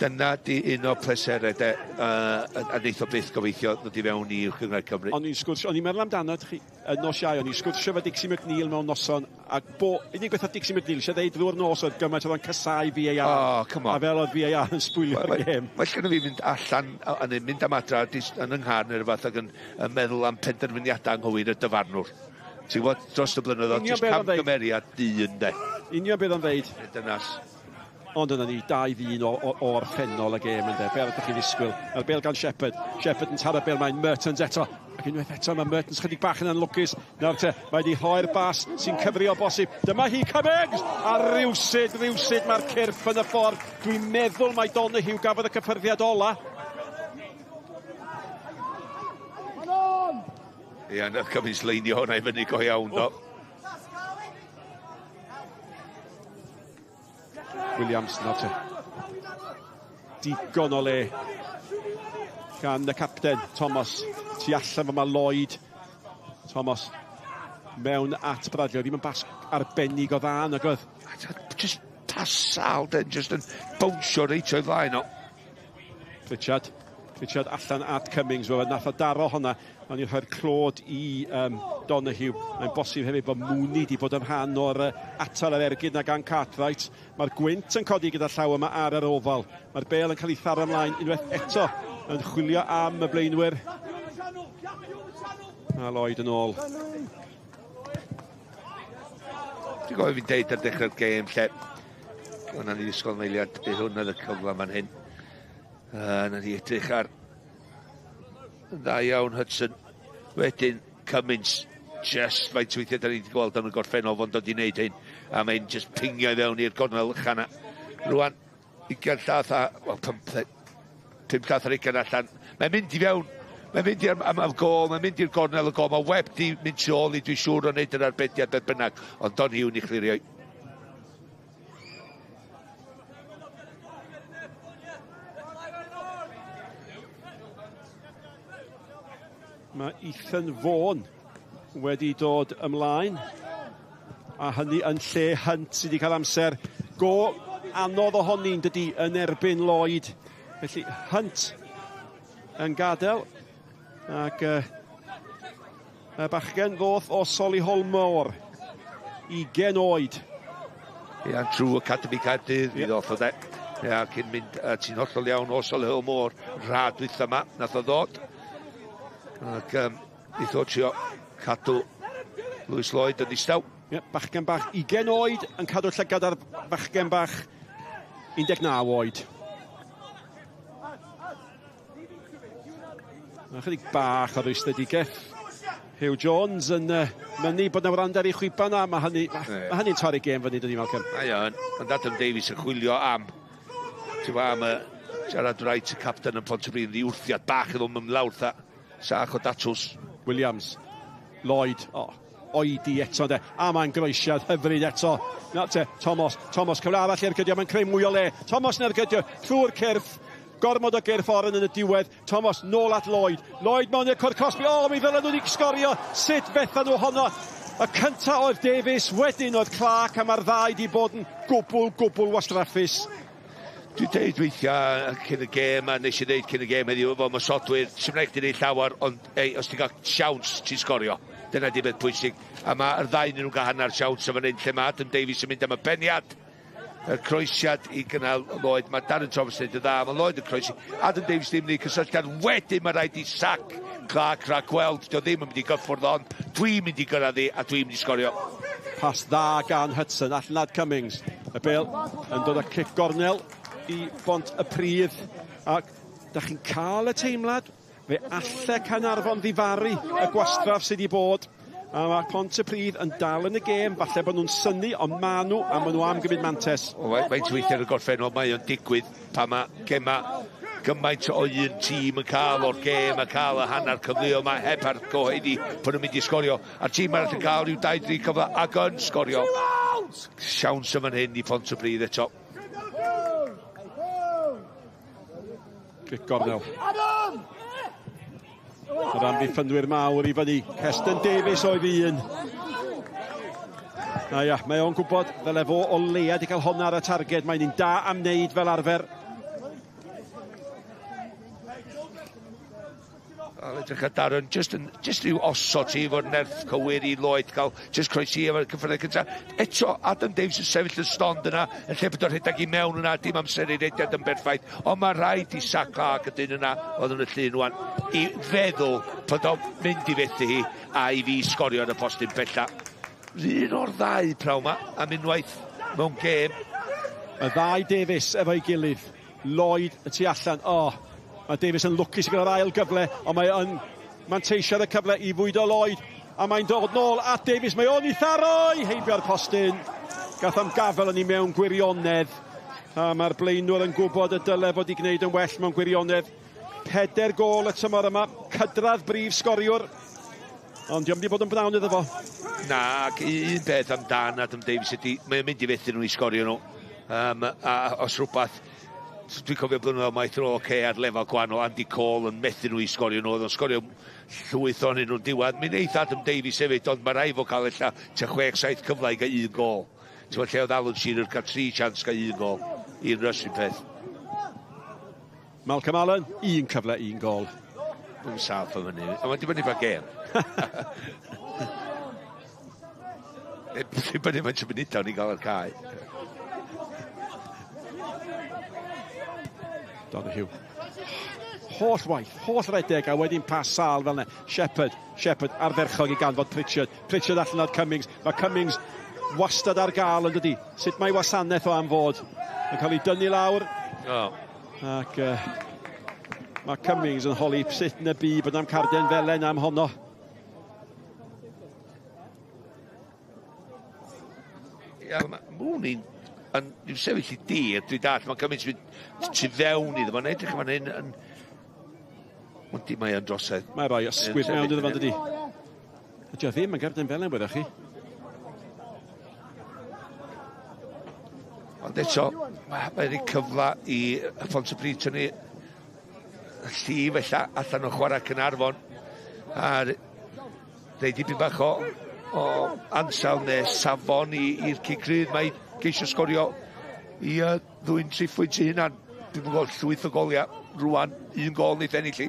Dyna di un o'r pleserau de, a neith o byth gobeithio ddod i fewn i Uwch Gynghrair Cymru. O'n i'n sgwrsio, o'n i'n meddwl amdano chi, nos Iau, o'n i'n sgwrsio efo Dixie McNeil mewn noson, ac bo, unig beth oedd Dixie McNeil eisiau ddeud drwy'r nos oedd gymaint oedd o'n casau VAR. Oh, come on. A fel oedd VAR yn sbwylio'r gêm. Well gynno fi fynd allan a neu mynd am adra yn yng nghar neu rhywbeth ac yn meddwl am penderfyniadau anghywir y dyfarnwr. Ti'n gwybod, dros y blynyddoedd, Union jyst beth o'n ddeud. camgymeriad dyn, de. Union beth o'n ddeud. Dynas. Ond dyna ni, 2-1 o orffennol y gêm ynddo. Be ydych chi'n ddisgwyl? Mae'r bêl gan Shepherd. Shepherd yn taro bêl, mae'n Mertens eto. Ac unwaith eto mae Mertens chydig bach yn anlwcus. Nawr te, mae wedi rhoi'r bas sy'n cyfri o bosib. Dyma hi, Cummings! A rywsud, rywsud mae'r cyrff yn y ffordd. Dwi'n meddwl mai Donoghue gafodd y cyffyrddiad ola. Ie, nath Cummings leinio hwnna i fyny go iawn, do. Williams, nawr te. Digon o le gan y capten, Thomas. Tu allan fama Lloyd. Thomas mewn at Bradley. Ddim yn bas arbennig o dda, nag oedd? Just pas sal, den, just yn bownsio reit o'i flaen o. Pritchard. Pritchard allan at Cummings. Wel, nath o daro hwnna. O'n i'n rhoi'r clod i Donoghue. Mae'n bosib hefyd bod Mooney wedi bod yn rhan o'r atal yr ergyd na gan Cartwright. Mae'r gwynt yn codi gyda llaw yma ar yr ofal. Mae'r bêl yn cael ei tharo ymlaen unwaith eto yn chwilio am y blaenwyr. A Lloyd yn ôl. Dwi'n gofio fi'n deud ar dechrau'r gêm lle o'na ni ddisgwyl am eiliad, bydd hwn oedd y cyfle fan hyn. Na ni edrych ar dda iawn Hudson. Wedyn Cummings, just faint weithiau da ni wedi gweld yn y gorffennol fo'n dod i wneud hyn. A mae'n just pingio i fewn i'r gornel ychan. Rwan, 20 llath a, wel, 5 llath ar 20 allan. Mae'n mynd i fewn. Mae'n mynd i'r am gôl, mae'n mynd i'r gornel y gôl. Mae Webb di mynd tu ôl i, dwi'n siŵr o wneud yr arbediad beth bynnag. Ond Donoghue ni chlirio. Mae Ethan Vaughan wedi dod ymlaen, a hynny yn lle Hunt sydd wedi cael amser go anodd ohoni'n dydi yn erbyn Lloyd. Felly Hunt yn gadael, ac y bachgen ddoth o Solihull Moor. 20 oed. Ia, trwy Academy Caerdydd, mi ddoth o de. Ia, cyn mynd, ti'n hollol iawn o Solihull Moor, rhad dwytha yma, nath o ddod. Ac neith o trio cadw Lewis Lloyd yn ddistaw. Ie, bachgen bach 20 oed yn cadw llygad ar fachgen bach 19 oed. Mae chydig bach o rwystredigaeth. Hugh Jones yn mynnu bod 'na wrando ar ei chwiban a mae hynny, ma hynny'n torri gêm fyny, dydy Malcolm. Mae o'n, ond Adam Davies yn chwilio am, ti'n gwbod, am y Gerard Wright, y captain yn Pontypridd, i wrthiad bach iddo mynd lawr tha sach o datws. Williams, Lloyd, oedi eto de, a mae'n groesiad hyfryd eto. Na te, Thomas, Thomas, cyfle arall i ergydio, mae'n creu mwy o le. Thomas yn ergydio, trwy'r cyrff, gormod o gyrff oren yn y diwedd. Thomas nôl at Lloyd. Lloyd mewn i'r cwrt cosbi. O, mi ddylen nhw wedi sgorio. Sut fethan nhw honno? Y cynta oedd Davies, wedyn oedd Clark, a mae'r ddau wedi bod yn gwbl, gwbl wastraffus. Dwi'n deud weithiau cyn y gêm, a nes i ddeud cyn y gêm heddiw efo ymosodwyr, sy'n rhaid i wneud llawer, ond ei, os ti'n cael siawns, ti'n sgorio. Dyna di beth pwysig. A mae'r ddau nhw'n cael hanner siawns am fan hyn, lle mae Adam Davies yn mynd am y peniad. Y croesiad i gynnal Lloyd. Mae Darren Thomas yn neud yn dda. Mae Lloyd yn croesi. Adam Davies ddim yn neud cysylltiad. Wedyn mae rhaid i Sac Clark rhagweld. Dio ddim yn mynd i gyffwrdd ond dwi'n mynd i gyrraedd hi a dwi'n mynd i sgorio. Pas dda gan Hudson allan at Cummings. Y bêl yn dod â cic gornel i Bont y Pridd. Ac da chi'n cael y teimlad, fe alle Caernarfon ddifaru y gwastraff sydd wedi bod. A mae Pontypridd yn dal yn y gêm, falle bod nhw'n synnu, ond ma nhw, a maen nhw am gymryd mantes. Faint weithiau yn y gorffennol mae o'n digwydd pan mae gema gymaint o un tîm yn cael o'r gêm a cael y hanner cyfleo yma heb ar gyhoeddi bod nhw'n mynd i sgorio. A'r tîm arall yn cael rhyw 2-3 cyfle ac yn sgorio. Siawns yn fan hyn i Pontypridd eto. Cic gornel. Yr amddiffynwyr mawr i fyny. Keston Davies oedd un. Na ia, mae o'n gwybod ddyle fo o leia di cael honna ar y targed. Mae'n un da am wneud fel arfer. Wel, edrych ar Darren, just, yn, just rhyw osod ti efo'r nerth cywir i Lloyd gael just croesi efo'r cyffredin cyntaf. Eto, Adam Davies yn sefyll yn stond yna, yn lle bod o'n rhedeg i mewn yna, dim amser i rediad yn berffaith, ond mae rhaid i Sac Clark y dyn yna, oedd yn y llun wan, i feddwl bod o'n mynd i fethu hi a i fi sgorio yn y postyn bella. Un o'r ddau prawn ma, am unwaith mewn gêm. Y ddau Davies efo'i gilydd. Lloyd y tu allan. O, mae Davies yn lwcus i gael yr ail gyfle, ond mae yn manteisio ar y cyfle i fwydo Lloyd. A mae'n dod nôl at Davies. Mae o'n i tharoi heibio'r postyn. Gath am gafel yn ei mewn gwirionedd. A mae'r blaenwr yn gwybod y dyle fod i gwneud yn well mewn gwirionedd. 4 gôl y tymor yma. Cydradd brif sgoriwr. Ond diolch wedi bod yn bnawn iddo fo. Na, ac un peth amdan Adam Davies ydy, mae'n mynd i fethu nhw i sgorio nhw. A os rhywbeth, dwi'n cofio blynyddoedd maith yn ôl, ar lefel gwahanol, Andy Cole yn methu nhw i sgorio nhw, oedd o'n sgorio llwyth ohonyn nhw'n diwedd. Mi wneith Adam Davies hefyd, ond mae rhaid fo cael ella tua 6-7 cyfle i gael un gôl. Ti'n gwbod lle oedd Alan Shearer cael 3 chance gael un gôl. Un Rush un peth. Malcolm Allen, un cyfle, un gôl. Dwi'n saff am hynny. Ond mae'n dibynnu pa gêm. Dibynnu faint o munudau ni'n gael ar cae. Donoghue. Holl waith, holl redeg, a wedyn pas sâl fel yna. Shepherd, Shepherd ardderchog i ganfod Pritchard. Pritchard allan o'r Cummings. Mae Cummings wastad ar gael yn dydi. Sut mae wasanaeth o am fod? Yn cael ei dynnu lawr. Oh. Ac mae Cummings yn holi sut yn y bu bod am carden felen am honno. Ia, mae Mooney yn rhyw sefyll i dir, dwi dall, mae'n cymaint mynd tu fewn iddo fo'n edrych fan hyn yn... Ond di mae o'n drosedd. Mae rhoi ysgwydd mewn iddo fo'n dydi. Ydy o ddim yn garden felen, wyddoch chi. Ond eto, mae'n rhoi cyfle i Pontypridd tynnu llif ella allan o chwarae Caernarfon. A rhoi dipyn bach o ansawdd neu safon i'r cic rydd. Mae geisio sgorio i ddwyn 3 phwynt i hunan. Dwi'm yn gweld llwyth o goliau rwan, un gol wneith ennill hi.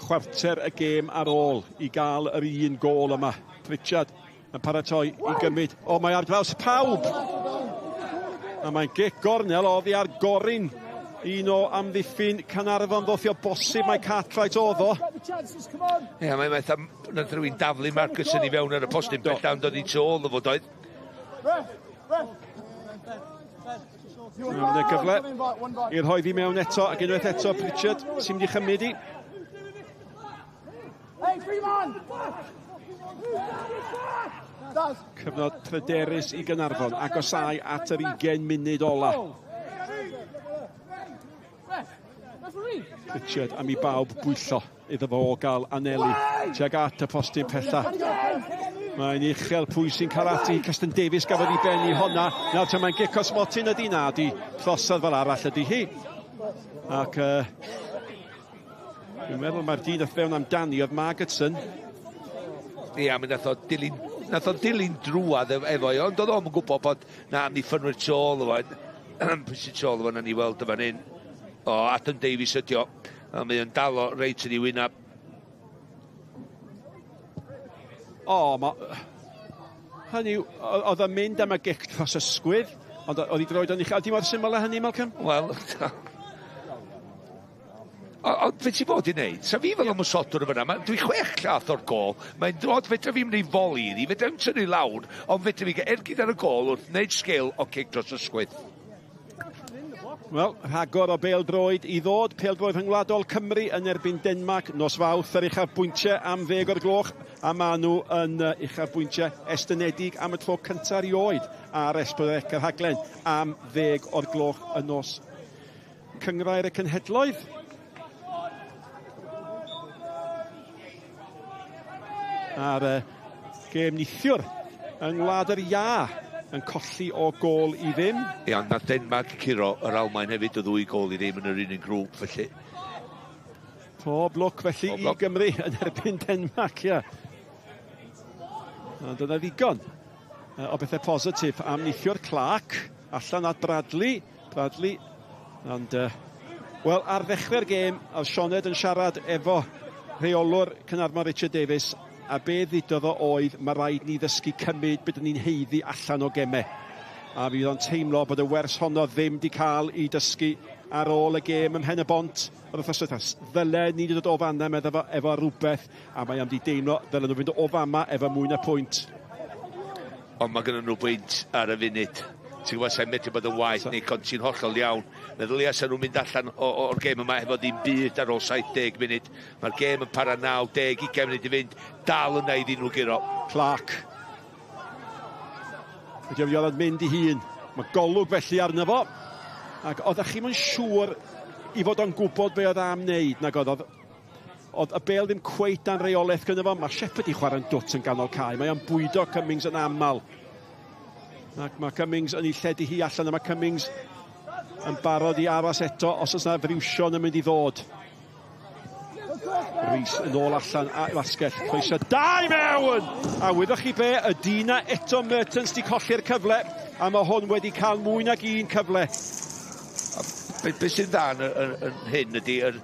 Chwarter y gêm ar ôl i gael yr un gôl yma. Pritchard Yn paratoi i gymryd. O, mae ar draws pawb! A mae'n gic gornel oddi ar Gorin. Un o amddiffyn Caernarfon ddoth o bosib mae Cartwright oedd o. Ie, yeah, mae'n metha, nath rhywun daflu Marcus yn i fewn ar y postyn bellaf yn dod i tu ôl o fod oedd. Mae'n gyfle i'r rhoi fi mewn eto, ac unwaith eto Pritchard sy'n mynd i chymryd i. Cyfnod pryderus i Gaernarfon, agosau at yr 20 munud ola. Pritchard am i bawb bwyllo iddo fo gael anelu tuag at y postyn pella. Mae'n uchel pwy sy'n cael ati. Cystin Davies gafodd ei benni honna. Nawr te mae'n gic o smotyn ydy na, di trosodd fel arall ydy hi. Ac dwi'n meddwl mae'r dyn oedd fewn amdani oedd Margetson. Ia, mi nath o dilyn, nath o dilyn drwad efo i, ond oedd o'm yn gwybod bod na amddiffynwyr tu ôl efo. Pwy sy'n tu ôl efo na ni weld o fan hyn. O, Adam Davies ydi o. A mae o'n dal o reit yn ei wynab. O, ma... Hynny yw, oedd o'n mynd am y gic dros ysgwydd, ond oedd ei droed o'n uchel. Dim mor syml â hynny, Malcolm? Wel, ond beth ti fod i wneud? Sa fi fel ymwysodwr yn fyna, dwi 6 llath o'r gôl, mae'n dod, fedra fi'n mynd i foli iddi, fedra fi'n tynnu lawr, ond fedra fi gael ergyd ar y gôl wrth wneud sgil o cic dros ysgwydd. Wel, rhagor o bêl-droed i ddod. Pêl-droed rhyngwladol Cymru yn erbyn Denmark nos Fawrth ar uchafbwyntiau am 10 o'r gloch, a maen nhw yn uchafbwyntiau estynedig am y tro cyntaf erioed ar S4C y rhaglen am 10 o'r gloch y nos. Cynghrair y Cenhedloedd. A'r gêm neithiwr yng Ngwlad yr Iâ yn colli o gôl i ddim. Ia, ond nath Denmark curo yr Almaen hefyd o 2 gôl i ddim yn yr un grŵp, felly. Pob lwc felly Pob i lwc. Gymru yn erbyn Denmark, ia. Ond dyna ddigon o bethau positif am neithiwr. Clark allan at Bradley. Bradley, ond wel, ar ddechrau'r gêm, oedd Sioned yn siarad efo rheolwr Caernarfon Richard Davies, a be ddudodd o oedd, mae rhaid ni ddysgu cymryd beth ni'n haeddu allan o gemau. A fydd o'n teimlo bod y wers honno ddim di cael ei dysgu ar ôl y gêm ym Mhen-y-bont yr wythnos diwethaf. Ddyle ni wedi dod o fan'na, meddai fo, efo rhywbeth, a mae am di deimlo ddylen nhw fynd o fama efo mwy na pwynt. Ond mae gynnon nhw bwynt ar y funud. Ti'n gwybod, sa'n medru bod yn waeth, Nick, ond ti'n hollol iawn. Meddylia sa nhw'n mynd allan o'r gêm yma efo ddim byd ar ôl 70 munud. Mae'r gêm yn para 90, 20 munud i fynd. Dal yna iddyn nhw guro. Clark. Ydy o'n mynd mynd i hun. Mae golwg felly arno fo. Ac oeddech chi'm yn siŵr i fod o'n gwybod be oedd am wneud, nag oedd. Oedd y bêl ddim cweit dan reolaeth gynno fo. Mae Shepherd i chwarae'n dwt yn ganol cae. Mae o'n bwydo Cummings yn aml. Ac mae Cummings yn ei lledu hi allan, a mae Cummings yn barod i aros eto os oes yna friwsion yn mynd i ddod. Rees yn ôl allan a asgell, croeso da i mewn! A wyddoch chi be, y dyn na eto Mertens di colli'r cyfle, a mae hwn wedi cael mwy nag un cyfle. Be sy'n dda yn hyn ydy yr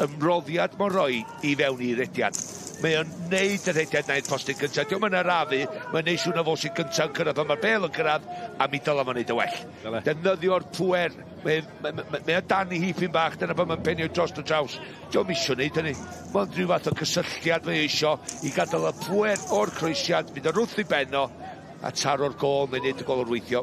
ymroddiad mae'n rhoi i fewn i rediad. Mae o'n neud y rhediad na i'r postyn cyntaf. Dio'm yn arafu, mae'n neud siŵr na fo sy'n gyntaf yn cyrraedd pan mae'r bêl yn cyrraedd, a mi dylai fo'n neud y well. Dyle. Defnyddio'r pŵer, mae o dan i hipyn bach, dyna pan mae'n penio dros y traws. Dio'm isio neud hynny. Mae'n rhyw fath o cysylltiad mae o isio i gadael y pŵer o'r croesiad, mynd o wrth i ben o, a taro'r gôl, mae'n neud y gôl o'r weithio.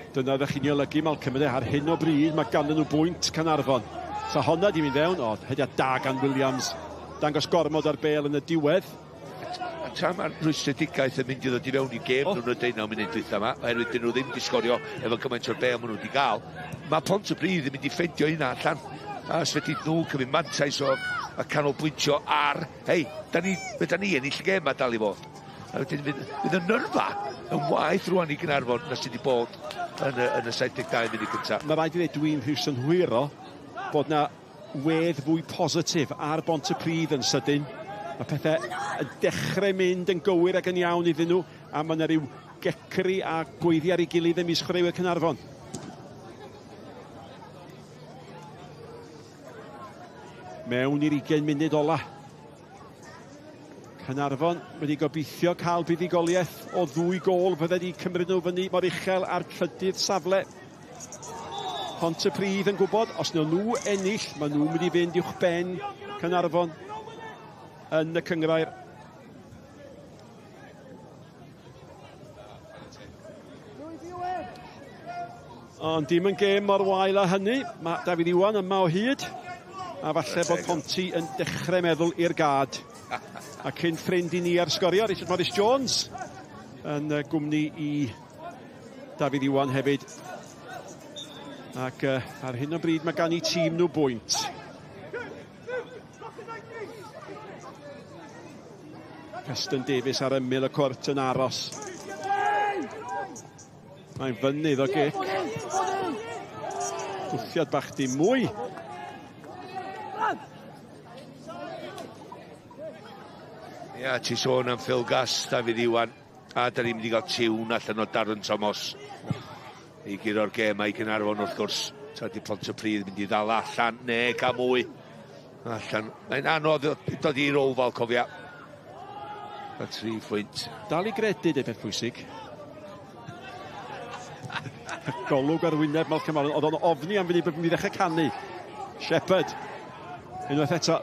Dyna ddech chi'n ei olygu, Malcolm, yde, ar hyn o bryd mae ganddyn nhw bwynt Caernarfon. So honna di mynd fewn, o, hediad da gan Williams. Dangos gormod ar bêl yn y diwedd. A tra mae'r rwystredigaeth yn mynd i ddod i fewn i gêm nhw'n y 19 munud dwytha yma, oherwydd dyn nhw ddim wedi sgorio efo gymaint o'r bêl maen nhw wedi gael, mae Pontypridd yn mynd i ffeindio hynna allan. A os fedrith nhw cymryd mantais o a canolbwyntio ar, hei, fedra ni ennill y gêm ma dal i fod. A wedyn fydd y nyrfa yn waeth rwan i Gaernarfon na sydd wedi bod yn y 72 munud cyntaf. Mae rhaid i ddweud dwi'n rhyw synhwyro bod na wedd fwy positif ar Bontypridd yn sydyn. Mae pethau yn dechrau mynd yn gywir ac yn iawn iddyn nhw, a mae yna ryw gecru a gweiddi ar ei gilydd ym mis chwaraewyr Caernarfon. Mewn i'r 20 munud ola. Caernarfon wedi gobeithio cael buddugoliaeth o 2 gôl fydde wedi cymryd nhw fyny mor uchel ar trydydd safle. Pontypridd yn gwybod, os wnawn nhw ennill, maen nhw'n mynd i fynd uwch ben Caernarfon yn y cynghrair. Ond dim yn gêm mor wael â hynny. Mae Dafydd Iwan yma o hyd. A falle bod Ponty yn dechrau meddwl i'r gad. A cyn ffrind i ni ar sgorio, Richard Morris Jones, yn gwmni i Dafydd Iwan hefyd. Ac ar hyn o bryd mae gan eu tîm nhw bwynt. Preston Davies ar ymyl y cwrt yn aros. Mae'n fynydd o gic. Gwthiad bach dim mwy. Ia, ti sôn am Phil Gass, Dafydd Iwan. A da ni'n mynd i gael tiwn allan o Darren Thomas i guro'r gêm i Gaernarfon wrth gwrs. Ta di Pontypridd mynd i ddal allan, neu gael mwy. Allan. Mae'n anodd dod i'r Oval, cofia. A 3 phwynt. Dal i gredu, de peth pwysig. Golwg ar wyneb Malcolm Allen. Oedd o'n ofni am fyny bod mynd i ddechrau canu. Shepherd. Unwaith eto,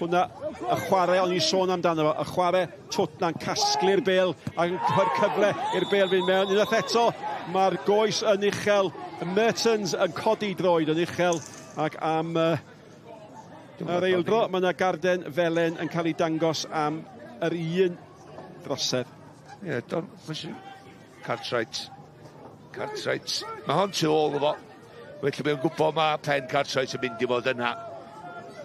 hwnna, y chwarae o'n i'n sôn amdano fo, y chwarae twt na'n casglu'r bêl ac yn rhoi'r cyfle i'r bêl fynd mewn. Unwaith eto, mae'r goes yn uchel, Mertens yn codi droed yn uchel, ac am yr eildro, mae yna garden felen yn cael ei dangos am yr un drosedd. Ie, yeah, Cartwright. Cartwright. Mae hon tu ôl efo. Felly mae'n gwybod mae Pen Cartwright yn mynd i fod yna.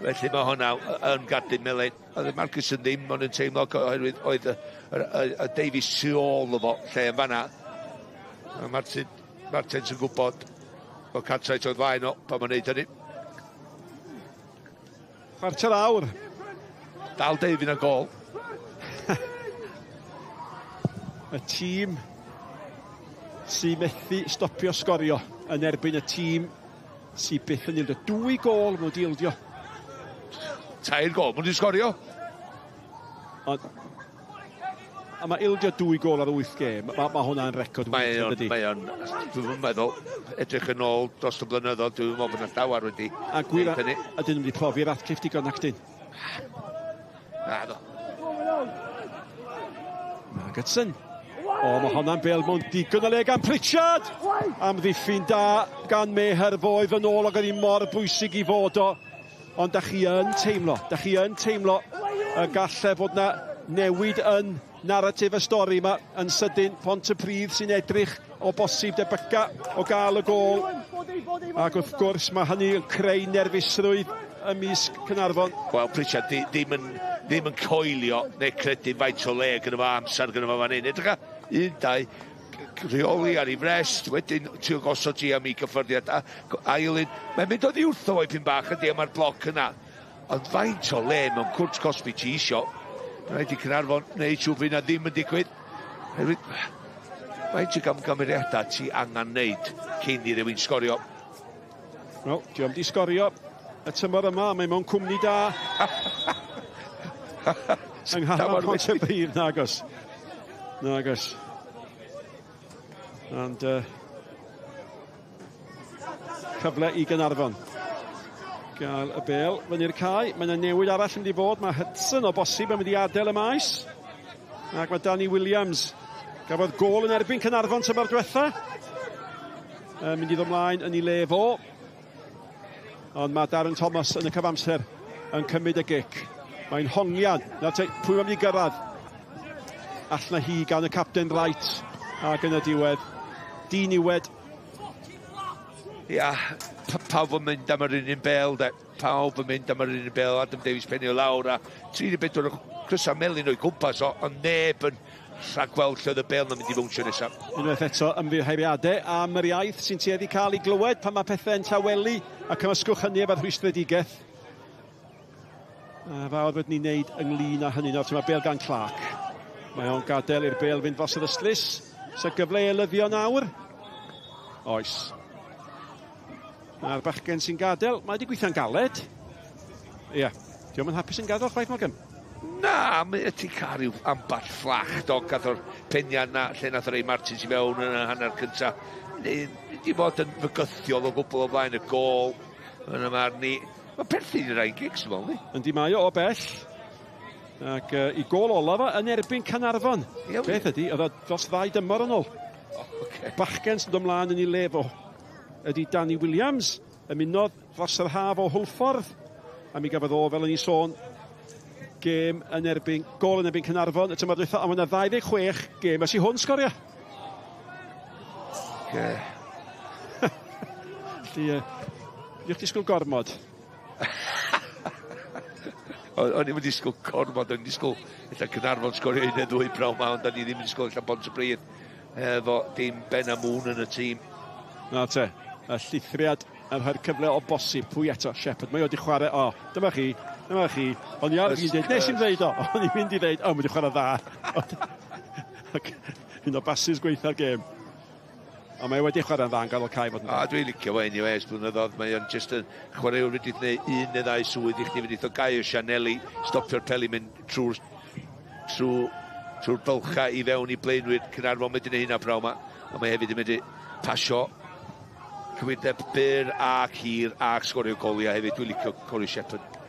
Felly mae hwnna yn gadw melyn. Oedd Marcus yn ddim ond yn teimlo oherwydd oedd y Davies tu ôl efo lle yn fanna. A Martins yn gwybod bod Cartwright oedd flaen o pan mae'n neud hynny. 1/4 awr. Dal David yn gôl. Y tîm sy'n methu stopio sgorio yn erbyn y tîm sy'n byth yn ildio. 2 gôl maen nhw wedi ildio. 3 gôl, maen nhw wedi sgorio. Ond, a mae ildio 2 gôl ar 8 gêm, mae hwnna'n record wych, ydy? Mae o'n, dwi'n meddwl, edrych yn ôl dros y blynyddoedd, dwi'n meddwl bod yna llawer wedi. A gwir, ydyn nhw wedi profi'r Ratcliffe digon nac dyn? Na, do. Margetson. O, mae hwnna'n bêl mewn digon o le gan Pritchard! Amddiffyn da gan Meher foedd yn ôl ac oedd hi mor bwysig i fod o. Ond da chi yn teimlo, y galle fod na newid yn naratif y stori yma yn sydyn. Pontypridd sy'n edrych o bosib debyca o gael y gôl. Ac wrth gwrs mae hynny yn creu nerfusrwydd ymysg Caernarfon. Wel, Pritchard ddim yn coelio neu credu faint o le gyda fo, amser gyda fo fan hyn. Edrych 1, 2, rheoli ar ei frest, wedyn ti'n gosod ti am ei gyffyrddiad a ail un. Mae'n mynd oddi wrtho fo ipyn bach ydy, mae'r bloc yna. Ond faint o le mewn cwrt cosbi ti isio, mae'n rhaid i Caernarfon wneud siŵr fydd na ddim yn digwydd. Faint o gamgymeriadau ti angen wneud cyn i rywun sgorio? Wel, diolch di sgorio y tymor yma, mae mewn cwmni da. Yng nghanol Pontypridd, nagos. Nagos. And cyfle i Gaernarfon gael y bêl fyny'r cae. Mae yna newid arall yn mynd i fod. Mae Hudson o bosib yn mynd i adael y maes. Ac mae Danny Williams gafodd gôl yn erbyn Caernarfon tymor diwetha. Mynd i ddod ymlaen yn ei le fo. Ond mae Darren Thomas yn y cyfamser yn cymryd y gic. Mae'n hongian. Nawr te, pwy mae'n mynd i gyrraedd? Allan hi gan y capten Wright. Ac yn y diwedd, diniwed. Ia, pawb yn mynd am yr un bêl, de. Pawb yn mynd am yr un bêl. Adam Davies penio lawr a 34 crysa melyn o'i gwmpas o, ond neb yn rhagweld lle oedd y bêl yn mynd i fownsio nesaf. Unwaith eto, ymddiheuriadau am yr iaith sy'n tueddu cael ei glywed pan mae pethau'n tawelu, a cymysgwch hynny efo'r rhwystredigaeth. A fawr fydden ni'n neud ynglyn â hynny. Nawr, mae bêl gan Clark. Mae o'n gadael i'r bêl fynd dros yr ystlys. Sa gyfle i eilyddio nawr? Oes. Mae'r bachgen sy'n gadael, mae wedi gweithio'n galed. Ie. Dio'm yn hapus yn gadael chwaith, Morgan. Na, mae ti cael rhyw amball fflach, do, gath o'r peniad na, lle nath o rei Martins i fewn yn y hanner cynta. Di fod yn fygythiol o gwbl o flaen y gôl yn y marn i. Mae'n perthyn i Ryan Giggs, dwi'n meddwl, Yndi mae o o bell. Ac i gôl olaf o yn erbyn Caernarfon. Iawn. Beth ydy, oedd o dros ddau dymor yn ôl. Oh, okay. Bachgen sy'n dod ymlaen yn ei le fo ydy Danny Williams, ymunodd dros yr haf o Hwlffordd, a mi gafodd o, fel o'n i'n sôn, gêm yn erbyn, gôl yn erbyn Caernarfon y tymor dwytha, ond mae yna 26 gêm ers i hwn sgorio. Okay. Felly, diolch disgwyl gormod. O'n i'n disgwyl gormod, o'n i'n disgwyl ella Caernarfon sgorio un neu ddwy prawn ma, ond o'n i ddim yn disgwyl ella Pontypridd efo dim Ben a Moon yn y tîm. Na te, y llithriad yn rhoi'r cyfle o bosib. Pwy eto? Shepherd. Mae o wedi chwarae, o, dyma chi, dyma chi. O'n i ar fin dweud, nes i'n dweud o, o'n i'n mynd i dweud, o, mae wedi chwarae dda. Ac un o basis gweitha'r gêm. Ond mae wedi chwarae'n dda yn gadael cae fod yn A dwi'n licio fo anyway, ers blynyddoedd. Mae o'n just yn chwaraewr wedi gwneud un neu ddau swydd i chdi fynd o gau o sianeli, stopio'r peli mynd trwy'r trwy, trwy'r bylcha i fewn i blaenwyr Caernarfon. Mae wedi gwneud hynna prawn ma. Ond mae hefyd yn mynd i pasio cywirdeb byr ac hir ac sgorio goliau hefyd. Dwi'n licio Corey Shepherd.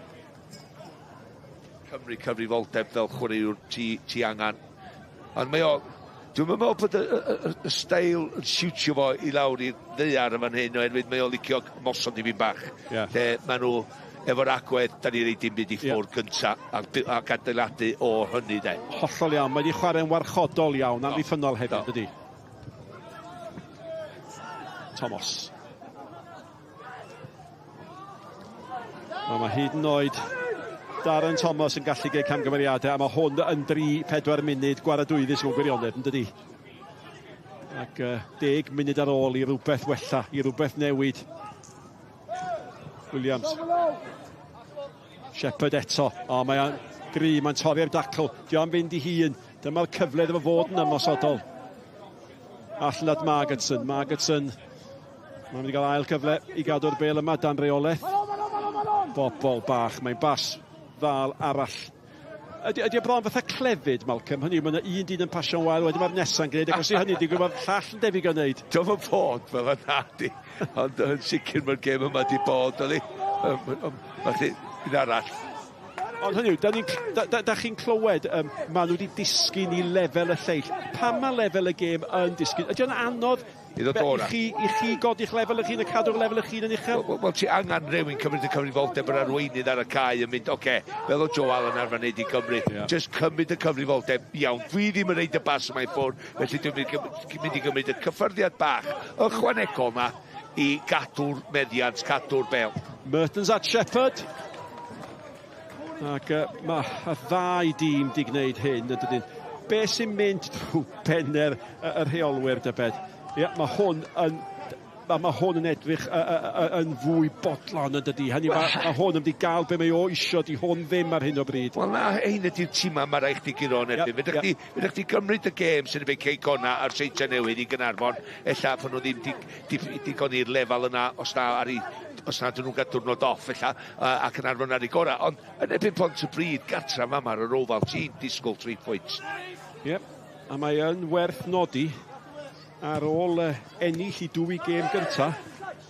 Cymru cyfrifoldeb fel chwaraewr ti, ti angen. Ond mae o... Dwi'n meddwl bod y steil yn siwtio fo i lawr i'r ddaear yn fan hyn, oherwydd mae o licio mosod i fi'n bach. Yeah. Lle maen nhw efo'r agwedd, da ni reid dim byd i ffwrdd yeah. gynta ac adeiladu o hynny de. Hollol iawn, mae wedi chwarae'n warchodol iawn, amddiffynnol hefyd, ydy. Thomas. Wel, mae hyd yn oed Darren Thomas yn gallu gwneud camgymeriadau, a mae hwn yn 3-4 munud gwaradwyddus mewn gwirionedd, yn dydi? Ac 10 munud ar ôl i rywbeth wella, i rywbeth newid. Williams. Shepherd eto. O, mae o'n gry, mae'n torri'r dacl. Di o'n fynd i hun. Dyma'r cyfle iddo fo fod yn ymosodol. Allan at Margetson. Margetson. Mae'n mynd i gael ail cyfle i gadw'r bel yma dan reolaeth. Bobol bach, mae'n bas ddal arall. Ydy o bron fatha clefyd, Malcolm? Hynny yw, mae yna un dyn yn pasio'n wael, wedyn mae'r nesa'n gwneud, ac os i hynny digwydd, mae'r llall yn debyg o wneud. Dio'm yn bod fel yna, di. Ond yn sicr mae'r gêm yma di bod, ydy. Felly, un arall. Ond hynny yw, da, ni'n cl- da, da, da chi'n clywed, maen nhw wedi disgyn i lefel y lleill. Pam mae lefel y gêm yn disgyn? Ydy o'n anodd I ddod o'r i chi godi'ch lefel eich hun a cadw'r lefel eich hun yn uchel? Wel, ti angen rhywun cymryd y cyfrifoldeb yr arweinydd ar y cae yn mynd, oce, okay, fel o Joe Allen arfer wneud i Gymru, just cymryd y cyfrifoldeb, iawn, dwi ddim yn reid y bas yma i ffwrdd, felly dwi'n mynd i gymryd y cyffyrddiad bach ychwanegol ma i gadw'r meddiant, cadw'r bel. Mertens at Shepherd. Ac mae y ddau dîm di gwneud hyn, yn dydyn. Be sy'n mynd drwy penner y rheolwyr, dybed? Ie, mae hwn yn mae hwn yn edrych yn fwy bodlon yn dydi. Hynny, mae hwn yn mynd i gael be mae o isio, di hwn ddim ar hyn o bryd. Wel na, ein ydy'r tîma mae rhaid chdi guro yn erbyn. Fedrwch chdi gymryd y gêm sy'n erbyn Cei Connah a'r Seintiau Newydd i Gaernarfon, ella pan nhw ddim digon i'r lefel yna, os na ar os na dyn nhw'n cael diwrnod off ella, ac yn arfon ar ei gorau. Ond yn erbyn Pontypridd, gartra fama ar yr Oval, ti'n disgwyl 3 points. Ie, a mae yn werth nodi ar ôl ennill i dwy gêm gynta,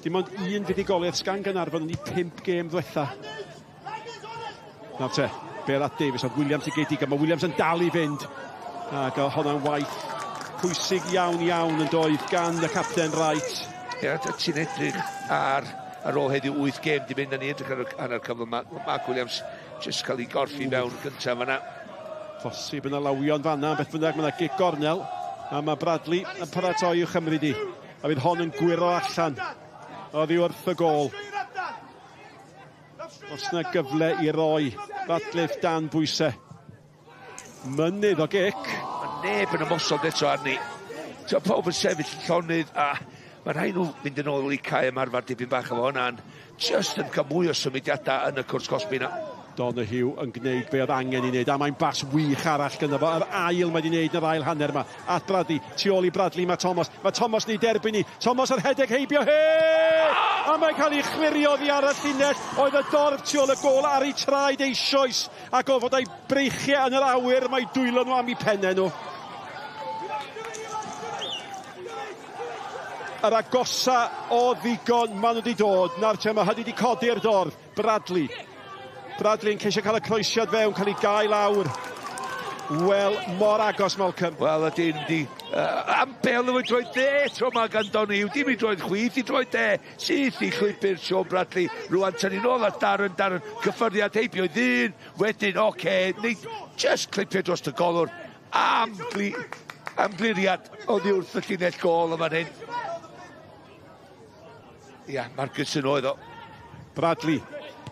dim ond un fuddugoliaeth sgan Gaernarfon yn ei 5 gêm ddwetha. Nawr te, bel at Davies, ond Williams i geidig, a mae Williams yn dal i fynd. Ac honna'n waith pwysig iawn iawn yn doedd gan y capten Wright. Ie, ti'n edrych ar ôl heddiw 8 gêm di mynd, a ni edrych ar y cyfle yma. Mark Williams just cael ei gorffi fewn gyntaf fan'na. Posib yn alawion fan'na, beth bynnag, mae yna gic gornel. A mae Bradley yn paratoi i'w chymryd i. A fydd hon yn gwyro allan oddi wrth y gôl. Os na gyfle i roi Radcliffe dan bwysau. Mynydd o gic. Mae neb yn ymosod eto arni. So, pawb yn sefyll llonydd a mae rhaid nhw fynd yn ôl i cae ymarfer dipyn bach efo hwnna'n just yn cael mwy o symudiadau yn y cwrs cosbi na. Donoghue yn gwneud be oedd angen i wneud, a mae'n bas wych arall gyda fo. Yr ail mae wedi wneud yn yr ail hanner yma. At Bradley, tu ôl i Bradley mae Thomas. Mae Thomas yn ei derbyn ni. Thomas ar hedeg heibio hi! A mae'n cael ei chlirio oddi ar y llinell. Oedd y dorf tu ôl y gôl ar ei traed eisoes. Ac o fod ei breichiau yn yr awyr, mae dwylo nhw am eu pennau nhw. Yr agosa o ddigon maen nhw wedi dod. Nawr te, mae hynny wedi codi'r dorf. Bradley. Bradley yn ceisio cael y croesiad fewn, cael ei gau lawr. Wel, mor agos, Malcolm. Wel, ydy, ydy. Am bel efo'i droed dde tro ma gan Donahue. Dim i droed chwith, i droed dde. Syth i llwybr Sean Bradley. Rwan tynnu nôl at Darren, Darren cyffyrddiad heibio i ddyn. Wedyn, oce, nid just clipio dros y golwr. Am, gli, am gliriad oddi wrth y llinell gôl yma hyn. Ia, Markinson oedd o. Bradley,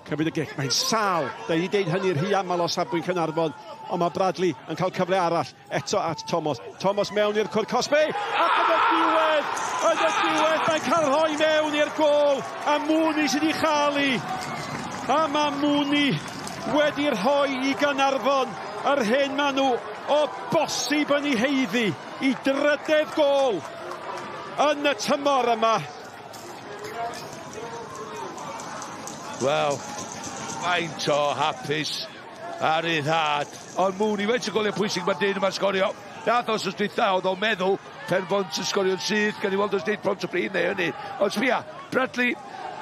cymryd y gic, mae'n sâl. Da ni deud hynny rhy aml o safbwynt Caernarfon, ond mae Bradley yn cael cyfle arall eto at Thomas. Thomas mewn i'r cwrt cosbi, ac yn y diwedd, yn y diwedd, mae'n cael rhoi mewn i'r gôl, a Mooney sydd wedi chael i. A mae Mooney wedi rhoi i Gaernarfon yr hyn maen nhw o bosib yn ei haeddu i drydedd gôl yn y tymor yma. Wel, faint o hapus ar ei thad. Ond Mooney, faint o goliau pwysig mae'r dyn yma'n sgorio. Nath os dwytha, oedd o'n meddwl Pen-y-bont yn sgorio'n syth, gan i weld os deud Pontypridd neu hynny. Ond sbia, Bradley,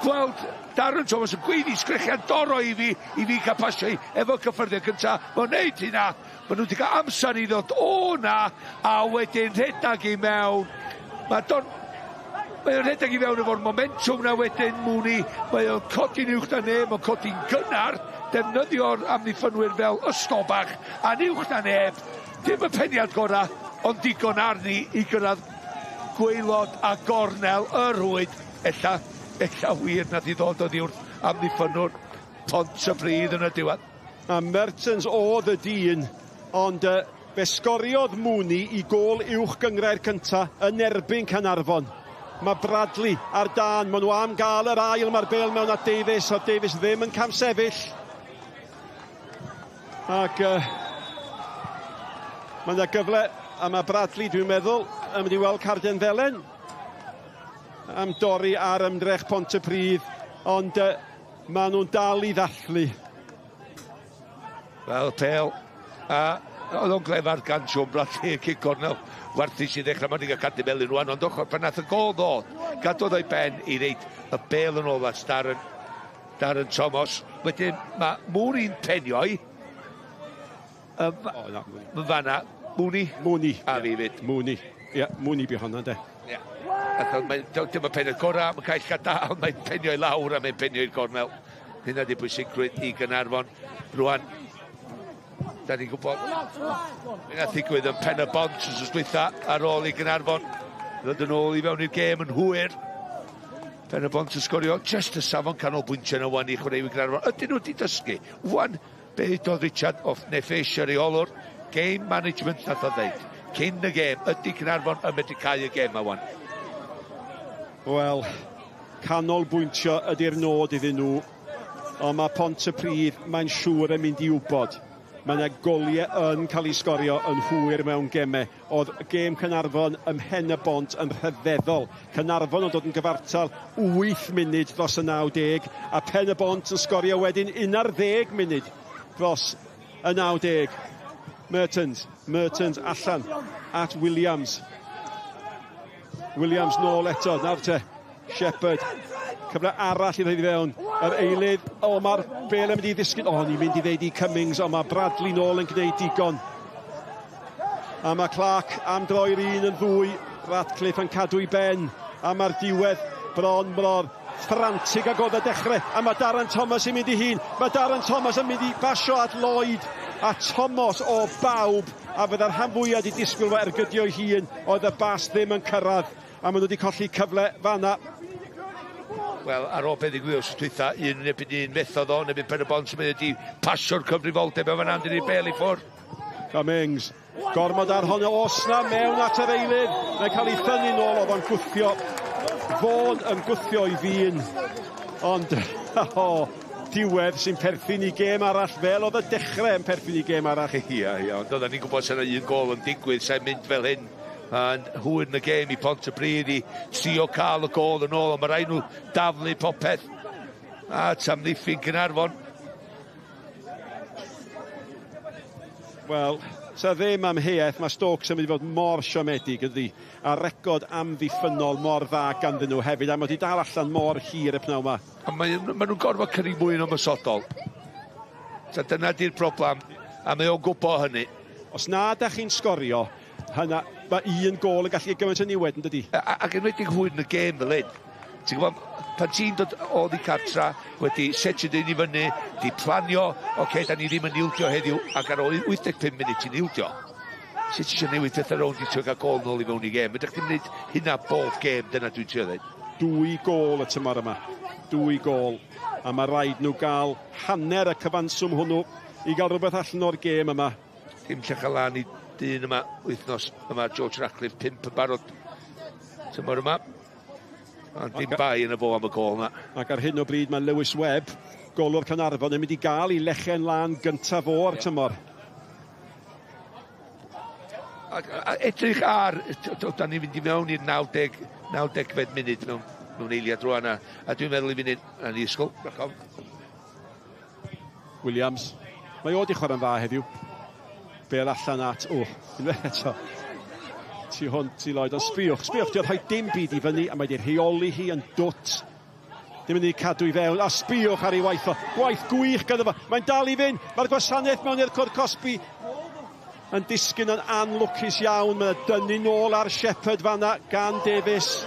gweld Darren Thomas yn gweiddi sgrechian doro i fi cael pasio i efo cyffyrddiad cynta. Mae'n neud hynna. Maen nhw wedi cael amser i ddod o na, a wedyn rhedag i mewn. Mae Don... Mae o'n rhedeg i fewn efo'r momentum na wedyn, Mooney. Mae o'n codi'n uwch na neb, mae'n codi'n gynnar, defnyddio'r amddiffynwyr fel ysgol bach, a'n uwch na neb. Dim y peniad gorau, ond digon arni i gyrraedd gwaelod a gornel y rhwyd. Ella wir nath i ddod oddi wrth amddiffynwr Pontypridd yn y diwedd. A Mertens oedd y dyn, ond fe sgoriodd Mooney i gôl uwch gynghrair cynta yn erbyn Caernarfon. Mae Bradley ar dan, maen nhw am gael yr ail, mae'r bêl mewn at Davies, a Davies ddim yn camsefyll. Ac mae yna gyfle, a mae Bradley, dwi'n meddwl, yn mynd i weld carden felen am dorri ar ymdrech Pontypridd, ond maen nhw'n dal i ddathlu. Wel, pêl, a oedd o'n glefar gan Sean Bradley, y cic cornel warthus i ddechrau, mae'n cael cadw melyn rwan, ond ochr pan nath y gôl ddod, gadodd o'i ben i reid y bêl yn ôl at Darren Thomas. Wedyn mae Mooney'n penio i. Mae'n fanna, Mooney. Mooney. A fi fyd. Mooney. Ie, Mooney bi honna, de. Ie. Dim y pen y gorau, mae'n cael llada, ond mae'n penio i lawr a mae'n penio i'r gornel. Hynna di bwysigrwydd i Gaernarfon. Rwan, da ni'n gwybod, mi nath ddigwydd yn Pen-y-bont wsos dwytha ar ôl i Gaernarfon ddod yn ôl i fewn i'r gêm yn hwyr. Pen-y-bont yn sgorio just y safon canolbwyntio yna wan i chwaraewyr Gaernarfon. Ydyn nhw wedi dysgu? Wan, be ddodd Richard off neu Fish ar ei olwr, game management nath o ddeud. Cyn y gêm, ydy Caernarfon yn medru cael y gêm yma wan? Wel, canolbwyntio ydy'r nod iddyn nhw, ond mae Pontypridd, mae'n siŵr yn mynd i wybod. Mae yna goliau yn cael ei sgorio yn hwyr mewn gemau. Oedd gêm Caernarfon ym Mhen-y-bont yn rhyfeddol. Caernarfon yn dod yn gyfartal 8 munud dros y 90, a Pen-y-bont yn sgorio wedyn 11 munud dros y 90. Mertens allan at Williams. Williams nôl eto, nawr te, Shepherd. Cyfle arall i ddweud i fewn. Yr eilydd, o, mae'r bêl yn mynd i ddisgyn. O, ni'n mynd i ddeud i Cummings, ond mae Bradley nôl yn gwneud digon. A mae Clark am droi'r un yn ddwy. Ratcliffe yn cadw i ben. A mae'r diwedd bron mor frantic ag oedd y dechrau. A mae Darren Thomas yn mynd i hun. Mae Darren Thomas yn mynd i basio at Lloyd. A Thomas o bawb. A fydda'r rhan fwyaf wedi disgwyl fo ergydio'i hun. Oedd y bas ddim yn cyrraedd. A maen nhw wedi colli cyfle fanna. Wel, ar ôl beth ddigwyddodd wsos dwytha, un yn erbyn un methodd o, yn erbyn Pen-y-bont, mae wedi pasio'r cyfrifoldeb efo fan i'r bêl i ffwrdd. Cummings, gormod ar honno, Osna mewn at yr eilydd. Mae'n cael ei thynnu nôl, oedd o'n gwthio. Fôn yn gwthio i ddyn. Ond, o, diwedd sy'n perthyn i gêm arall, fel oedd y dechrau yn perthyn i gêm arall. Ia, ia, ond oedden ni'n gwybod sy'n un gôl yn digwydd, sa'n mynd fel hyn. A'n hwyr yn y gêm i Pontypridd i trio cael y gôl yn ôl, ond mae rhaid nhw daflu popeth at amddiffyn Caernarfon. Wel, sa ddim amheuaeth, mae Stokes yn mynd i fod mor siomedig ydy, a record amddiffynnol mor dda ganddyn nhw hefyd, a mae wedi dal allan mor hir y pnawn yma. A mae, ma nhw'n gorfod cynnig mwy yn ymosodol. So dyna di'r broblem, a mae o'n gwybod hynny. Os na da chi'n sgorio, hynna, mae un gôl yn gallu gymaint o niwed, yn dydi? Ac enwedig hwyr yn y gêm fel hyn. Ti'n gwybod, pan ti'n dod oddi cartra, wedi setio dyn i fyny, di planio, oce, okay, da ni ddim yn ildio heddiw, ac ar ôl 85 munud ti'n ildio. Sut ti eisiau newid pethau rownd i trio cael gôl nôl i mewn i gêm? Ydych chi'n gwneud hynna bob gêm, dyna dwi'n trio dweud. 2 gôl y tymor yma. 2 gôl. A mae rhaid nhw gael hanner y cyfanswm hwnnw i gael rhywbeth allan o'r gêm yma. Dim llecha lan i dyn yma wythnos yma, George Ratcliffe, 5 yn barod tymor yma. Ond dim bai yn y fo am y gôl yma. Ac ar hyn o bryd mae Lewis Webb, golwr Caernarfon, yn mynd i gael ei lechen lan gyntaf o'r tymor. A edrych ar, da ni'n mynd i mewn i'r 90fed munud mewn eiliad rwan, a dwi'n meddwl i fynd yn i ysgol. Williams, mae o di chwarae'n dda heddiw. Bel allan at, unwaith eto. Tu hwnt i Lloyd, ond sbiwch, diolch rhoi dim byd i fyny, a mae wedi rheoli hi yn dwt. Dim yn ei cadw i fewn, a sbiwch ar ei waith o. Gwaith gwych gyda fo, mae'n dal i fynd, mae'r gwasanaeth mewn i'r cwrt cosbi yn disgyn yn anlwcus iawn. Mae'n dynnu nôl ar Shepherd fanna gan Davies.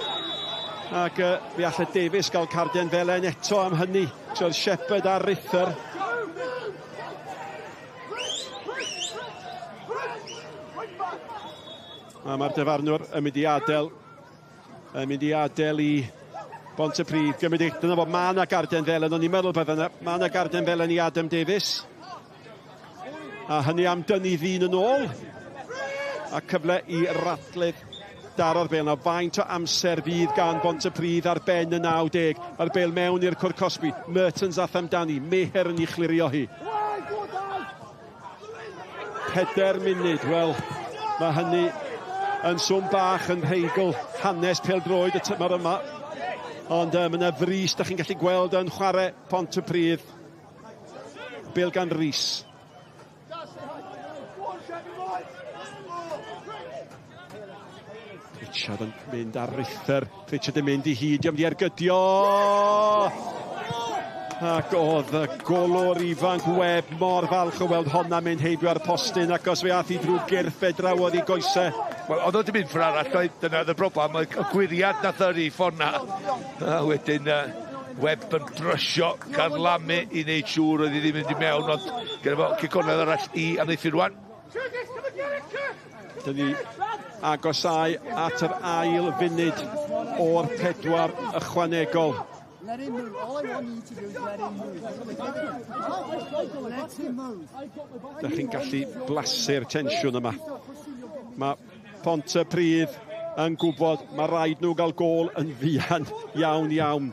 Ac fe allai Davies gael carden felen eto am hynny. So oedd Shepherd ar Rither. A mae'r dyfarnwr yn mynd i adael, i Bontypridd. Gymryd, dyna fo, mae yna garden felen, o'n i'n meddwl bydde yna, mae yna garden felen i Adam Davies. A hynny am dynnu ddyn yn ôl. A cyfle i Ratcliffe daro'r bêl. Nawr faint o amser fydd gan Bontypridd ar ben y 90. Mae'r bêl mewn i'r cwrt cosbi. Mertens ath amdani. Meher yn ei chlirio hi. 4 munud. Wel, mae hynny yn swm bach yn rheigl hanes pêl-droed y tymor yma. Ond mae yna frys, da chi'n gallu gweld yn chwarae Pontypridd. Bêl gan Rhys. Pritchard yn mynd ar Rither. Pritchard yn mynd i hyd, diolch di ergydio. Ac oedd y golwr ifanc Webb mor falch o weld honna mynd heibio ar postyn, ac os fe ath i drwy gyrff fe drawodd i goesau. Wel, oedd o wedi mynd ffordd arall, dyna oedd y broblem, y gwiriad nath yrru ffordd na. A wedyn Webb yn brysio, carlamu i wneud siŵr oedd hi ddim mynd i mewn, ond gyda fo cic cornel arall i amddiffyn rwan. Dyn ni agosau at yr ail funud o'r 4 ychwanegol. Let him move. All I want you to do is let him move. Let him move. Dych chi'n gallu blasu'r tensiwn yma. Mae Pontypridd yn gwybod mae rhaid nhw gael gôl yn fuan iawn iawn.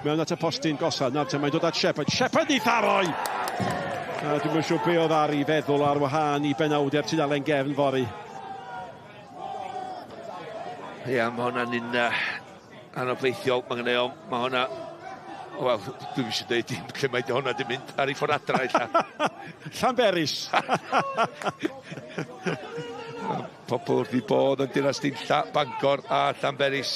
Mewn at y postyn gosa. Nawr te mae'n dod at Shepherd. Shepherd i tharoi! A dwi'm yn siŵr be oedd ar ei feddwl ar wahân i benawdau'r tudalen gefn fory. Ia, mae hwnna'n un anobeithiol. Mae gynna i ofn, mae hwnna... Wel, dwi'm eisiau dweud dim lle mae hwnna di mynd ar ei ffordd adra ella. Llanberis. Pobl wrth i bod yn Dinas Dinlla, Bangor a Llanberis.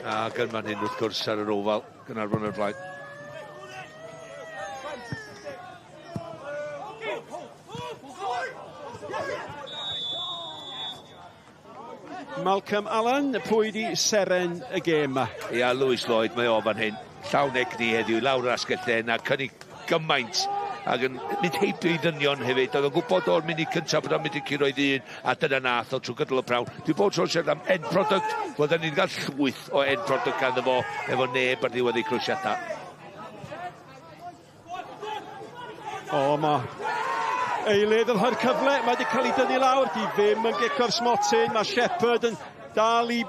Ac yn fan hyn wrth gwrs ar yr Oval, Gaernarfon o'r blaen. Malcolm Allen, pwy di seren y gêm yma? Ia, Lewis Lloyd, mae o fan hyn. Llawn egni heddiw, lawr yr asgell dde, na cynnig gymaint ac yn mynd heibio i ddynion hefyd. Oedd o'n gwybod o'r munud cyntaf bod o'n mynd i curo i ddyn, a dyna nath o trwy gydol y prawn. Dwi'n bod tro'n siarad am end product, wel, da ni'n cael llwyth o end product ganddo fo, efo neb ar ddiwedd ei croesiadau. O, ma Eilydd yn rhoi'r cyfle, mae wedi cael ei dynnu lawr, di ddim yn gico'r smotyn, mae Shepherd yn dal i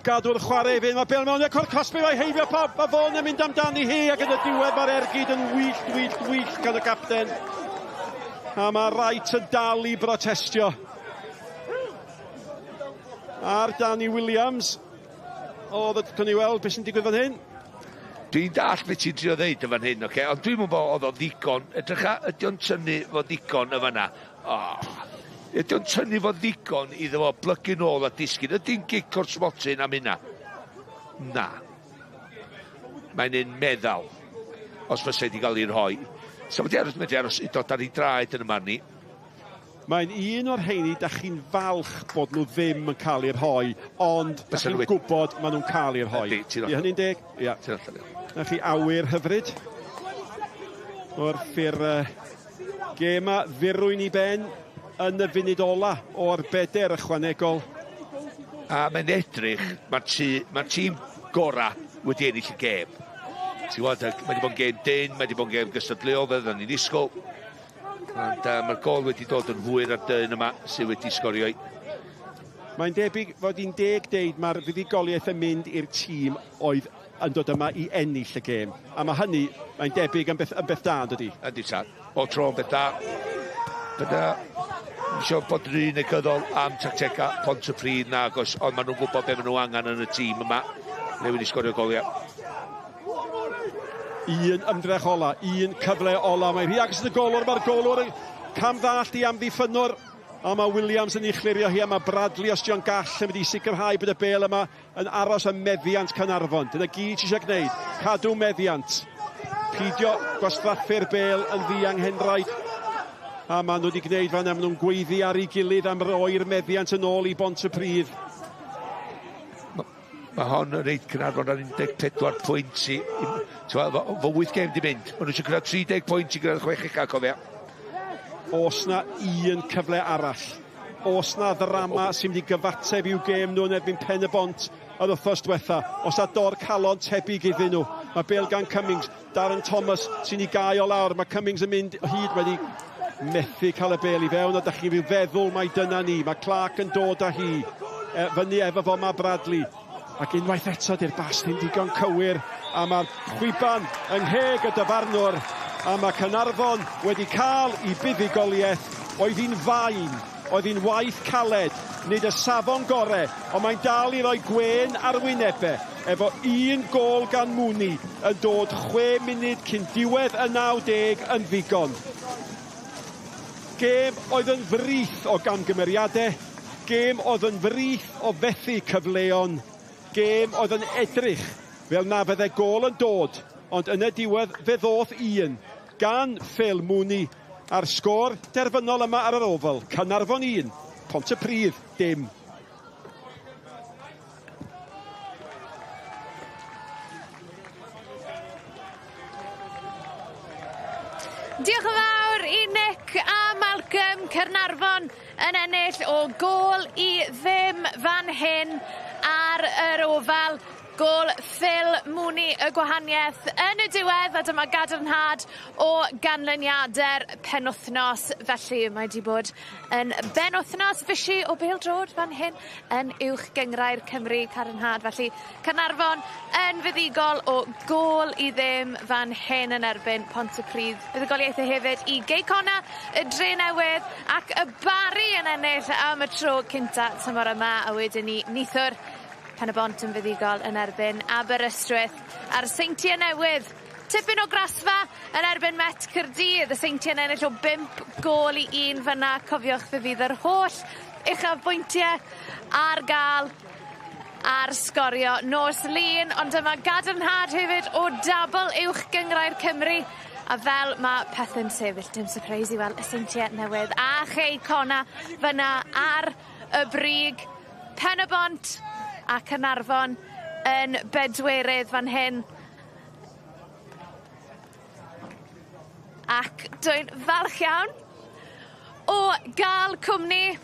gadw'r chwarae i fynd, mae bêl mewn i'r cwrt cosbi, mae heibio pawb, mae Fôn yn mynd amdani hi, ac yn y diwedd mae'r ergyd yn wyllt, wyllt, wyllt gan y capten. A mae Wright yn dal i brotestio. Ar Danny Williams. Oedd, cawn ni weld beth sy'n digwydd fan hyn. Dwi'n dallt beth ti'n trio ddeud yn fan hyn, oce? Ond dwi'n meddwl oedd o ddigon. Edrycha, ydy o'n tynnu fo ddigon yn fanna? Oh. Ydy o'n tynnu fo ddigon iddo fo blygu nôl a disgyn? Ydy'n gic o'r smotyn am hynna? Na. Mae'n un meddal, os fysa wedi cael ei rhoi. So wedi aros, wedi aros i dod ar ei draed yn y marn i. Mae'n un o'r rheini da chi'n falch bod nhw ddim yn cael eu rhoi, ond da chi'n gwybod maen nhw'n cael eu rhoi. Ydy, Ydy hynny'n deg? Ia. Na chi awyr hyfryd. Wrth i'r gêm a ddirwyn i ben yn y funud ola o'r beder ychwanegol. A mae'n edrych, mae'r ma tîm gora wedi ennill y gêm. Ti'n gwybod, mae wedi bod yn gêm dyn, mae wedi bod yn gêm gystadleuol, fel oedden ni'n disgwyl. Ond mae'r gol wedi dod yn hwyr ar dyn yma sydd wedi sgorio i. Mae'n debyg fod hi'n deg deud mae'r fuddugoliaeth yn mynd i'r tîm oedd yn dod yma i ennill y gêm. A mae hynny, mae'n debyg yn beth, yn beth da, yn dydi? Ydy tad. O tro yn beth da. Bydda eisiau bod yn rhy negyddol am tactega Pontypridd nag oes, ond maen nhw'n gwybod beth maen nhw angen yn y tîm yma. Newid i sgorio goliau. Un ymdrech ola, un cyfle ola. Mae rhy agos at y golwr, mae'r golwr yn cam ddallt i amddiffynwr. A mae Williams yn ei chlirio hi, a mae Bradley, os dio'n gall, yn mynd i sicrhau bod y bel yma yn aros yn meddiant Caernarfon. Dyna gyd ti eisiau gwneud. Cadw meddiant. Peidio gwastraffu'r bel yn ddianghenraid. A maen nhw wedi gwneud fan maen nhw'n gweiddi ar ei gilydd am roi'r meddiant yn ôl i Bontypridd. Mae hon yn reit Caernarfon ar 14 pwynt i... Fo 8 gêm di mynd. Maen nhw eisiau cyrraedd 30 pwynt i gyrraedd 6 ucha, cofia. Oes na un cyfle arall? Oes na ddrama sy'n mynd i gyfateb i'w gêm nhw yn erbyn Pen y Bont yr wythnos diwetha? Oes na dor calon tebyg iddyn nhw? Mae bel gan Cummings, Darren Thomas sy'n ei gau o lawr. Mae Cummings yn mynd hyd wedi methu cael y bel i fewn, a da chi'n feddwl mai dyna ni. Mae Clark yn dod â hi. Fyny efo fo mae Bradley. Ac unwaith eto, di'r bas ddim digon cywir, a mae'r chwiban yng ngheg y dyfarnwr, a mae Caernarfon wedi cael i buddugoliaeth. Oedd hi'n fain, oedd hi'n waith caled, nid y safon gore, ond mae'n dal i roi gwên ar wynebau, efo un gôl gan Mooney yn dod 6 munud cyn diwedd y 90 yn ddigon. Gêm oedd yn frith o gamgymeriadau, gêm oedd yn frith o fethu cyfleon, gêm oedd yn edrych fel na fydde gôl yn dod, ond yn y diwedd fe ddoth un gan Phil Mooney a'r sgôr derfynol yma ar yr Oval. Caernarfon 1, Pontypridd dim. Diolch yn fawr i Nick a Malcolm. Caernarfon yn ennill o gôl i ddim fan hyn ar yr Ofal. Gôl Phil Mooney y gwahaniaeth yn y diwedd, a dyma gadarnhad o ganlyniadau'r penwthnos. Felly mae wedi bod yn benwthnos fysi o bêl-droed fan hyn yn Uwch Gynghrair Cymru. Cadarnhad felly Caernarfon yn fuddugol o gôl i ddim fan hyn yn erbyn Pontypridd. Buddugoliaethau hefyd i Gei Connah, y Drenewydd ac y Barri yn ennill am y tro cynta tymor yma, a wedyn ni neithiwr Pen-y-bont yn fuddugol yn erbyn Aberystwyth. A'r Seintiau Newydd, tipyn o grasfa yn erbyn Met Caerdydd. Y Seintiau'n ennill o 5 gôl i 1 fyna. Cofiwch fe fydd yr holl uchafbwyntiau ar gael ar Sgorio nos Lun. Ond dyma gadarnhad hefyd o dabl Uwch Gynghrair Cymru. A fel mae pethau'n sefyll, dim surprise i weld y Seintiau Newydd a Chei Connah fyna ar y brig. Pen-y-bont a Caernarfon yn bedwerydd fan hyn. Ac dwi'n falch iawn o gael cwmni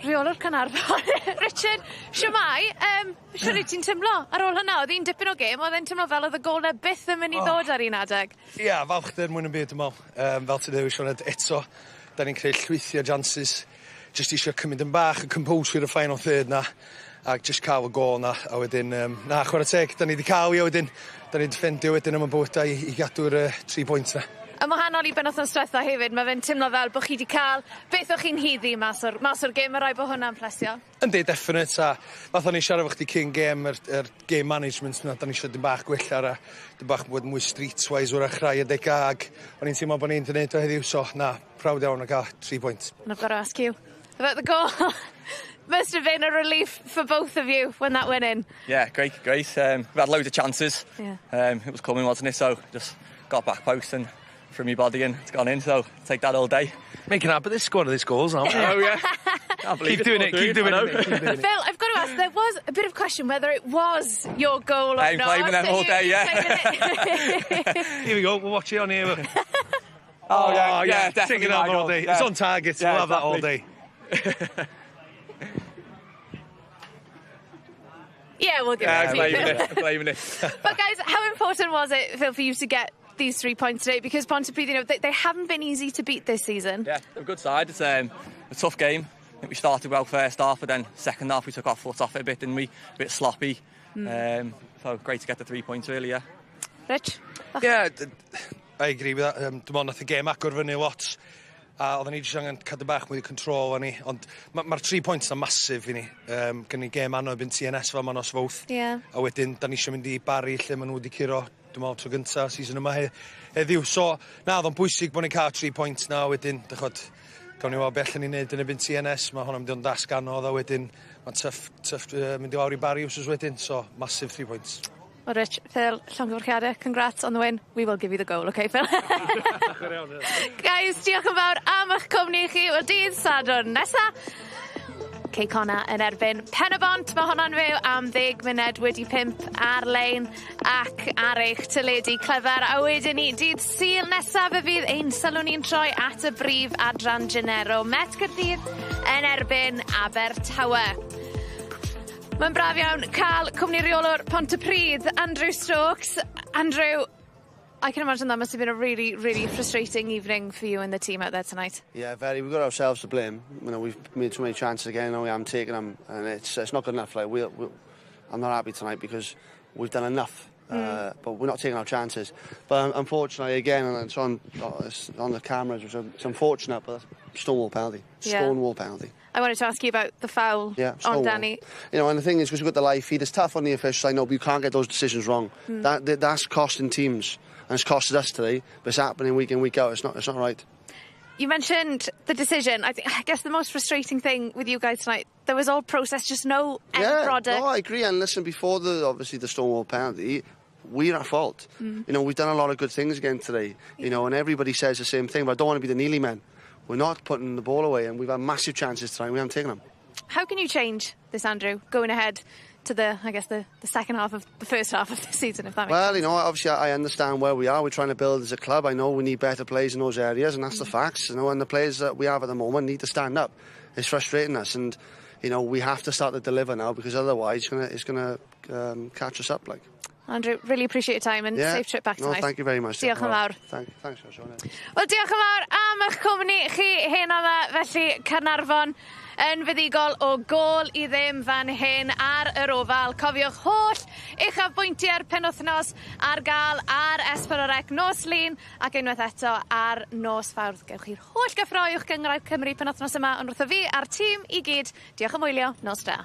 rheolwr Caernarfon, Richard, shwmae? Shwd wyt ti'n teimlo ar ôl hynna? Oedd hi'n dipyn o gêm, oedd e'n teimlo fel oedd y gôl 'na byth yn mynd i ddod ar un adeg. Ia, falchder mwy na'm byd, dwi'n meddwl. Fel ti'n dweud, Sioned, eto, da ni'n creu llwythi o chances. Just isio cymryd yn bach y composure y final third na, a just cael y gôl na, a wedyn, na, chwarae teg, da ni wedi cael i, a wedyn, da ni wedi ffendio wedyn am y bywydau i gadw'r 3 pwynt na. Yn wahanol i benwthnos dwetha hefyd, mae fe'n teimlo fel bod chi wedi cael beth o'ch chi'n haeddu mas o'r gêm, mae rhaid bod hwnna'n plesio. Yndi, definite, a fath o'n i siarad efo chdi cyn gêm, yr game management na, da ni eisiau dim bach gwella a dim bach bod mwy streetwise wrach rai adega, ac o'n i'n teimlo bod ni'n gwneud o heddiw, so na, proud iawn o gael 3 pwynt. And I've got to ask you about the goal. Must have been a relief for both of you when that went in. Yeah, great, great. We had loads of chances. It was coming, wasn't it? So just got back post and threw my body in, it's gone in, so take that all day. Making up of this squad of these goals, aren't we? Oh, yeah. Can't believe Keep doing it, keep doing it, keep doing it. Phil, I've got to ask, there was a bit of question whether it was your goal or I'm not. claiming them all day, yeah. Here we go, we'll watch it on here. Oh, yeah, definitely. Take it out all day. Yeah. It's on target, Yeah, we'll have that all exactly. day. Yeah, we'll give Yeah, it I'm to you. claiming it. I'm claiming it. But guys, how important was it, Phil, for you to get these 3 points today? Because Pontypridd, they haven't been easy to beat this season. Yeah, they're a good side. It's a tough game. I think we started well first half, but then second half we took our foot off it a bit, didn't we? A bit sloppy. So great to get the 3 points, really, yeah. Rich? Yeah, I agree with that. Dwi'n meddwl nath y gêm agor fyny lot. A oedden ni jyst angen cadw bach mwy o control o'n ni. Ond mae'r ma 3 points na massive i ni. Gen ni gêm anodd erbyn TNS fel ma nos Fawrth. A wedyn, da ni eisiau mynd i Barry lle maen nhw wedi curo, dwi'n meddwl, tro gynta season yma heddiw. So, na, oedd o'n bwysig bod ni'n cael 3 points na, wedyn, dychod, gawn ni weld beth allan ni'n neud yn erbyn TNS. Mae hwnna'n mynd i fod yn dasg anodd, a wedyn, mae'n tough, tough mynd i lawr i Barry wsos wedyn, so massive 3 points. Well, Rich, Phil, llongyfarchiadau, congrats on the win. We will give you the goal, okay, Phil? Guys, diolch yn fawr am eich cwmni chi. Wel, dydd Sadwrn nesa. Cei Connah yn erbyn Pen-y-bont. Mae honno'n fyw am 5:40 ar-lein ac ar eich teledu clyfar. A wedyn ni, dydd Sul nesaf fe fydd ein sylw ni'n troi at y brif adran Genero. Met Caerdydd yn erbyn Abertawe. Mae'n braf iawn cael cwmni reolwr Pontypridd, Andrew Stokes. Andrew, I can imagine that must have been a really, really frustrating evening for you and the team out there tonight. Yeah, very. We've got ourselves to blame. We've made too many chances again, and we haven't taken them, and it's not good enough. Like I'm not happy tonight because we've done enough, but we're not taking our chances. But unfortunately, again, and it's on the cameras, which is, it's unfortunate, but that's Stonewall penalty. Stonewall penalty. I wanted to ask you about the foul Yeah, on Stonewall. Danny. And the thing is, because we've got the live feed, it's tough on the officials, I know, but you can't get those decisions wrong. That's costing teams, and it's costed us today, but it's happening week in, week out. It's not right. You mentioned the decision. I guess the most frustrating thing with you guys tonight, there was all process, just no end product. No, I agree. And listen, before the obviously the Stonewall penalty, we're at fault. We've done a lot of good things again today. And everybody says the same thing, but I don't want to be the nearly men. We're not putting the ball away, and we've had massive chances tonight. We haven't taken them. How can you change this, Andrew, going ahead to the, I guess, the second half of the first half of the season, if that makes Well, sense? obviously I understand where we are. We're trying to build as a club. I know we need better players in those areas, and that's the facts. And the players that we have at the moment need to stand up. It's frustrating us, and we have to start to deliver now because otherwise it's gonna catch us up. Like, Andrew, really appreciate your time and safe trip back No, tonight. thank you very much. Diolch yn fawr. Thanks, Sean. Wel, diolch yn fawr am eich cwmni chi hyn yma. Felly, Caernarfon yn fuddugol o gôl i ddim fan hyn ar yr Ofal. Cofiwch holl uchafbwyntiau'r penwthnos ar gael ar S4C nos Lun ac unwaith eto ar nos Fawrth. Gewch chi'r holl gyffro Uwch Gynghrair Cymru penwthnos yma ond wrtho fi a'r tîm i gyd. Diolch am wylio, nos da.